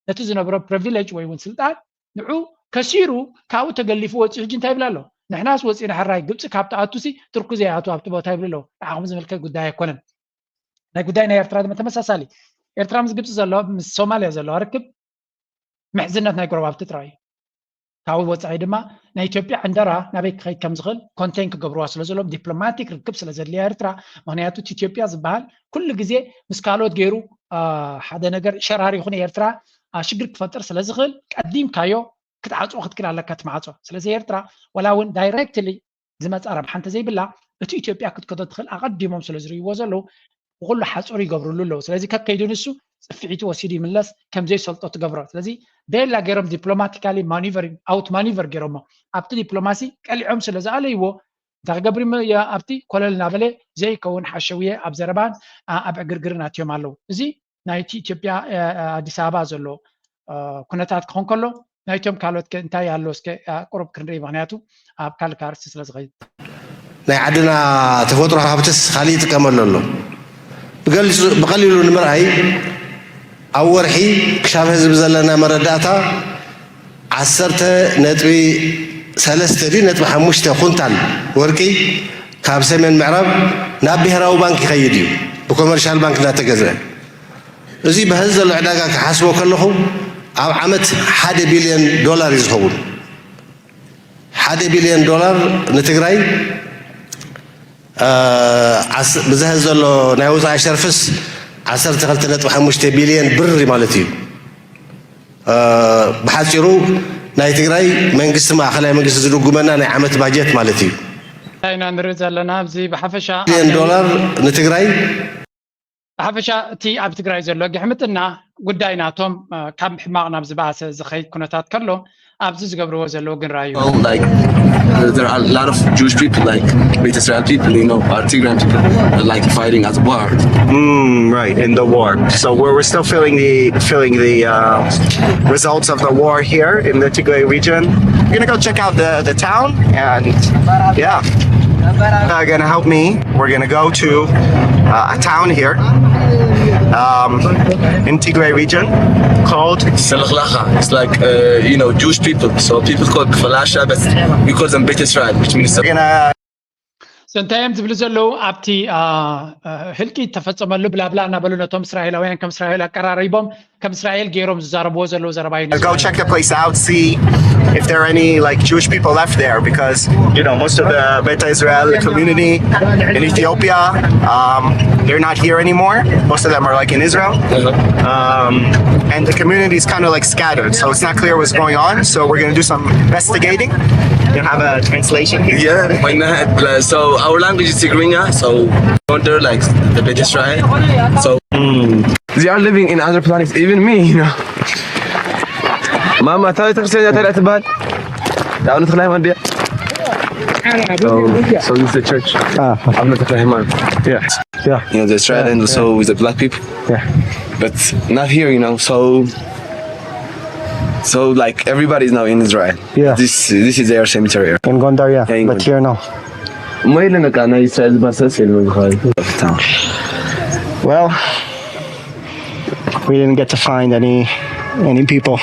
ነቲ ዝነበሮ ፕሪቪሌጅ ወይ እውን ስልጣን ንዑ ከሲሩ ካብኡ ተገሊፉ ወፂኡ ሕጂ እንታይ ይብል ኣሎ ንሕናስ ወፂና ሕራይ ግብፂ ካብ ትኣቱሲ ትርኩ ዘይኣቱ ኣብቲ ቦታ ይብሉ ኣለዉ ንዓኹም ዝምልከት ጉዳይ ኣይኮነን ናይ ጉዳይ ናይ ኤርትራ ድማ ተመሳሳሊ ኤርትራ ምስ ግብፂ ዘሎ ምስ ሶማልያ ዘለዋ ርክብ ምሕዝነት ናይ ጎረባብቲ ጥራይ እዩ ካብኡ ወፃኢ ድማ ናይ ኢትዮጵያ ዕንደራ ናበይ ክኸይድ ከም ዝኽእል ኮንቴን ክገብርዋ ስለ ዘለዎም ዲፕሎማቲክ ርክብ ስለ ዘድልያ ኤርትራ ምክንያቱ እቲ ኢትዮጵያ ዝበሃል ኩሉ ግዜ ምስ ካልኦት ገይሩ ሓደ ነገር ሸራሪ ይኹን ኤርትራ ሽግር ክፈጥር ስለ ዝኽእል ቀዲምካዮ ክትዓፅዎ ክትክል ኣለካ እቲ ማዕፆ ስለዚ ኤርትራ ወላ እውን ዳይሬክትሊ ዝመፃ ረብሓ እንተዘይብላ እቲ ኢትዮጵያ ክትከዶ ትኽእል ኣቐዲሞም ስለ ዝርእይዎ ዘለዉ ብኩሉ ሓፁር ይገብርሉ ኣለዉ። ስለዚ ከከይዱ ንሱ ፅፍዒቱ ወሲዱ ይምለስ፣ ከም ዘይሰልጦ ትገብሮ። ስለዚ ቤላ ገይሮም ዲፕሎማቲካሊ ማኒቨር ኣውት ማኒቨር ገይሮሞ ኣብቲ ዲፕሎማሲ ቀሊዖም ስለ ዝኣለይዎ እንታይ ክገብር ኣብቲ ኮለል እናበለ ዘይከውን ሓሸውየ ኣብ ዘረባን ኣብ ዕግርግርን ኣትዮም ኣለዉ። እዚ ናይቲ ኢትዮጵያ ኣዲስ ኣበባ ዘሎ ኩነታት ክኾን ከሎ ናይቶም ካልኦት ከ እንታይ ኣሎ እስከ ቁሩብ ክንርኢ፣ ምክንያቱ ኣብ ካልእ ኣርእስቲ ስለ ዝኸይድ። ናይ ዓድና ተፈጥሮ ሃብትስ ካልእ ይጥቀመሉ ኣሎ። ብቀሊሉ ንምርኣይ ኣብ ወርሒ ክሻብ ህዝቢ ዘለና መረዳእታ ዓሰርተ ነጥቢ ሰለስተ ድዩ ነጥቢ ሓሙሽተ ኩንታል ወርቂ ካብ ሰሜን ምዕራብ ናብ ብሄራዊ ባንክ ይኸይድ እዩ፣ ብኮመርሻል ባንክ እናተገዝአ። እዚ ብሕዚ ዘሎ ዕዳጋ ክሓስቦ ከለኹ ኣብ ዓመት ሓደ ቢልዮን ዶላር እዩ ዝኸውን። ሓደ ቢልዮን ዶላር ንትግራይ ብዝሕዚ ዘሎ ናይ ወፃኢ ሸርፍስ ዓሰርተ ክልተ ነጥቢ ሓሙሽተ ቢልዮን ብር ማለት እዩ። ብሓፂሩ ናይ ትግራይ መንግስቲ ማእኸላይ መንግስቲ ዝድጉመና ናይ ዓመት ባጀት ማለት እዩ። እንታይ ኢና ንርኢ ዘለና ኣብዚ ብሓፈሻ ቢልዮን ዶላር ንትግራይ ብሓፈሻ እቲ ኣብ ትግራይ ዘሎ ግሕምጥና ጉዳይ ናቶም ካብ ሕማቕ ናብ ዝበኣሰ ዝኸይድ ኩነታት ከሎ ኣብዚ ዝገብርዎ ዘለዉ ግን ራዩ Well, like there are a lot of Jewish people, like Beit Israel people, you know, are Tigrayan people, like fighting at war. Mm, right, in the war. So we're, we're still feeling the feeling the uh, results of the war here in the Tigray region. We're gonna go check out the, the town, and yeah, uh, gonna help me. We're gonna go to uh, a town here um, in Tigray region called Salaklacha. It's like uh, you know Jewish people. So people call Falasha, but we call them Beit Israel, which means we're gonna So እንታይ እዮም ዝብሉ ዘለዉ ኣብቲ ህልቂ ተፈጸመሉ ብላብላ እናበሉ ነቶም እስራኤላውያን ከም እስራኤል ኣቀራሪቦም ከም እስራኤል ገይሮም ዝዛረብዎ ዘለዉ ዘረባ እዩ። Go check the place out, see if there are any like Jewish people left there because you know most of the Beta Israel community in Ethiopia, um, they're not here anymore. Most of them are like in Israel, um, and the community is kind of like scattered, so it's not clear what's going on. So we're gonna do some investigating. You have a translation here. Yeah, why not? Uh, so our language is Tigrinya, so wonder like the Beit Israel. So They are living in other planets, even me, you know. ማማ ታሪክ ተክሰኛ ታሪክ ትባል ዳውን ተክለ ሃይማኖት ድያ? So, so this is the church. Ah, I'm not Tecla Haiman. yeah, yeah. You know, the Israel and also with the black people. Yeah. But not here, you know. So, so like everybody is now in Israel. Yeah. This this is their cemetery. In Gondar, yeah, Yeah, in but Gondar. Here no. ما إلا كان يسأل بس أسئلة من خالد. Well, we didn't get to find any any people.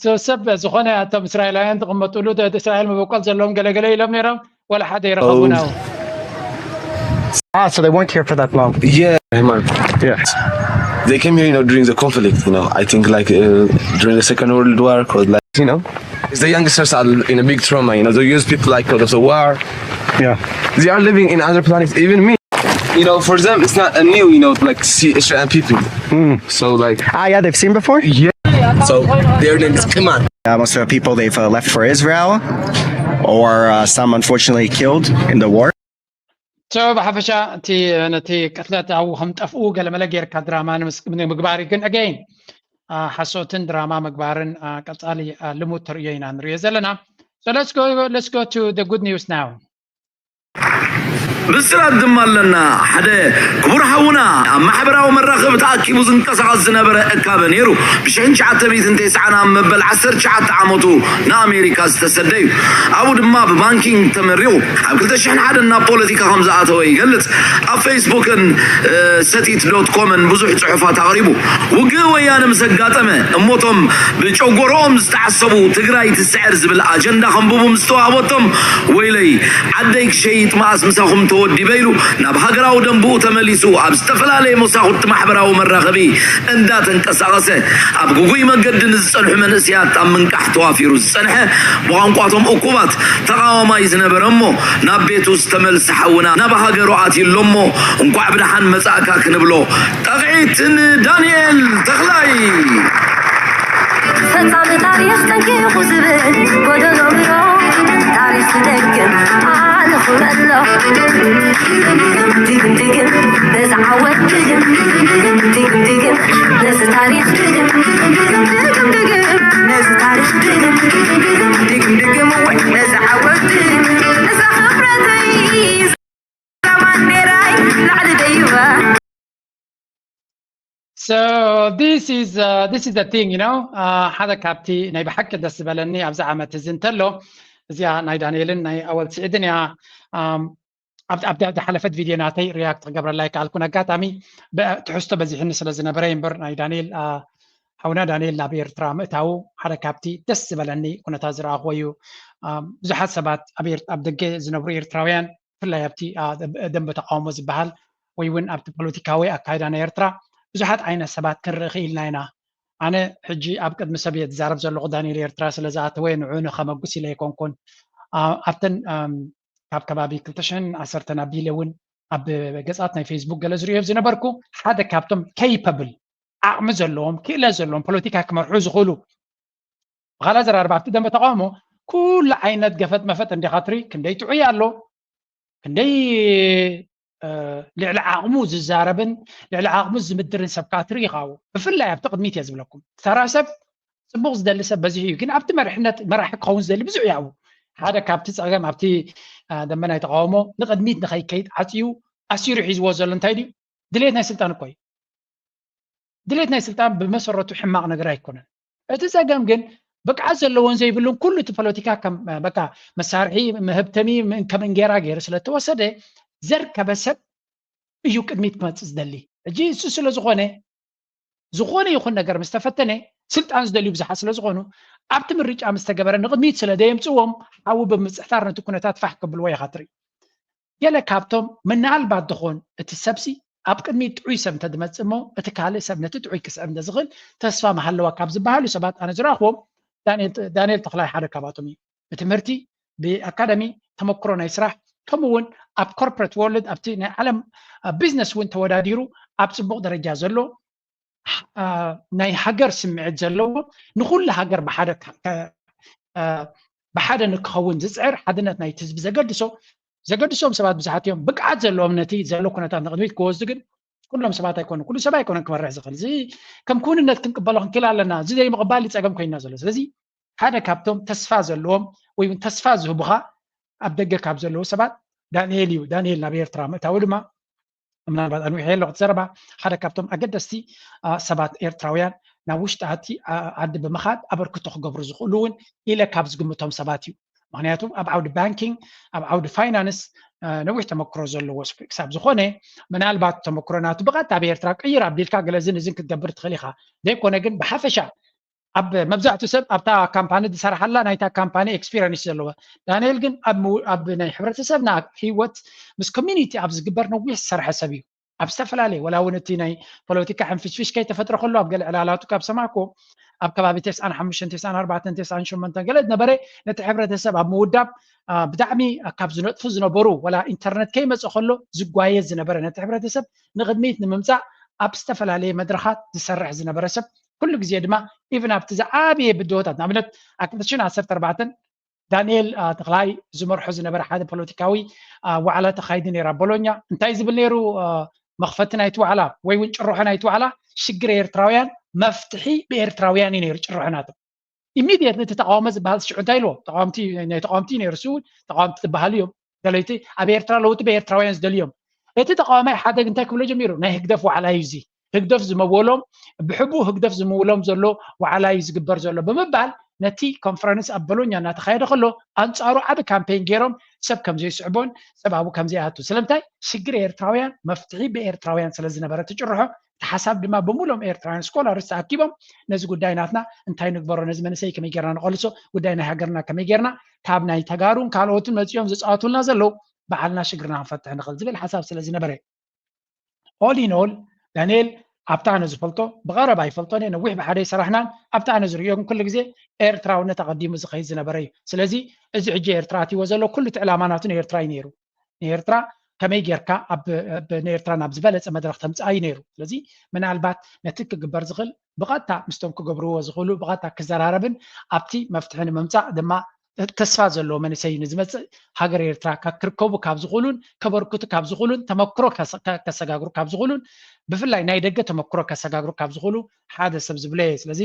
So ሰብ ዝኾነ እቶም እስራኤላውያን ዝቕመጥሉ እስራኤል መበቆል ዘለዎም ገለገለ ኢሎም ነይሮም ወላ ሓደ ይረኸቡና። Ah, so they weren't here for that long. Yeah, man. Yeah. They came here, you know, during the conflict, you know. I think like uh, during the Second World War, cause like, you know, the youngsters are in a big trauma, you know. They use people like out of the war. Yeah. They are living in other planets, even me. You know, for them, it's not a new, you know, like see Israel people. So like, Ah, yeah, they've seen before. Yeah. So their name is Kiman. Uh, most of the people they've uh, left for Israel, or uh, some unfortunately killed in the war. So ብሓፈሻ እቲ ነቲ ቅትለት ኣብኡ ከም ጠፍኡ ገለመለ ጌርካ ድራማ ንምግባር ግን again ሓሶትን ድራማ ምግባርን ቀፃሊ ልሙድ ተርእዮ ኢና ንሪኦ ዘለና። So let's go, let's go to the good news now. ብስራት ድማ ኣለና። ሓደ ክቡር ሓውና ኣብ ማሕበራዊ መራኸቢ ተኣኪቡ ዝንቀሳቐስ ዝነበረ እካበ ነይሩ። ብሽሕን ትሽዓተ ሚእትን ተስዓን ኣብ መበል ዓሰርተ ትሽዓተ ዓመቱ ንኣሜሪካ ዝተሰደ እዩ። ኣብኡ ድማ ብባንኪንግ ተመሪቑ ኣብ ክልተ ሽሕን ሓደን ናብ ፖለቲካ ከም ዝኣተወ ይገልጽ። ኣብ ፌስቡክን ሰቲት ዶት ኮምን ብዙሕ ጽሑፋት ኣቕሪቡ። ውግእ ወያነ ምስ ኣጋጠመ እሞቶም ብጨጎርኦም ዝተዓሰቡ ትግራይ ትስዕር ዝብል ኣጀንዳ ከንብቡ ምስ ተዋህበቶም ወይለይ ዓደይ ክሸይጥ መኣስ ምሳኹም ተወዲበ ኢሉ ናብ ሃገራዊ ደንብኡ ተመሊሱ ኣብ ዝተፈላለየ መሳኹቲ ማሕበራዊ መራኸቢ እንዳተንቀሳቐሰ ኣብ ግጉይ መገዲ ንዝጸንሑ መንእሰያት ኣብ ምንቃሕ ተዋፊሩ ዝጸንሐ ብቋንቋቶም እኩባት ተቓዋማይ ዝነበረ እሞ ናብ ቤቱ ዝተመልሰ ሓውና ናብ ሃገሩ ኣትዩ ኣሎ እሞ እንኳዕ ብደሓን መጻእካ ክንብሎ ጠቕዒት ንዳንኤል ተኽላይ። ፈጻሚ ታሪኽ ጠንቂቑ ዝብል ጎደሎ ምሮ ታሪኽ ዝደግም በሎ። ድግም ድግም ነዚ ዓወት ድግም፣ ድግም ድግም ነዚ ታሪኽ ድግም፣ ድግም ድግም ነዚ ታሪኽ ድግም፣ ድግም ድግም ወይ ነዚ ዓወት ድግም፣ እዛ ክብረተይ፣ እዛ ባንዴራይ ላዕሊ ደይባ። So this is uh, this is the thing, you know. Uh, ሓደ ካብቲ ናይ ብሓቂ ደስ ዝበለኒ ኣብዚ ዓመት እዚ እንተሎ እዚኣ ናይ ዳንኤልን ናይ ኣወል ስዒድን እያ። Um, ኣብ ኣብ ዝሓለፈት ቪድዮ ናተይ ሪያክት ክገብረላ ይከኣልኩን ኣጋጣሚ ትሕዝቶ በዚሕኒ ስለ ዝነበረ እምበር ናይ ዳንኤል uh, ሓውና ዳንኤል ናብ ኤርትራ ምእታዉ ሓደ ካብቲ ደስ ዝበለኒ ኩነታት ዝረኣኽዎ እዩ። Um, ብዙሓት ሰባት ኣብ ኤር- ኣብ ደገ ዝነብሩ ኤርትራውያን ብፍላይ ኣብቲ ደንበ ተቃውሞ ዝበሃል ወይ እውን ኣብቲ ፖለቲካዊ ኣካይዳ ናይ ኤርትራ ብዙሓት ዓይነት ሰባት ክንርኢ ክኢልና ኢና። ኣነ ሕጂ ኣብ ቅድሚ ሰብ እየ ዝዛረብ ዘለኹ፣ ዳንኤል ኤርትራ ስለ ዝኣተወ ንዑ ንኸመጉስ ኢለ ኣይኮንኩን። ኣብተን ካብ ከባቢ ክልተ ሽሕን ዓሰርተን ኣቢለ እውን ኣብ ገጻት ናይ ፌስቡክ ገለ ዝርእዮ ዝነበርኩ ሓደ ካብቶም ኬይፐብል ዓቕሚ ዘለዎም ክእለት ዘለዎም ፖለቲካ ክመርሑ ዝኽእሉ ብኻልእ ኣዘራርባ ኣብቲ ደንበ ተቃውሞ ኩሉ ዓይነት ገፈጥ መፈጥ እንዲኻ ትርኢ፣ ክንደይ ጥዑይ ኣሎ፣ ክንደይ ልዕሊ ዓቕሙ ዝዛረብን ልዕሊ ዓቕሙ ዝምድርን ሰብ ከዓ ትርኢ ኢኻ። ብፍላይ ኣብቲ ቅድሚት እየ ዝብለኩም፣ ተራ ሰብ ፅቡቕ ዝደሊ ሰብ በዚሑ እዩ፣ ግን ኣብቲ መሪሕነት መራሒ ክኸውን ዝደሊ ብዙሕ እዩ። ሓደ ካብቲ ፀገም ኣብቲ ደንበ ናይ ተቃውሞ ንቅድሚት ንኸይከይድ ዓፅዩ ኣሲሩ ሒዝዎ ዘሎ እንታይ ድዩ? ድሌት ናይ ስልጣን እኮ እዩ። ድሌት ናይ ስልጣን ብመሰረቱ ሕማቕ ነገር ኣይኮነን። እቲ ጸገም ግን ብቅዓት ዘለዎን ዘይብሉን ኩሉ እቲ ፖለቲካ ከም በቃ መሳርሒ መህብተሚ ከም እንጌራ ገይሩ ስለተወሰደ ዘርከበ ሰብ እዩ ቅድሚት ክመጽእ ዝደሊ። ሕጂ እሱ ስለ ዝኾነ ዝኾነ ይኹን ነገር ምስ ተፈተነ ስልጣን ዝደልዩ ብዙሓት ስለ ዝኾኑ ኣብቲ ምርጫ ምስ ተገበረ ንቕድሚት ስለ ዘየምጽዎም ሓዊ ብምጽሕታር ነቲ ኩነታት ፋሕ ከብልዎ ኢኻ ትርኢ። ገለ ካብቶም ምናልባት ድኾን እቲ ሰብሲ ኣብ ቅድሚት ጥዑይ ሰብ እንተዝመጽእ እሞ እቲ ካልእ ሰብ ነቲ ጥዑይ ክስዕብ እንተዝኽእል ተስፋ ምሃለዋ ካብ ዝበሃሉ ሰባት ኣነ ዝረኣኽዎም ዳንኤል ተኽላይ ሓደ ካብኣቶም እዩ። ብትምህርቲ ብኣካደሚ ተመክሮ ናይ ስራሕ ከምኡ እውን ኣብ ኮርፖሬት ወርልድ ኣብቲ ናይ ዓለም ቢዝነስ እውን ተወዳዲሩ ኣብ ፅቡቕ ደረጃ ዘሎ ናይ ሃገር ስምዒት ዘለዎ ንኩሉ ሃገር ብሓደ ብሓደ ንክኸውን ዝፅዕር ሓድነት ናይቲ ህዝቢ ዘገድሶ ዘገድሶም ሰባት ብዙሓት እዮም። ብቅዓት ዘለዎም ነቲ ዘሎ ኩነታት ንቅድሚት ክወስዱ ግን ኩሎም ሰባት ኣይኮኑ ኩሉ ሰብ ኣይኮነን ክመርሕ ዝኽእል። እዚ ከም ክውንነት ክንቅበሎ ክንክእል ኣለና። እዚ ዘይምቕባል ፀገም ኮይና ዘሎ። ስለዚ ሓደ ካብቶም ተስፋ ዘለዎም ወይ እውን ተስፋ ዝህቡኻ ኣብ ደገ ካብ ዘለዉ ሰባት ዳንኤል እዩ። ዳንኤል ናብ ኤርትራ ምእታዊ ድማ ምናልባት ኣንዊሐ ኣለኹ እቲ ዘረባ ሓደ ካብቶም ኣገደስቲ ሰባት ኤርትራውያን ናብ ውሽጢ ኣቲ ዓዲ ብምኻድ ኣበርክቶ ክገብሩ ዝኽእሉ እውን ኢለ ካብ ዝግምቶም ሰባት እዩ። ምክንያቱ ኣብ ዓውዲ ባንኪንግ ኣብ ዓውዲ ፋይናንስ ነዊሕ ተመክሮ ዘለዎ ክሳብ ዝኾነ ምናልባት ተመክሮ ናቱ ብቐጥታ ኣብ ኤርትራ ቅይር ኣቢልካ ገለዝን እዝን ክትገብር ትኽእል ኢኻ። ዘይኮነ ግን ብሓፈሻ ኣብ መብዛሕትኡ ሰብ ኣብታ ካምፓኒ ዝሰርሓላ ናይታ ካምፓኒ ኤክስፒሪንስ ዘለዎ ዳንኤል ግን ኣብ ናይ ሕብረተሰብና ህይወት ምስ ኮሚኒቲ ኣብ ዝግበር ነዊሕ ዝሰርሐ ሰብ እዩ። ኣብ ዝተፈላለየ ወላ እውን እቲ ናይ ፖለቲካ ሕንፍሽፍሽ ከይተፈጥረ ከሎ ኣብ ገለ ዕላላቱ ካብ ሰማዕኩ ኣብ ከባቢ ተስዓን ሓሙሽተን ተስዓን ኣርባዕተን ተስዓን ሸሞንተን ገለ ዝነበረ ነቲ ሕብረተሰብ ኣብ ምውዳብ ብጣዕሚ ካብ ዝነጥፉ ዝነበሩ ወላ ኢንተርነት ከይመፀ ከሎ ዝጓየ ዝነበረ ነቲ ሕብረተሰብ ንቅድሚት ንምምፃእ ኣብ ዝተፈላለየ መድረኻት ዝሰርሕ ዝነበረ ሰብ ኩሉ ግዜ ድማ ኢቭን ኣብቲ ዝዓበየ ብድሆታት ንኣብነት ኣብ ክልተ ሽሕን ዓሰርተ ኣርባዕተን ዳንኤል ተኽላይ ዝመርሖ ዝነበረ ሓደ ፖለቲካዊ ዋዕላ ተኻይዱ ነይሩ ኣብ ቦሎኛ። እንታይ ዝብል ነይሩ መኽፈቲ ናይቲ ዋዕላ ወይ እውን ጭርሖ ናይቲ ዋዕላ ሽግር ኤርትራውያን መፍትሒ ብኤርትራውያን እዩ ነይሩ ጭርሖ ናቶም። ኢሚድየትሊ እቲ ተቃውሞ ዝበሃል ሽዑ እንታይ ኢልዎ ተቃወምቲ ናይ ተቃወምቲ ነይሩ ሱ ተቃወምቲ ዝበሃሉ እዮም ደለይቲ ኣብ ኤርትራ ለውጢ ብኤርትራውያን ዝደልዮም። እቲ ተቃዋማይ ሓደ እንታይ ክብሎ ጀሚሩ ናይ ህግደፍ ዋዕላ እዩ እዚ ህግደፍ ዝመወሎም ብሕቡእ ህግደፍ ዝምውሎም ዘሎ ዋዕላ እዩ ዝግበር ዘሎ ብምባል ነቲ ኮንፈረንስ ኣብ ቦሎኛ እናተኻየደ ከሎ ኣንጻሩ ዓቢ ካምፔን ገይሮም ሰብ ከም ዘይስዕቦን ሰብ ኣብኡ ከም ዘይኣቱ ስለምንታይ ሽግር ኤርትራውያን መፍትሒ ብኤርትራውያን ስለ ዝነበረ ትጭርሖ እቲ ሓሳብ ድማ ብምሎም ኤርትራውያን ስኮላርስ ተኣኪቦም ነዚ ጉዳይ ናትና እንታይ ንግበሮ ነዚ መንእሰይ ከመይ ጌርና ንቐልሶ ጉዳይ ናይ ሃገርና ከመይ ጌርና ካብ ናይ ተጋሩን ካልኦትን መጺኦም ዝጻወቱልና ዘለዉ ባዕልና ሽግርና ክንፈትሕ ንኽእል ዝብል ሓሳብ ስለ ዝነበረ all in all ዳንኤል ኣብታ ኣነ ዝፈልጦ ብቐረባ ይፈልጦ እየ ነዊሕ ብሓደ ይሰራሕናን ኣብታ ኣነ ዝርእዮ ግን ኩሉ ግዜ ኤርትራውነት ኣቐዲሙ ዝኸይድ ዝነበረ እዩ። ስለዚ እዚ ሕጂ ኤርትራ ኣትይዎ ዘሎ ኩሉ እቲ ዕላማ ናቱ ንኤርትራ እዩ ነይሩ። ንኤርትራ ከመይ ጌርካ ንኤርትራ ናብ ዝበለፀ መድረክ ተምፅኣ እዩ ነይሩ። ስለዚ ምናልባት ነቲ ክግበር ዝኽእል ብቐጥታ ምስቶም ክገብርዎ ዝኽእሉ ብቐጥታ ክዘራረብን ኣብቲ መፍትሒ ንምምፃእ ድማ ተስፋ ዘለዎ መንእሰይ ንዝመፅእ ሃገር ኤርትራ ክርከቡ ካብ ዝኽእሉን ከበርክቱ ካብ ዝኽእሉን ተመክሮ ከሰጋግሩ ካብ ዝኽእሉን ብፍላይ ናይ ደገ ተመክሮ ከሰጋግሩ ካብ ዝኽእሉ ሓደ ሰብ ዝብሎ እየ። ስለዚ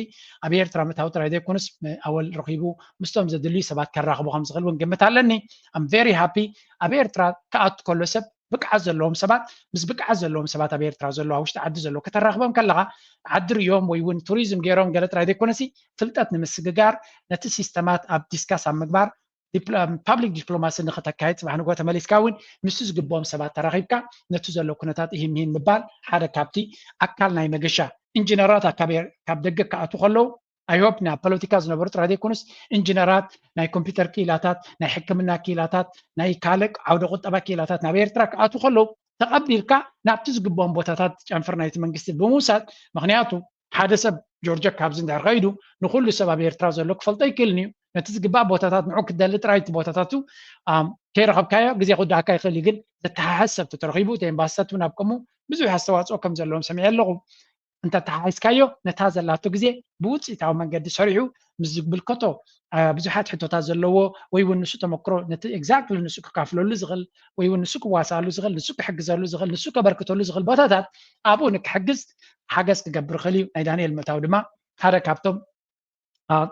ኣብ ኤርትራ ምእታው ጥራይ ዘይኮነስ ኣወል ረኺቡ ምስቶም ዘድልዩ ሰባት ከራኽቦ ከም ዝኽእል እውን ግምት ኣለኒ። I'm very happy። ኣብ ኤርትራ ክኣቱ ከሎ ሰብ ብቅዓት ዘለዎም ሰባት ምስ ብቅዓት ዘለዎም ሰባት ኣብ ኤርትራ ዘለዉ ኣብ ውሽጢ ዓዲ ዘለዉ ከተራኽቦም ከለኻ ዓዲ ርዮም ወይ እውን ቱሪዝም ገይሮም ገለ ጥራይ ዘይኮነሲ ፍልጠት ንምስግጋር ነቲ ሲስተማት ኣብ ዲስካስ ኣብ ምግባር ፓብሊክ ዲፕሎማሲ ንክተካይድ ፅባሕ ንጎ ተመሊስካ እውን ምስቲ ዝግብኦም ሰባት ተራኺብካ ነቲ ዘሎ ኩነታት ይህምሂን ምባል ሓደ ካብቲ ኣካል ናይ መገሻ ኢንጂነራት ካብ ደገ ክኣቱ ከለዉ ኣይሆፕ ናብ ፖለቲካ ዝነበሩ ጥራይ ዘይኮኑስ ኢንጂነራት ናይ ኮምፒውተር ክኢላታት ናይ ሕክምና ክኢላታት ናይ ካልእ ዓውደ ቁጠባ ክኢላታት ናብ ኤርትራ ክኣቱ ከለዉ ተቐቢልካ ናብቲ ዝግብኦም ቦታታት ጨንፍር ናይቲ መንግስቲ ብምውሳድ ምክንያቱ ሓደ ሰብ ጆርጆ ካብዚ እንድሕር ከይዱ ንኩሉ ሰብ ኣብ ኤርትራ ዘሎ ክፈልጦ ይክእልን እዩ ነቲ ዝግባእ ቦታታት ንዑ ክደሊ ጥራይ እቲ ቦታታቱ ከይረኸብካዮ ግዜ ክወዳእካ ይኽእል እዩ ግን ዘተሓሕዝ ሰብ ተተረኺቡ እቲ ኤምባስታት እውን ኣብ ከምኡ ብዙሕ ኣስተዋፅኦ ከም ዘለዎም ሰሚዐ ኣለኹ እንተተሓሒዝካዮ ነታ ዘላቶ ግዜ ብውፅኢታዊ መንገዲ ሰሪሑ ምስ ዝምልከቶ ብዙሓት ሕቶታት ዘለዎ ወይ እውን ንሱ ተመክሮ ነቲ exactly ንሱ ክካፍለሉ ዝኽእል ወይ እውን ንሱ ክዋሳኣሉ ዝኽእል ንሱ ክሕግዘሉ ዝኽእል ንሱ ከበርክተሉ ዝኽእል ቦታታት ኣብኡ ንክሕግዝ ሓገዝ ክገብር ይኽእል እዩ ናይ ዳንኤል ምእታው ድማ ሓደ ካብቶም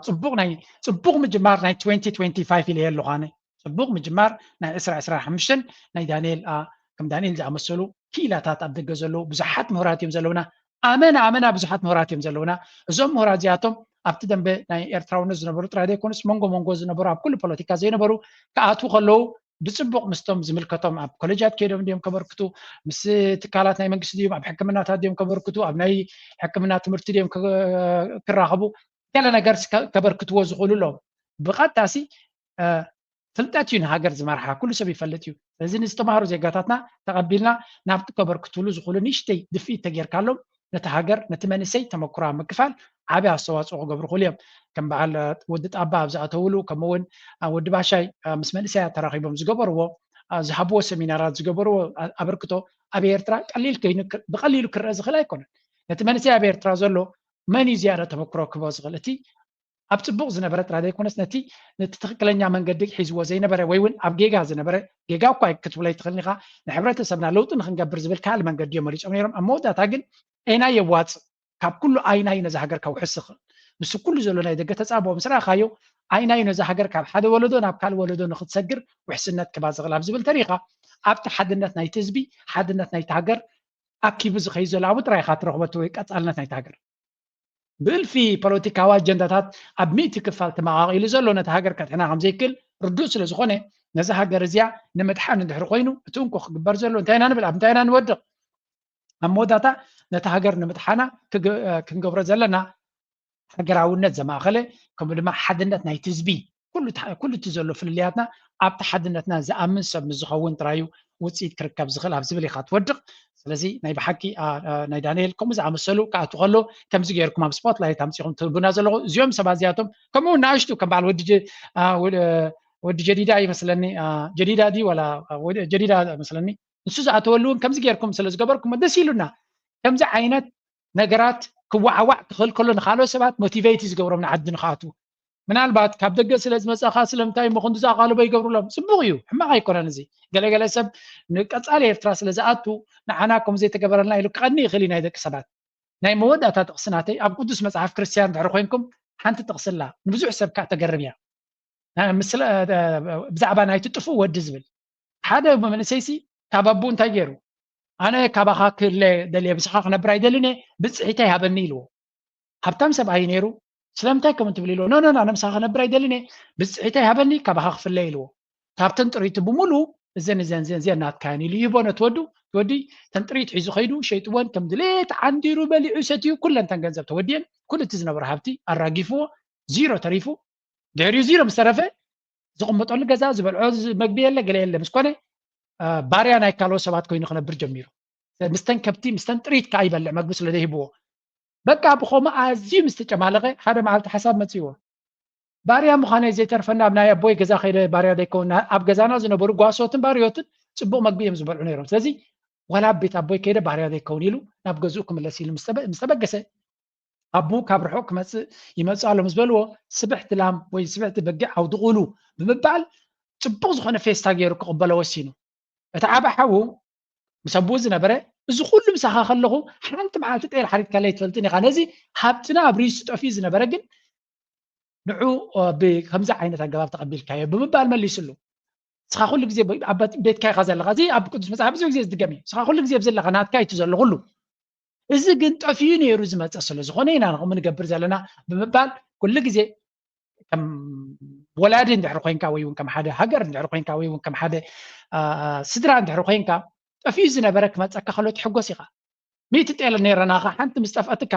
ፅቡቅ ናይ ፅቡቅ ምጅማር ናይ twenty twenty-five ኢለ ኣለኹ ኣነ ፅቡቅ ምጅማር ናይ ዕስራ ዕስራ ሓሙሽተን ናይ ዳንኤል ከም ዳንኤል ዝኣመሰሉ ክኢላታት ኣብ ደገ ዘለዉ ብዙሓት ምሁራት እዮም ዘለውና ኣመና ኣመና ብዙሓት ምሁራት እዮም ዘለውና እዞም ምሁራት እዚኣቶም ኣብቲ ደንበ ናይ ኤርትራውነት ዝነበሩ ጥራይ ዘይኮኑስ መንጎ መንጎ ዝነበሩ ኣብ ኩሉ ፖለቲካ ዘይነበሩ ክኣትዉ ከለዉ ብፅቡቅ ምስቶም ዝምልከቶም ኣብ ኮሌጃት ከይዶም ድዮም ከበርክቱ ምስ ትካላት ናይ መንግስቲ ድዮም ኣብ ሕክምናታት ድዮም ከበርክቱ ኣብ ናይ ሕክምና ትምህርቲ ድዮም ክራኸቡ ገለ ነገር ከበርክትዎ ዝኽእሉ ኣለዎም ብቐጥታሲ ፍልጠት እዩ ንሃገር ዝመርሓ ኩሉ ሰብ ይፈልጥ እዩ ስለዚ ንዝተማሃሩ ዜጋታትና ተቐቢልና ናብቲ ከበርክትሉ ዝኽእሉ ንእሽተይ ድፍኢት ተጌርካሎም ነቲ ሃገር ነቲ መንእሰይ ተመክሮ ኣብ ምክፋል ዓብዪ ኣስተዋፅኦ ክገብሩ ክእሉ እዮም ከም በዓል ወዲ ጣባ ኣብ ዝኣተውሉ ከምኡ እውን ወዲ ባሻይ ምስ መንእሰያት ተራኺቦም ዝገበርዎ ዝሃብዎ ሰሚናራት ዝገበርዎ ኣበርክቶ ኣብ ኤርትራ ቀሊል ኮይኑ ብቀሊሉ ክረአ ዝኽእል ኣይኮነን ነቲ መንእሰይ ኣብ ኤርትራ ዘሎ መን እዩ ዝያዳ ተመክሮ ክህቦ ዝኽእል እቲ ኣብ ፅቡቅ ዝነበረ ጥራይ ዘይኮነስ ነቲ ነቲ ትክክለኛ መንገዲ ሒዝዎ ዘይነበረ ወይ እውን ኣብ ጌጋ ዝነበረ ጌጋ እኳ ክትብሎ ይትኽእል ኢኻ ንሕብረተሰብና ለውጢ ንክንገብር ዝብል ካልእ መንገዲ እዮም መሪፆም ነይሮም ኣብ መወዳእታ ግን ኣይናይ የዋፅእ ካብ ኩሉ ኣይናይ ነዚ ሃገር ከውሕስ ይኽእል ምስ ኩሉ ዘሎ ናይ ደገ ተፃብኦ ምስ ረኣኻዮ ኣይናይ ነዚ ሃገር ካብ ሓደ ወለዶ ናብ ካልእ ወለዶ ንክትሰግር ውሕስነት ክባ ዝኽእል ኣብ ዝብል ተሪኻ ኣብቲ ሓድነት ናይቲ ህዝቢ ሓድነት ናይቲ ሃገር ኣኪቡ ዝኸይድ ዘሎ ኣብኡ ጥራይ ኢኻ ትረኽበቲ ወይ ቀፃልነት ናይቲ ሃገር ብእልፊ ፖለቲካዊ ኣጀንዳታት ኣብ ሚእቲ ክፋል ተመቓቒሉ ዘሎ ነቲ ሃገር ከድሕና ከም ዘይክእል ርዱእ ስለ ዝኾነ ነዚ ሃገር እዚኣ ንምድሓን እንድሕሪ ኮይኑ እቲ እንኮ ክግበር ዘሎ እንታይ ኢና ንብል ኣብ እንታይ ኢና ንወድቕ ኣብ መወዳእታ ነቲ ሃገር ንምድሓና ክንገብሮ ዘለና ሃገራውነት ዘማእኸለ ከምኡ ድማ ሓድነት ናይቲ ህዝቢ ኩሉ እቲ ዘሎ ፍልልያትና ኣብቲ ሓድነትና ዝኣምን ሰብ ምስ ዝኸውን ጥራዩ ውፅኢት ክርከብ ዝኽእል ኣብ ዝብል ኢኻ ትወድቕ ስለዚ ናይ ብሓቂ ናይ ዳንኤል ከምኡ ዝኣመሰሉ ክኣቱ ከሎ ከምዚ ገይርኩም ኣብ ስፖትላይት ኣምፂኹም ትህቡና ዘለኹ እዚኦም ሰባት እዚኣቶም ከምኡ ናእሽቱ ከም በዓል ወዲ ጀዲዳ ይመስለኒ ጀዲዳ ድዩ ወላ ጀዲዳ መስለኒ ንሱ ዝኣተወሉ እውን ከምዚ ገይርኩም ስለ ዝገበርኩም ደስ ኢሉና ከምዚ ዓይነት ነገራት ክወዓዋዕ ክኽእል ከሎ ንካልኦት ሰባት ሞቲቬት ዝገብሮም ንዓዲ ንክኣትዉ ምናልባት ካብ ደገ ስለ ዝመፀኻ ስለምንታይ እሞ ክንዲ ዝኣቓልቦ ይገብሩሎም ፅቡቅ እዩ ሕማቅ ኣይኮነን እዚ ገለገለ ሰብ ንቀፃሊ ኤርትራ ስለ ዝኣቱ ንዓና ከም ዘይተገበረልና ኢሉ ክቐኒ ይኽእል እዩ ናይ ደቂ ሰባት ናይ መወዳእታ ጥቕሲ ናተይ ኣብ ቅዱስ መፅሓፍ ክርስትያን ድሕሪ ኮይንኩም ሓንቲ ጥቕሲ ኣላ ንብዙሕ ሰብ ከዓ ተገርም እያ ብዛዕባ ናይቲ ጥፉእ ወዲ ዝብል ሓደ መንእሰይሲ ካብ ኣቡ እንታይ ገይሩ ኣነ ካባኻ ክለ ደልየ ብስኻ ክነብር ኣይደልን እየ ብፅሒተይ ሃበኒ ኢልዎ ሃብታም ሰብኣይ ነይሩ ስለምንታይ ከም ትብል ኢልዎ ኖ ኖ ኣነ ምሳኻ ክነብር ኣይደልን እየ ብፅሒተይ ሃበኒ ካባኻ ክፍለ ኢልዎ ካብተን ጥሪቱ ብምሉ እዘን እዘን እዘን እዚአን ናትካየን ኢሉ ይህቦ ነቲ ወዱ እቲ ወዲ ተን ጥሪት ሒዙ ከይዱ ሸይጥወን ከም ድሌት ዓንዲሩ በሊዑ ሰትዩ ኩለን ተን ገንዘብ ተወዲየን ኩሉ እቲ ዝነበሮ ሃብቲ ኣራጊፍዎ ዚሮ ተሪፉ ድሕሪኡ ዚሮ ምስ ተረፈ ዝቕመጠሉ ገዛ ዝበልዖ መግቢ የለ ገለ የለ ምስ ኮነ ባርያ ናይ ካልኦት ሰባት ኮይኑ ክነብር ጀሚሩ ምስተን ከብቲ ምስተን ጥሪት ከዓ ይበልዕ መግቢ ስለ ዘይህብዎ በቃ ብኸምኡ ኣዝዩ ምስ ተጨማለቐ ሓደ መዓልቲ ሓሳብ መፅእዎ ባርያ ምዃነይ ዘይተርፈና ኣብ ናይ ኣቦይ ገዛ ከይደ ባርያ ዘይከውን ኣብ ገዛና ዝነበሩ ጓሶትን ባርዮትን ፅቡቕ መግቢ እዮም ዝበልዑ ነይሮም ስለዚ ዋላ ኣብ ቤት ኣቦይ ከይደ ባርያ ዘይከውን ኢሉ ናብ ገዝኡ ክምለስ ኢሉ ምስ ተበገሰ ኣቡ ካብ ርሑቕ ክመፅእ ይመፅእ ኣሎ ምስ በልዎ፣ ስብሕቲ ላም ወይ ስብሕቲ በጊዕ ኣውድቑሉ ብምባል ፅቡቕ ዝኾነ ፌስታ ገይሩ ክቕበሎ ወሲኑ። እቲ ዓቢ ሓዉ ምስ ኣቡኡ ዝነበረ፣ እዚ ኩሉ ምሳኻ ከለኹ ሓንቲ መዓልቲ ጤል ሓሪድካለይ ኣይትፈልጥን ኢኻ፣ ነዚ ሃብትና ኣብ ሪሱ ጠፊኡ ዝነበረ ግን ንዑ ከምዚ ዓይነት ኣገባብ ተቐቢልካዮ ብምባል መሊስሉ። ንስኻ ኩሉ ግዜ ኣብ ቤትካ ኢኻ ዘለኻ። እዚ ኣብ ቅዱስ መጽሓፍ ብዙሕ ግዜ ዝድገም እዩ። ንስኻ ኩሉ ግዜ ዘለኻ ናትካ እዩ ዘሎ ኩሉ። እዚ ግን ጠፊኡ ነይሩ ዝመጸ ስለ ዝኾነ ኢና ንኸምኡ ንገብር ዘለና ብምባል ኩሉ ግዜ ከም ወላዲ እንድሕር ኮይንካ ወይ እውን ከም ሓደ ሃገር እንድሕር ኮይንካ ወይ እውን ከም ሓደ ስድራ እንድሕር ኮይንካ ጠፊኡ ዝነበረ ክመጸካ ከሎ ትሕጎስ ኢኻ። ሚእቲ ጤል ነይረናኻ ሓንቲ ምስ ጠፍኣትካ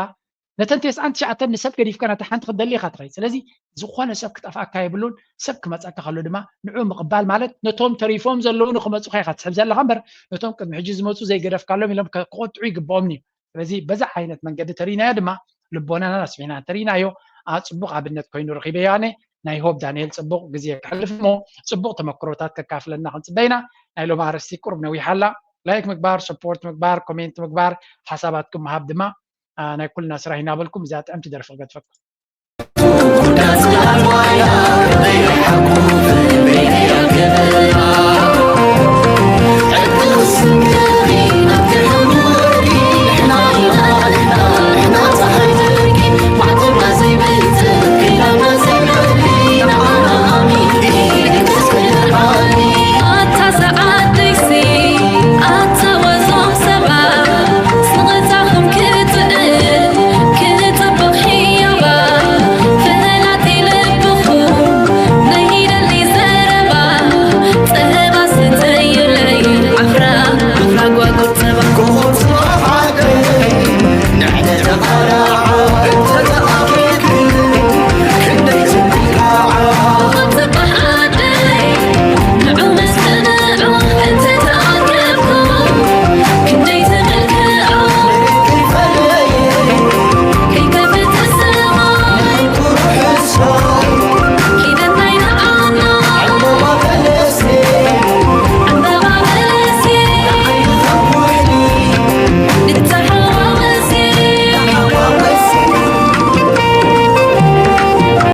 ነተን ተስዓን ትሽዓተን ንሰብ ገዲፍካ ነታ ሓንቲ ክትደሊ ኢኻ ትኸይድ። ስለዚ ዝኾነ ሰብ ክጠፍኣካ የብሉን፣ ሰብ ክመጸካ ከሎ ድማ ንዑ ምቕባል ማለት ነቶም ተሪፎም ዘለዉ ንክመጹኻ ኢኻ ትስሕብ ዘለኻ እምበር ነቶም ቅድሚ ሕጂ ዝመጹ ዘይገደፍካሎም ኢሎም ክቆጥዑ ይግብኦም እዩ። ስለዚ በዛ ዓይነት መንገዲ ተሪናዮ ድማ ልቦናና ኣስፊሕና ተሪናዮ። ጽቡቕ ኣብነት ኮይኑ ረኺበዮ ኣነ። ናይ ሆብ ዳንኤል ጽቡቕ ግዜ ክሕልፍ እሞ ጽቡቕ ተመክሮታት ከካፍለና ክንጽበ ኢና። ናይ ሎሚ ኣርእስቲ ቁሩብ ነዊሓ ኣላ። ላይክ ምግባር፣ ሰፖርት ምግባር፣ ኮሜንት ምግባር፣ ሓሳባትኩም ምሃብ ድማ ናይ ኩልና ስራሕ እናበልኩም እዛ ጥዕምቲ ደርፊ ክገድፈኩም።